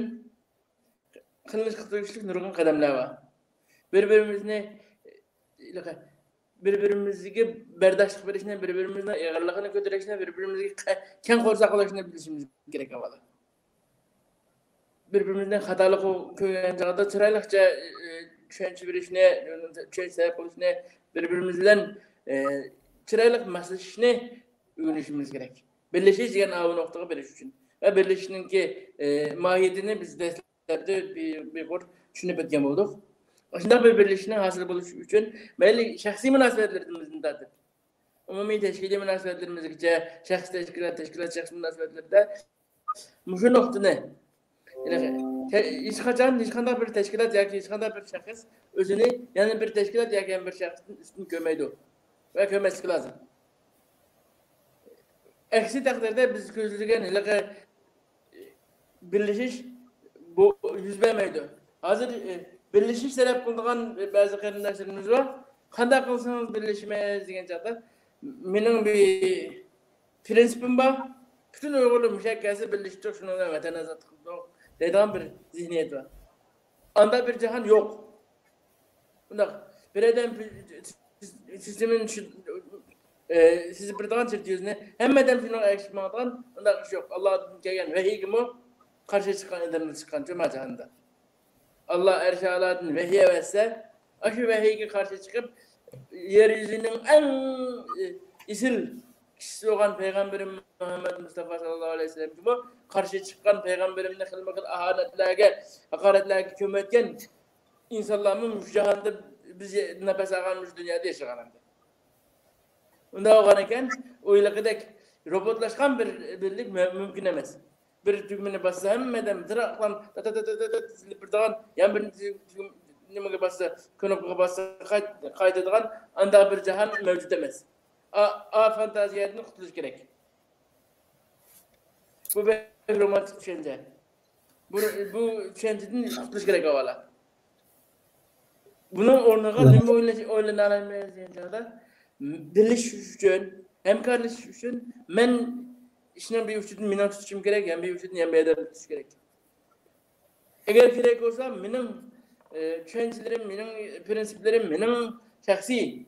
قىلىنىشقا تېگىشلىك نۇرغۇن قەدەملەر بار. بىر-بىرىمىزنى، بىر-بىرىمىزگە بەرداشلىق بېرىشنى، بىر-بىرىمىزنىڭ ئېغىرلىقىنى كۆتۈرۈشنى، بىر-بىرىمىزگە قە-، كەڭ قورساق بولۇشنى بىلىشىمىز كېرەك ئاۋۋال. بىر-بىرىمىزنىڭ خاتالىقىنى كۆرگەن چاغدا چىرايلىقچە، ئى، چۈشەنچە بېرىشنى، چۈشەنچە تەلەپ قىلىشنى، بىر-بىرىمىز بىلەن، ئى، چىرايلىق ماسلىشىشنى ئۆگىنىشىمىز كېرەك. بىرلىشىش دېگەن ئاۋۇ نۇقتىغا بېرىش ئۈچۈن. ۋە بىرلىشىشنىڭكى، ئى، ماھىيىتىنى بىز دەسلەپتە بىر، بىر قۇر چۈشىنىپ ئۆتكەن بولدۇق. شۇنداق بىر بىرلىشىشنىڭ ھاسىل بولۇشى ئۈچۈن مەيلى شەخسىي مۇناسىۋەتلىرىمىزدىن تارتىپ، ئومۇمىي تەشكىلىي مۇناسىۋەتلىرىمىزگىچە، شەخس تەشكىلات، تەشكىلات شەخس مۇناسىۋەتلىرىدە مۇشۇ نۇقتىنى، يەنى، تە-، ھېچقاچان ھېچقانداق بىر تەشكىلات ياكى ھېچقانداق بىر شەخس ئۆزىنى يەنە بىر تەشكىلات ياكى يەنە بىر شەخستىن ئۈستۈن كۆرمەيدۇ ۋە كۆرمەسلىكى لازىم. ئەكسى تەقدىردە بىز كۆزلىگەن ھېلىقى بىرلىشىش بۇ يۈز بەرمەيدۇ. ھازىر، ئى، بىرلىشىش تەلەپ قىلىدىغان بەزى قېرىنداشلىرىمىز بار. قانداق قىلسىڭىز بىرلىشىمىز دېگەن چاغدا، مېنىڭ بىر پىرىنسىپىم بار. پۈتۈن ئۇيغۇرلار مۇشۇ يەرگە كەلسە بىرلىشىپ تۇرۇپ، شۇنىڭ بىلەن ۋەتەن ئازاد قىلدۇق دەيدىغان بىر زېھنىيەت بار. ئاندا بىر جاھان يوق. ئۇنداق بىر ئادەم سىستېمىنى چۈش-، ئە، سىزىپ بېرىدىغان چېرت يۈزنى ھەممە ئادەم شۇنىڭغا ئەگىشىپ ماڭىدىغان ئۇنداق ئىش يوق. ئاللادىن كەلگەن ۋەھىيگىمۇ قارشى چىققان ئادەملەر چىققانچۇ ما جاھاندا. ئاللا ئەرشى ئالادىن ۋەھىي ئەۋەتسە، ئاشۇ ۋەھىيگە قارشى چىقىپ، يەر يۈزىنىڭ ئەڭ ئېسىل كىشىسى بولغان پەيغەمبىرىم مۇھەممەد مۇستافا ساللاللاھۇ ئەلەيھى ۋەسەللەمگىمۇ قارشى چىققان، پەيغەمبىرىمنى خىلمۇ خىل ئاھانەتلەرگە، ھاقارەتلەرگە كۆمۈۋەتكەن ئىنسانلارمۇ مۇشۇ جاھاندا بىز نەپەس ئالغان مۇشۇ دۇنيادا ياشىغان ئەمدى. ئۇنداق بولغان ئىكەن، ئويلىغىدەك روبوتلاشقان بىر بىرلىك مە-، مۇمكىن ئەمەس. بىر تۈگمىنى باسسا، ھەممە ئادەم تىراقلام تا-، تا-، تا-، تا-، تا-، تا-، تىزىلىپ بېرىدىغان، يەنە بىر نېمىگە باسسا، كنوپكىغا باسسا، قايت-، قايتىدىغان ئانداق بىر جاھان مەۋجۇت ئەمەس. ئا، ئا فانتازىيەدىن قۇتۇلۇش كېرەك. بۇ بەك رومانتىك چۈشەنچە. بۇ، بۇ چۈشەنچىدىن قۇتۇلۇش كېرەك ئاۋۋال. بۇنىڭ ئورنىغا نېمە ئويلاش-، ئويلىنالايمىز دېگەن چاغدا، بىرلىشىش ئۈچۈن، ھەمكارلىشىش ئۈچۈن مەن ئىشنىڭ بىر ئۇچىدىن مېنىڭ تۇتۇشۇم كېرەك، يەنە بىر ئۇچىدىن يەنە بىر ئادەم تۇتۇش كېرەك. ئەگەر كېرەك بولسا، مېنىڭ، ئى، چۈشەنچىلىرىم، مېنىڭ پىرىنسىپلىرىم، مېنىڭ شەخسىي،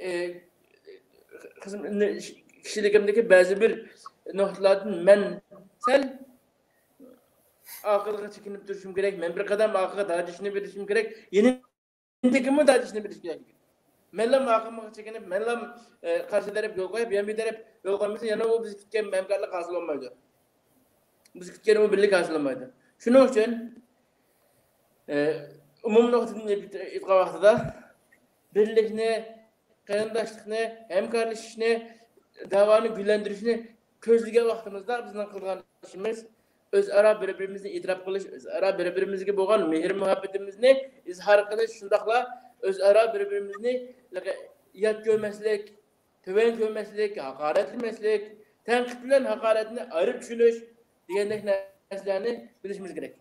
ئى، خىزم-، كىشىلىكىمدىكى بەزى بىر نۇقتىلاردىن مەن سەل ئارقىغا چېكىنىپ تۇرۇشۇم كېرەك، مەن بىر قەدەم ئارقىغا دادىشىنى بېرىشىم كېرەك، يېنىمدىكىمۇ دادىشىنى بېرىشى كېرەك. مەنلا ئارقىمغا چېكىنىپ، مەنلا، ئە، قارشى تەرەپ يول قويۇپ، يەنە بىر تەرەپ يول قويمىسا، يەنە ئۇ بىز كۈتكەن ھەمكارلىق ھاسىل بولمايدۇ. بىز كۈتكەن ئۇ بىرلىك ھاسىل بولمايدۇ. شۇنىڭ ئۈچۈن، ئە، ئومۇمىي نۇقتىدىن ئېيتقان ۋاقتىدا بىرلىكنى، قېرىنداشلىقنى، ھەمكارلىشىشنى، داۋانى گۈللەندۈرۈشنى كۆزلىگەن ۋاقتىمىزدا بىزنىڭ قىلىدىغان ئىشىمىز ئۆزئارا بىر-بىرىمىزنى ئېتىراپ قىلىش، ئۆزئارا بىر-بىرىمىزگە بولغان مېھىر-مۇھەببىتىمىزنى ئىزھار قىلىش، شۇنداقلا ئۆزئارا بىر-بىرىمىزنى يات كۆرمەسلىك، تۆۋەن كۆرمەسلىك، ھاقارەتلىمەسلىك، تەنقىد بىلەن ھاقارەتنى ئايرىپ چۈشىنىش دېگەندەك نەرسىلەرنى بىلىشىمىز كېرەك.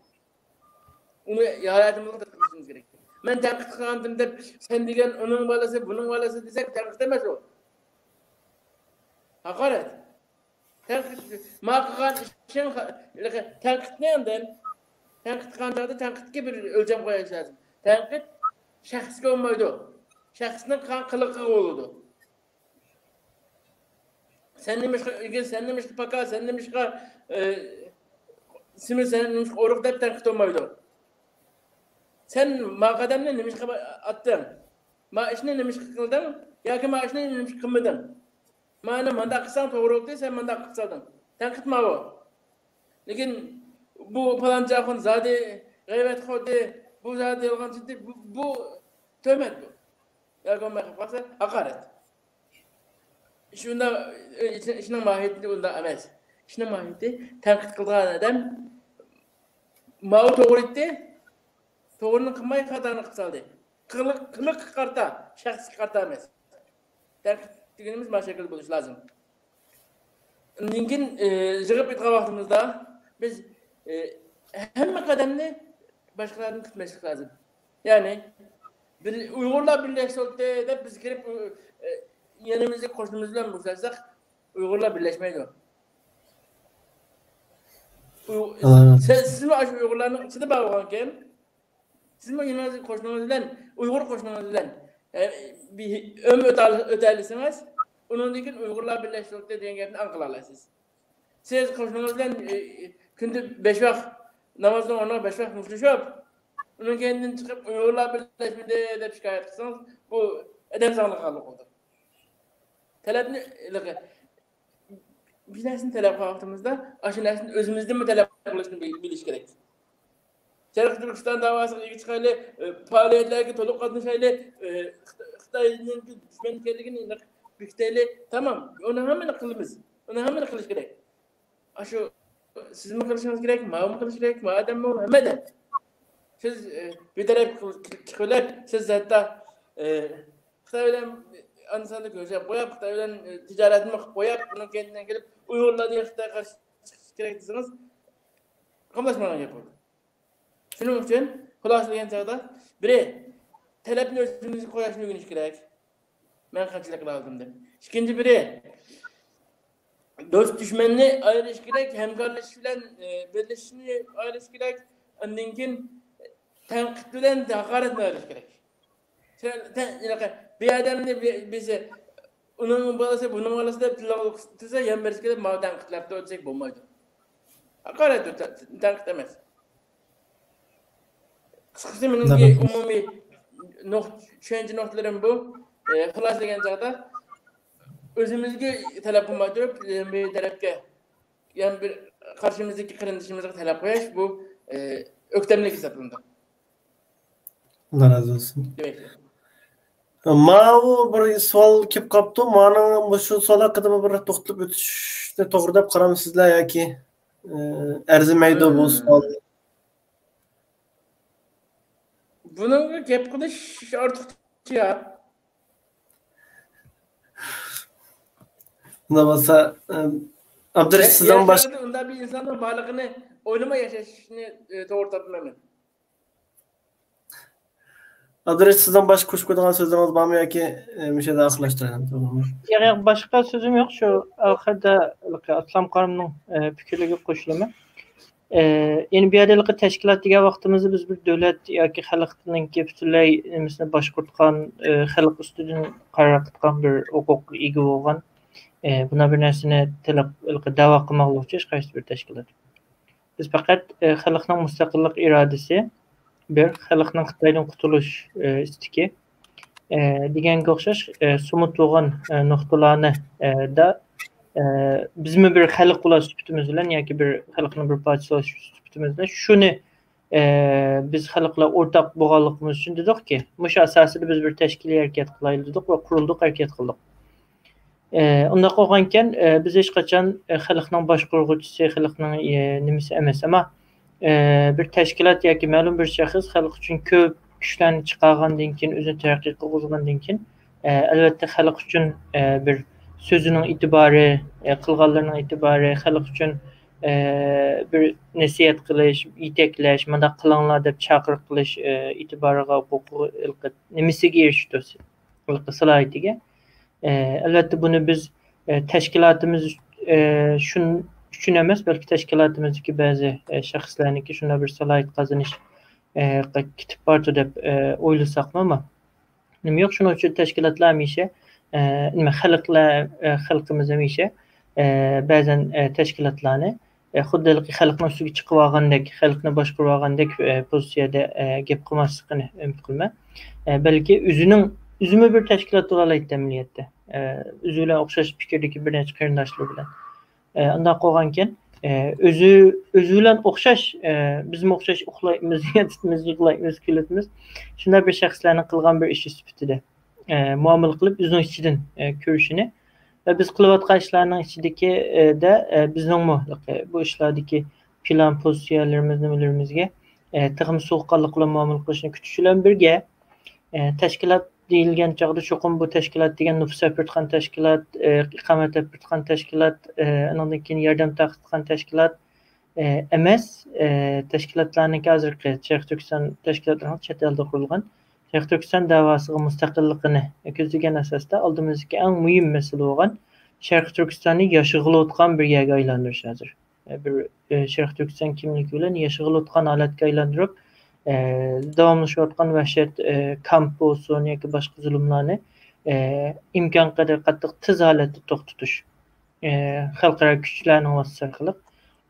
ئۇنى ھاياتىمىزغا تەتبىق قىلىشىمىز كېرەك. مەن تەنقىد قىلغانتىم دەپ، سەن دېگەن ئۇنىڭ بالىسى، بۇنىڭ بالىسى دېسەك، تەنقىد ئەمەس ئۇ. ھاقارەت. تەنقىد، ما قىلغان ئىشىڭ، تەنقىدنى ئاندىن، تەنقىد قىلغان چاغدا تەنقىدكە بىر ئۆلچەم قويۇش لازىم. تەنقىد شەخسكە بولمايدۇ. شەخسنىڭ قىلغان قىلىقىغا بولىدۇ. سەن نېمىشقا ئېگىز، سەن نېمىشقا پاكار، سەن نېمىشقا، ئى، سېمىز، سەن نېمىشقا ئورۇق دەپ تەنقىد بولمايدۇ. سەن ما قەدەمنى نېمىشقا ئاتتىڭ؟ ما ئىشنى نېمىشقا قىلدىڭ؟ ياكى ما ئىشنى نېمىشقا قىلمىدىڭ؟ مانا مانداق قىلساڭ توغرا بولدى، سەن مانداق قىلىپ سالدىڭ. تەنقىد ماۋۇ. لېكىن بۇ پالانچى ئاخۇن زادى غەيۋەتخوردى، بۇ زادى يالغانچىدى، بۇ، بۇ تۆھمەت بۇ. ياكى بولماي قالسا ھاقارەت. شۇنداق، ئىشنىڭ ماھىيىتى ئۇنداق ئەمەس. ئىشنىڭ ماھىيىتى، تەنقىد قىلىدىغان ئادەم ماۋۇ توغرا ئېيتتى، توغرىنى قىلماي خاتانى قىلىپ سالدى. قىلىق، قىلىققا قارىتا، شەخسكە قارىتا ئەمەس. تەنقىد دېگىنىمىز مانا شۇ شەكىلدە بولۇشى لازىم. ئۇندىن كېيىن، ئى، يىغىپ ئېيتقان ۋاقتىمىزدا بىز، ئى، ھەممە قەدەمنى باشقىلاردىن كۈتمەسلىك لازىم. يەنى، بىر ئۇيغۇرلار بىرلەشتى دەپ بىز كىرىپ، ئى، يېنىمىزدىكى قوشنىمىز بىلەن بوشاشساق، ئۇيغۇرلار بىرلەشمەيدۇ. ئۇيغۇ-، سىز، سىزمۇ ئاشۇ ئۇيغۇرلارنىڭ ئىچىدە بار بولغانكەن، سىزمۇ يېنىڭىزدىكى قوشنىڭىز بىلەن، ئۇيغۇر قوشنىڭىز بىلەن، ئە، بىر ئۆمۈر ئۆتە-، ئۆتەلىسىڭىز، ئۇنىڭدىن كېيىن ئۇيغۇرلار بىرلەشتى دېگەن گەپنى ئاڭقىلالايسىز. سىز قوشنىڭىز بىلەن، ئە، كۈندە بەش ۋاق نامازنىڭ ئورنىغا بەش ۋاق مۇشتلىشىپ، ئۇنىڭ كەينىدىن چىقىپ، ئۇيغۇرلار بىرلەشمىدى دەپ شىكايەت قىلسىڭىز، بۇ ئادەم ساڭلىقى بولىدۇ. تەلەپنى، بىر نەرسىنى تەلەپ قىلغان ۋاقتىمىزدا، ئاشۇ نەرسىنى ئۆزىمىزدىنمۇ تەلەپ قىلىشنى بىل-، بىلىش كېرەك. شەرقىي تۈركىستان داۋاسىغا ئىگە چىقايلى، ئە، پائالىيەتلەرگە تولۇق قاتنىشايلى، ئە، خىتا-، خىتاينىڭ دۈشمەن ئىكەنلىكىنى بېكىتەيلى. تامام، ئۇنى ھەممىنى قىلىمىز. ئۇنى ھەممىنى قىلىش كېرەك. ئاشۇ سىزمۇ قىلىشىڭىز كېرەك، ماۋۇمۇ قىلىش كېرەك، مۇ ئادەممۇ، ھەممە ئادەم. سىز، ئە، بىر تەرەپ قىلىۋېلىپ، سىز ھەتتا، ئە، خىتاي بىلەن ئاندىن ساندا كۆرۈشۈپ قويۇپ، خىتاي بىلەن، ئە، تىجارەتمۇ قىلىپ قويۇپ، ئۇنىڭ كەينىدىن كېلىپ ئۇيغۇرلار دېگەن خىتايغا قارشى چىقىش كېرەك دېسىڭىز، قاملاشمايدىغان گەپ بولدى. شۇنىڭ ئۈچۈن خۇلاسىلىگەن چاغدا، بىرى، تەلەپنى ئۆزىمىزگە قويۇشنى ئۆگىنىش كېرەك. مەن قانچىلىك قىلالايتتىم دەپ. ئىككىنچى بىرى، دوست دۈشمەننى ئايرىش كېرەك، ھەمكارلىشىش بىلەن، ئە، بىرلىشىشنى ئايرىش كېرەك، ئاندىن كېيىن تەنقىد بىلەن ھاقارەتنى ئايرىش كېرەك. سەن، سەن، ھېلىقى بىر ئادەمنى بىر، بىرسى، ئۇنىڭ بالىسى، بۇنىڭ بالىسى دەپ تىلغا تۇتسا، يەنە بىرسى كېلىپ، ماۋۇ تەنقىدلەپتۇ دېسەك بولمايدۇ. ھاقارەت، تە-، تەنقىد ئەمەس. قىسقىسى، مېنىڭكى ئومۇمىي نۇق-، چۈشەنچە نۇقتىلىرىم بۇ. ئى، خۇلاسىلىگەن چاغدا ئۆزىمىزگە تەلەپ قىلماي تۇرۇپ، يەنە بىر تەرەپكە، يەنە بىر قارشىمىزدىكى قېرىندىشىمىزغا تەلەپ قويۇش، بۇ، ئى، ئۆكتەملىك ھېسابلىنىدۇ. ئاللا رازى بولسۇن. دېمەكچى. ماۋۇ بىر سوئال كېلىپ قاپتۇ. مانا مۇشۇ سوئال ھەققىدە بىر توختىلىپ ئۆتۈشنى توغرا دەپ قارامسىزلەر ياكى، ئى، ئەرزىمەيدۇ بۇ سوئال؟ بۇنىڭغا گەپ قىلىش ئارتۇقچە. ئۇنداق بولسا، ئى، ئابدۇرېشىت، سىزدىن باشقا ئۇنداق بىر ئىنساننىڭ بارلىقىنى ئويلىماي ياشاشنى، ئى، توغرا تاپىمەن مەن. ئابدۇرېشىت، سىزنىڭ باشقا قوشۇپ قويىدىغان سۆزلىرىڭىز بارمۇ ياكى، ئى، مۇشۇ يەردە ئاخىرلاشتۇرىمەن؟ ياق، ياق، باشقا سۆزۈم يوق. شۇ ئاخىردا ئاسلام قارىمنىڭ، ئى، پىكرىگە قوشۇلىمەن. ئى، يەنى بۇ يەردە ھېلىقى تەشكىلات دېگەن ۋاقتىمىزدا بىز بىر دۆلەت ياكى خەلقنىڭكى پۈتۈنلەي نېمىسىنى باشقۇرتقان، ئى، خەلق ئۈستىدىن قارار قىلىدىغان بىر ھوقۇققا ئىگە بولغان، ئى، بۇنداق بىر نەرسىنى تەلەپ، ھېلىقى دەۋا قىلماقلىقچە ھېچقايسى بىر تەشكىلات. بىز پەقەت، ئى، خەلقنىڭ مۇستەقىللىق ئىرادىسى، بىر خەلقنىڭ خىتايدىن قۇتۇلۇش، ئى، ئىستىكى، ئى، دېگەنگە ئوخشاش، ئى، سۇمۇت بولغان، ئى، نۇقتىلارنى، ئى، دا، ئى، بىزمۇ بىر خەلق بولاش سۈپىتىمىز بىلەن ياكى بىر خەلقنىڭ بىر پارچىسى بولاش سۈپىتىمىز بىلەن شۇنى، ئى، بىز خەلقلەر ئورتاق بولغانلىقىمىز ئۈچۈن دېدۇقكى، مۇشۇ ئاساسىدا بىز بىر تەشكىلىي ھەرىكەت قىلايلى دېدۇق ۋە قۇرۇلدۇق، ھەرىكەت قىلدۇق. ئى، ئۇنداق بولغانىكەن، ئى، بىز ھېچقاچان، ئى، خەلقنىڭ باشقۇرغۇچىسى، خەلقنىڭ، ئى، نېمىسى ئەمەس. ئەمما، ئى، بىر تەشكىلات ياكى مەلۇم بىر شەخس خەلق ئۈچۈن كۆپ كۈچلەرنى چىقارغاندىن كېيىن، ئۆزىنى تەرەققىي قىلغۇزغاندىن كېيىن، ئى، ئەلۋەتتە خەلق ئۈچۈن، ئى، بىر سۆزىنىڭ ئېتىبارى، ئى، قىلغانلىرىنىڭ ئېتىبارى، خەلق ئۈچۈن، ئى، بىر نەسىھەت قىلىش، يېتەكلەش، مۇنداق قىلىڭلار دەپ چاقىرىق قىلىش، ئى، ئېتىبارىغا، ھوقۇقىغا، نېمىسىگە ئېرىشىدۇ؟ سالاھىيىتىگە. ئە، ئەلۋەتتە، بۇنى بىز، ئە، تەشكىلاتىمىز، ئە، شۇن-، ئۈچۈن ئەمەس، بەلكى تەشكىلاتىمىزدىكى بەزى، ئە، شەخسلەرنىڭكى شۇنداق بىر سالاھىيەت قازىنىش، ئە، كېتىپ بارىدۇ دەپ، ئە، ئويلىساقمۇ، ئەمما نېمە يوق، شۇنىڭ ئۈچۈن تەشكىلاتلار ھەمىشە، ئە، نېمە، خەلقلەر، ئە، خەلقىمىز ھەمىشە، ئە، بەزەن، ئە، تەشكىلاتلارنى ئە، خۇددى ھېلىقى خەلقنىڭ ئۈستىگە چىقىۋالغاندەك، خەلقنى باشقۇرۇۋالغاندەك، ئە، پوزىتسىيەدە، ئە، گەپ قىلماسلىقىنى ئۈمىد قىلىمەن. ئە، بەلكى ئۆزىنىڭ ئۆزىمۇ بىر تەشكىلات بولالايتتى ئەمەلىيەتتە. ئە، ئۆزى بىلەن ئوخشاش پىكىردىكى بىر نەچچە قېرىنداشلىرى بىلەن. ئە، ئۇنداق بولغانكەن، ئە، ئۆزى، ئۆزى بىلەن ئوخشاش، ئە، بىزمۇ ئوخشاش ئۇخلايمىز، ياتىمىز، يىغلايمىز، كۈلىمىز. شۇنداق بىر شەخسلەرنىڭ قىلغان بىر ئىشى سۈپىتىدە، ئە، مۇئامىلە قىلىپ، ئۆزىنىڭ ئىچىدىن، ئە، كۆرۈشىنى ۋە بىز قىلىۋاتقان ئىشلارنىڭ ئىچىدىكى، ئە، دە، ئە، بىزنىڭمۇ بۇ ئىشلاردىكى پىلان، پوزىتسىيەلىرىمىز، نېمىلىرىمىزگە، ئە، تېخىمۇ سوغۇققانلىق بىلەن مۇئامىلە قىلىشنى كۈتۈش بىلەن بىرگە، ئە، تەشكىلات دېيىلگەن چاغدا چوقۇم بۇ تەشكىلات دېگەن نوپۇس ئەپىرىدىغان تەشكىلات، ئە، ئىقامەت ئەپىرىدىغان تەشكىلات، ئە، ئۇنىڭدىن كېيىن ياردەم تارقىتىدىغان تەشكىلات، ئە، ئەمەس. ئە، تەشكىلاتلارنىڭكى ھازىرقى شەرقىي تۈركىستان تەشكىلاتلىرىنىڭ چەت ئەلدە قۇرۇلغان شەرقىي تۈركىستان دەۋاسىغا مۇستەقىللىقىنى كۆزلىگەن ئاساستا ئالدىمىزدىكى ئەڭ مۇھىم مەسىلە بولغان شەرقىي تۈركىستاننى ياشىغىلىۋاتقان بىر يەرگە ئايلاندۇرۇش ھازىر. ئە، بىر، ئە، شەرقىي تۈركىستان كىملىكى بىلەن ياشىغىلىۋاتقان ھالەتكە ئايلاندۇرۇپ، ئە، داۋاملىشىۋاتقان ۋەھشەت، ئە، كامپ بولسۇن ياكى باشقا زۇلۇملارنى، ئە، ئىمكانقەدەر قاتتىق تېز ھالەتتە توختىتىش، ئە، خەلقئارا كۈچلەرنىڭ ۋاسىتىسى ئارقىلىق،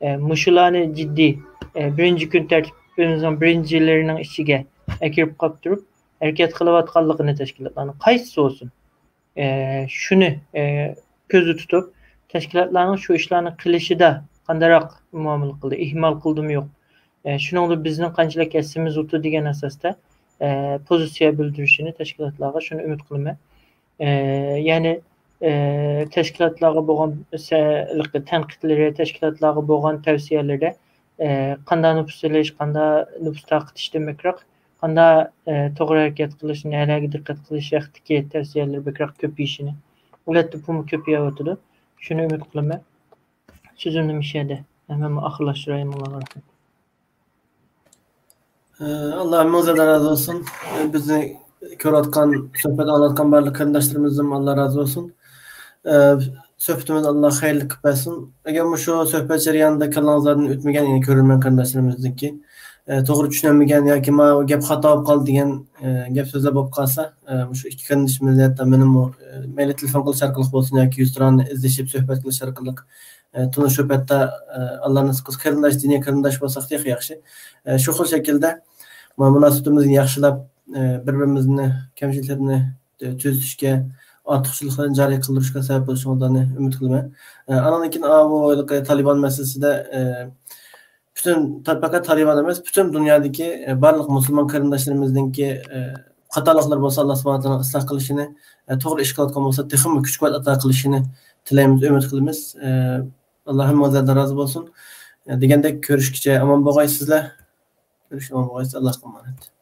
ئە، مۇشۇلارنى جىددىي، ئە، بىرىنچى كۈن تەرتىپىمىزنىڭ بىرىنچىلىرىنىڭ ئىچىگە ئەكىرىپ قاپتۇرۇپ ھەرىكەت قىلىۋاتقانلىقىنى تەشكىلاتلارنىڭ قايسىسى بولسۇن، ئە، شۇنى، ئە، كۆزدە تۇتۇپ، تەشكىلاتلارنىڭ شۇ ئىشلارنى قىلىشىدا قانداقراق مۇئامىلە قىلدى، ئىھمال قىلدىمۇ يوق، ئە، شۇنىڭدا بىزنىڭ قانچىلىك ھەسسىمىز بولدى دېگەن ئاساستا، ئە، پوزىتسىيە بىلدۈرۈشىنى تەشكىلاتلارغا شۇنى ئۈمىد قىلىمەن. ئە، يەنى، ئە، تەشكىلاتلارغا بولغان سە-، تەنقىدلىرى، تەشكىلاتلارغا بولغان تەۋسىيەلىرىدە، ئە، قانداق نوپۇس سېلىش، قانداق نوپۇس تارقىتىشتىن بەكرەك، قانداق، ئە، توغرا ھەرىكەت قىلىش، نەلەرگە دىققەت قىلىش ھەققىدىكى تەۋسىيەلەر بەكرەك كۆپىيىشىنى، ئەلۋەتتە، بۇمۇ كۆپىيىۋاتىدۇ. شۇنى ئۈمىد قىلىمەن. سۆزۈمنى مۇشۇ يەردە مەن ئاخىرلاشتۇراي. موللاغا رەھمەت. ئاللا ھەممىڭىزدىن رازى بولسۇن. بىزنى كۆرۈۋاتقان، سۆھبەت ئاڭلاۋاتقان بارلىق قېرىنداشلىرىمىزدىن ئاللا رازى بولسۇن. سۆھبىتىمىزنى ئاللا خەيرلىك قىلىپ بەرسۇن. ئەگەر مۇشۇ سۆھبەت جەريانىدا كاللاڭىزلاردىن ئۆتمىگەن، يەنى كۆرۈرمەن قېرىنداشلىرىمىزنىڭكى، توغرا چۈشىنەلمىگەن ياكى ما گەپ خاتا بولۇپ قالدى دېگەن گەپ سۆزلەر بولۇپ قالسا، مۇشۇ ئىككى قېرىندىشىمىز ھەتتا مېنىمۇ، مەيلى تېلېفون قىلىش ئارقىلىق بولسۇن ياكى يۈزتۇرانە ئىزدىشىپ سۆھبەت قىلىش ئارقىلىق، ئە، تونۇشۇپ، ھەتتا، ئە، ئاللا نېسىپ قىلسا، قېرىنداش، دىنىي قېرىنداش بولساق تېخى ياخشى. ئە، شۇ خىل شەكىلدە مۇ-، مۇناسىۋىتىمىزنى ياخشىلاپ، ئە، بىر-بىرىمىزنى، كەمچىلىكلىرىنى، ئە، تۈزىتىشكە، ئارتۇقچىلىقلارنى جارى قىلدۇرۇشقا سەۋەب بولۇشىڭىزلارنى ئۈمىد قىلىمەن. ئە، ئانىڭدىن كېيىن، ئاۋۇ ھېلىقى تالىبان مەسىلىسىدە، ئە، پۈتۈن، تا-، پەقەت تالىبان ئەمەس، پۈتۈن دۇنيادىكى، ئە، بارلىق مۇسۇلمان قېرىنداشلىرىمىزنىڭكى، ئە، خاتالىقلىرى بولسا، ئاللا سۇبھانەھۇ ۋە تائالا ئىسلاھ قىلىشىنى، ئە، توغرا ئىش قىلىۋاتقان بولسا، تېخىمۇ كۈچ-قۇۋۋەت ئاتا قىلىشىنى تىلەيمىز، ئۈمىد قىلىمىز. ئە، ئاللا ھەممىڭىزلەردىن رازى بولسۇن. ئە، دېگەندەك، كۆرۈشكىچە ئامان بولغايسىزلەر. كۆرۈشكىچە ئامان بولغايسىز. ئاللاھقا ئامانەت.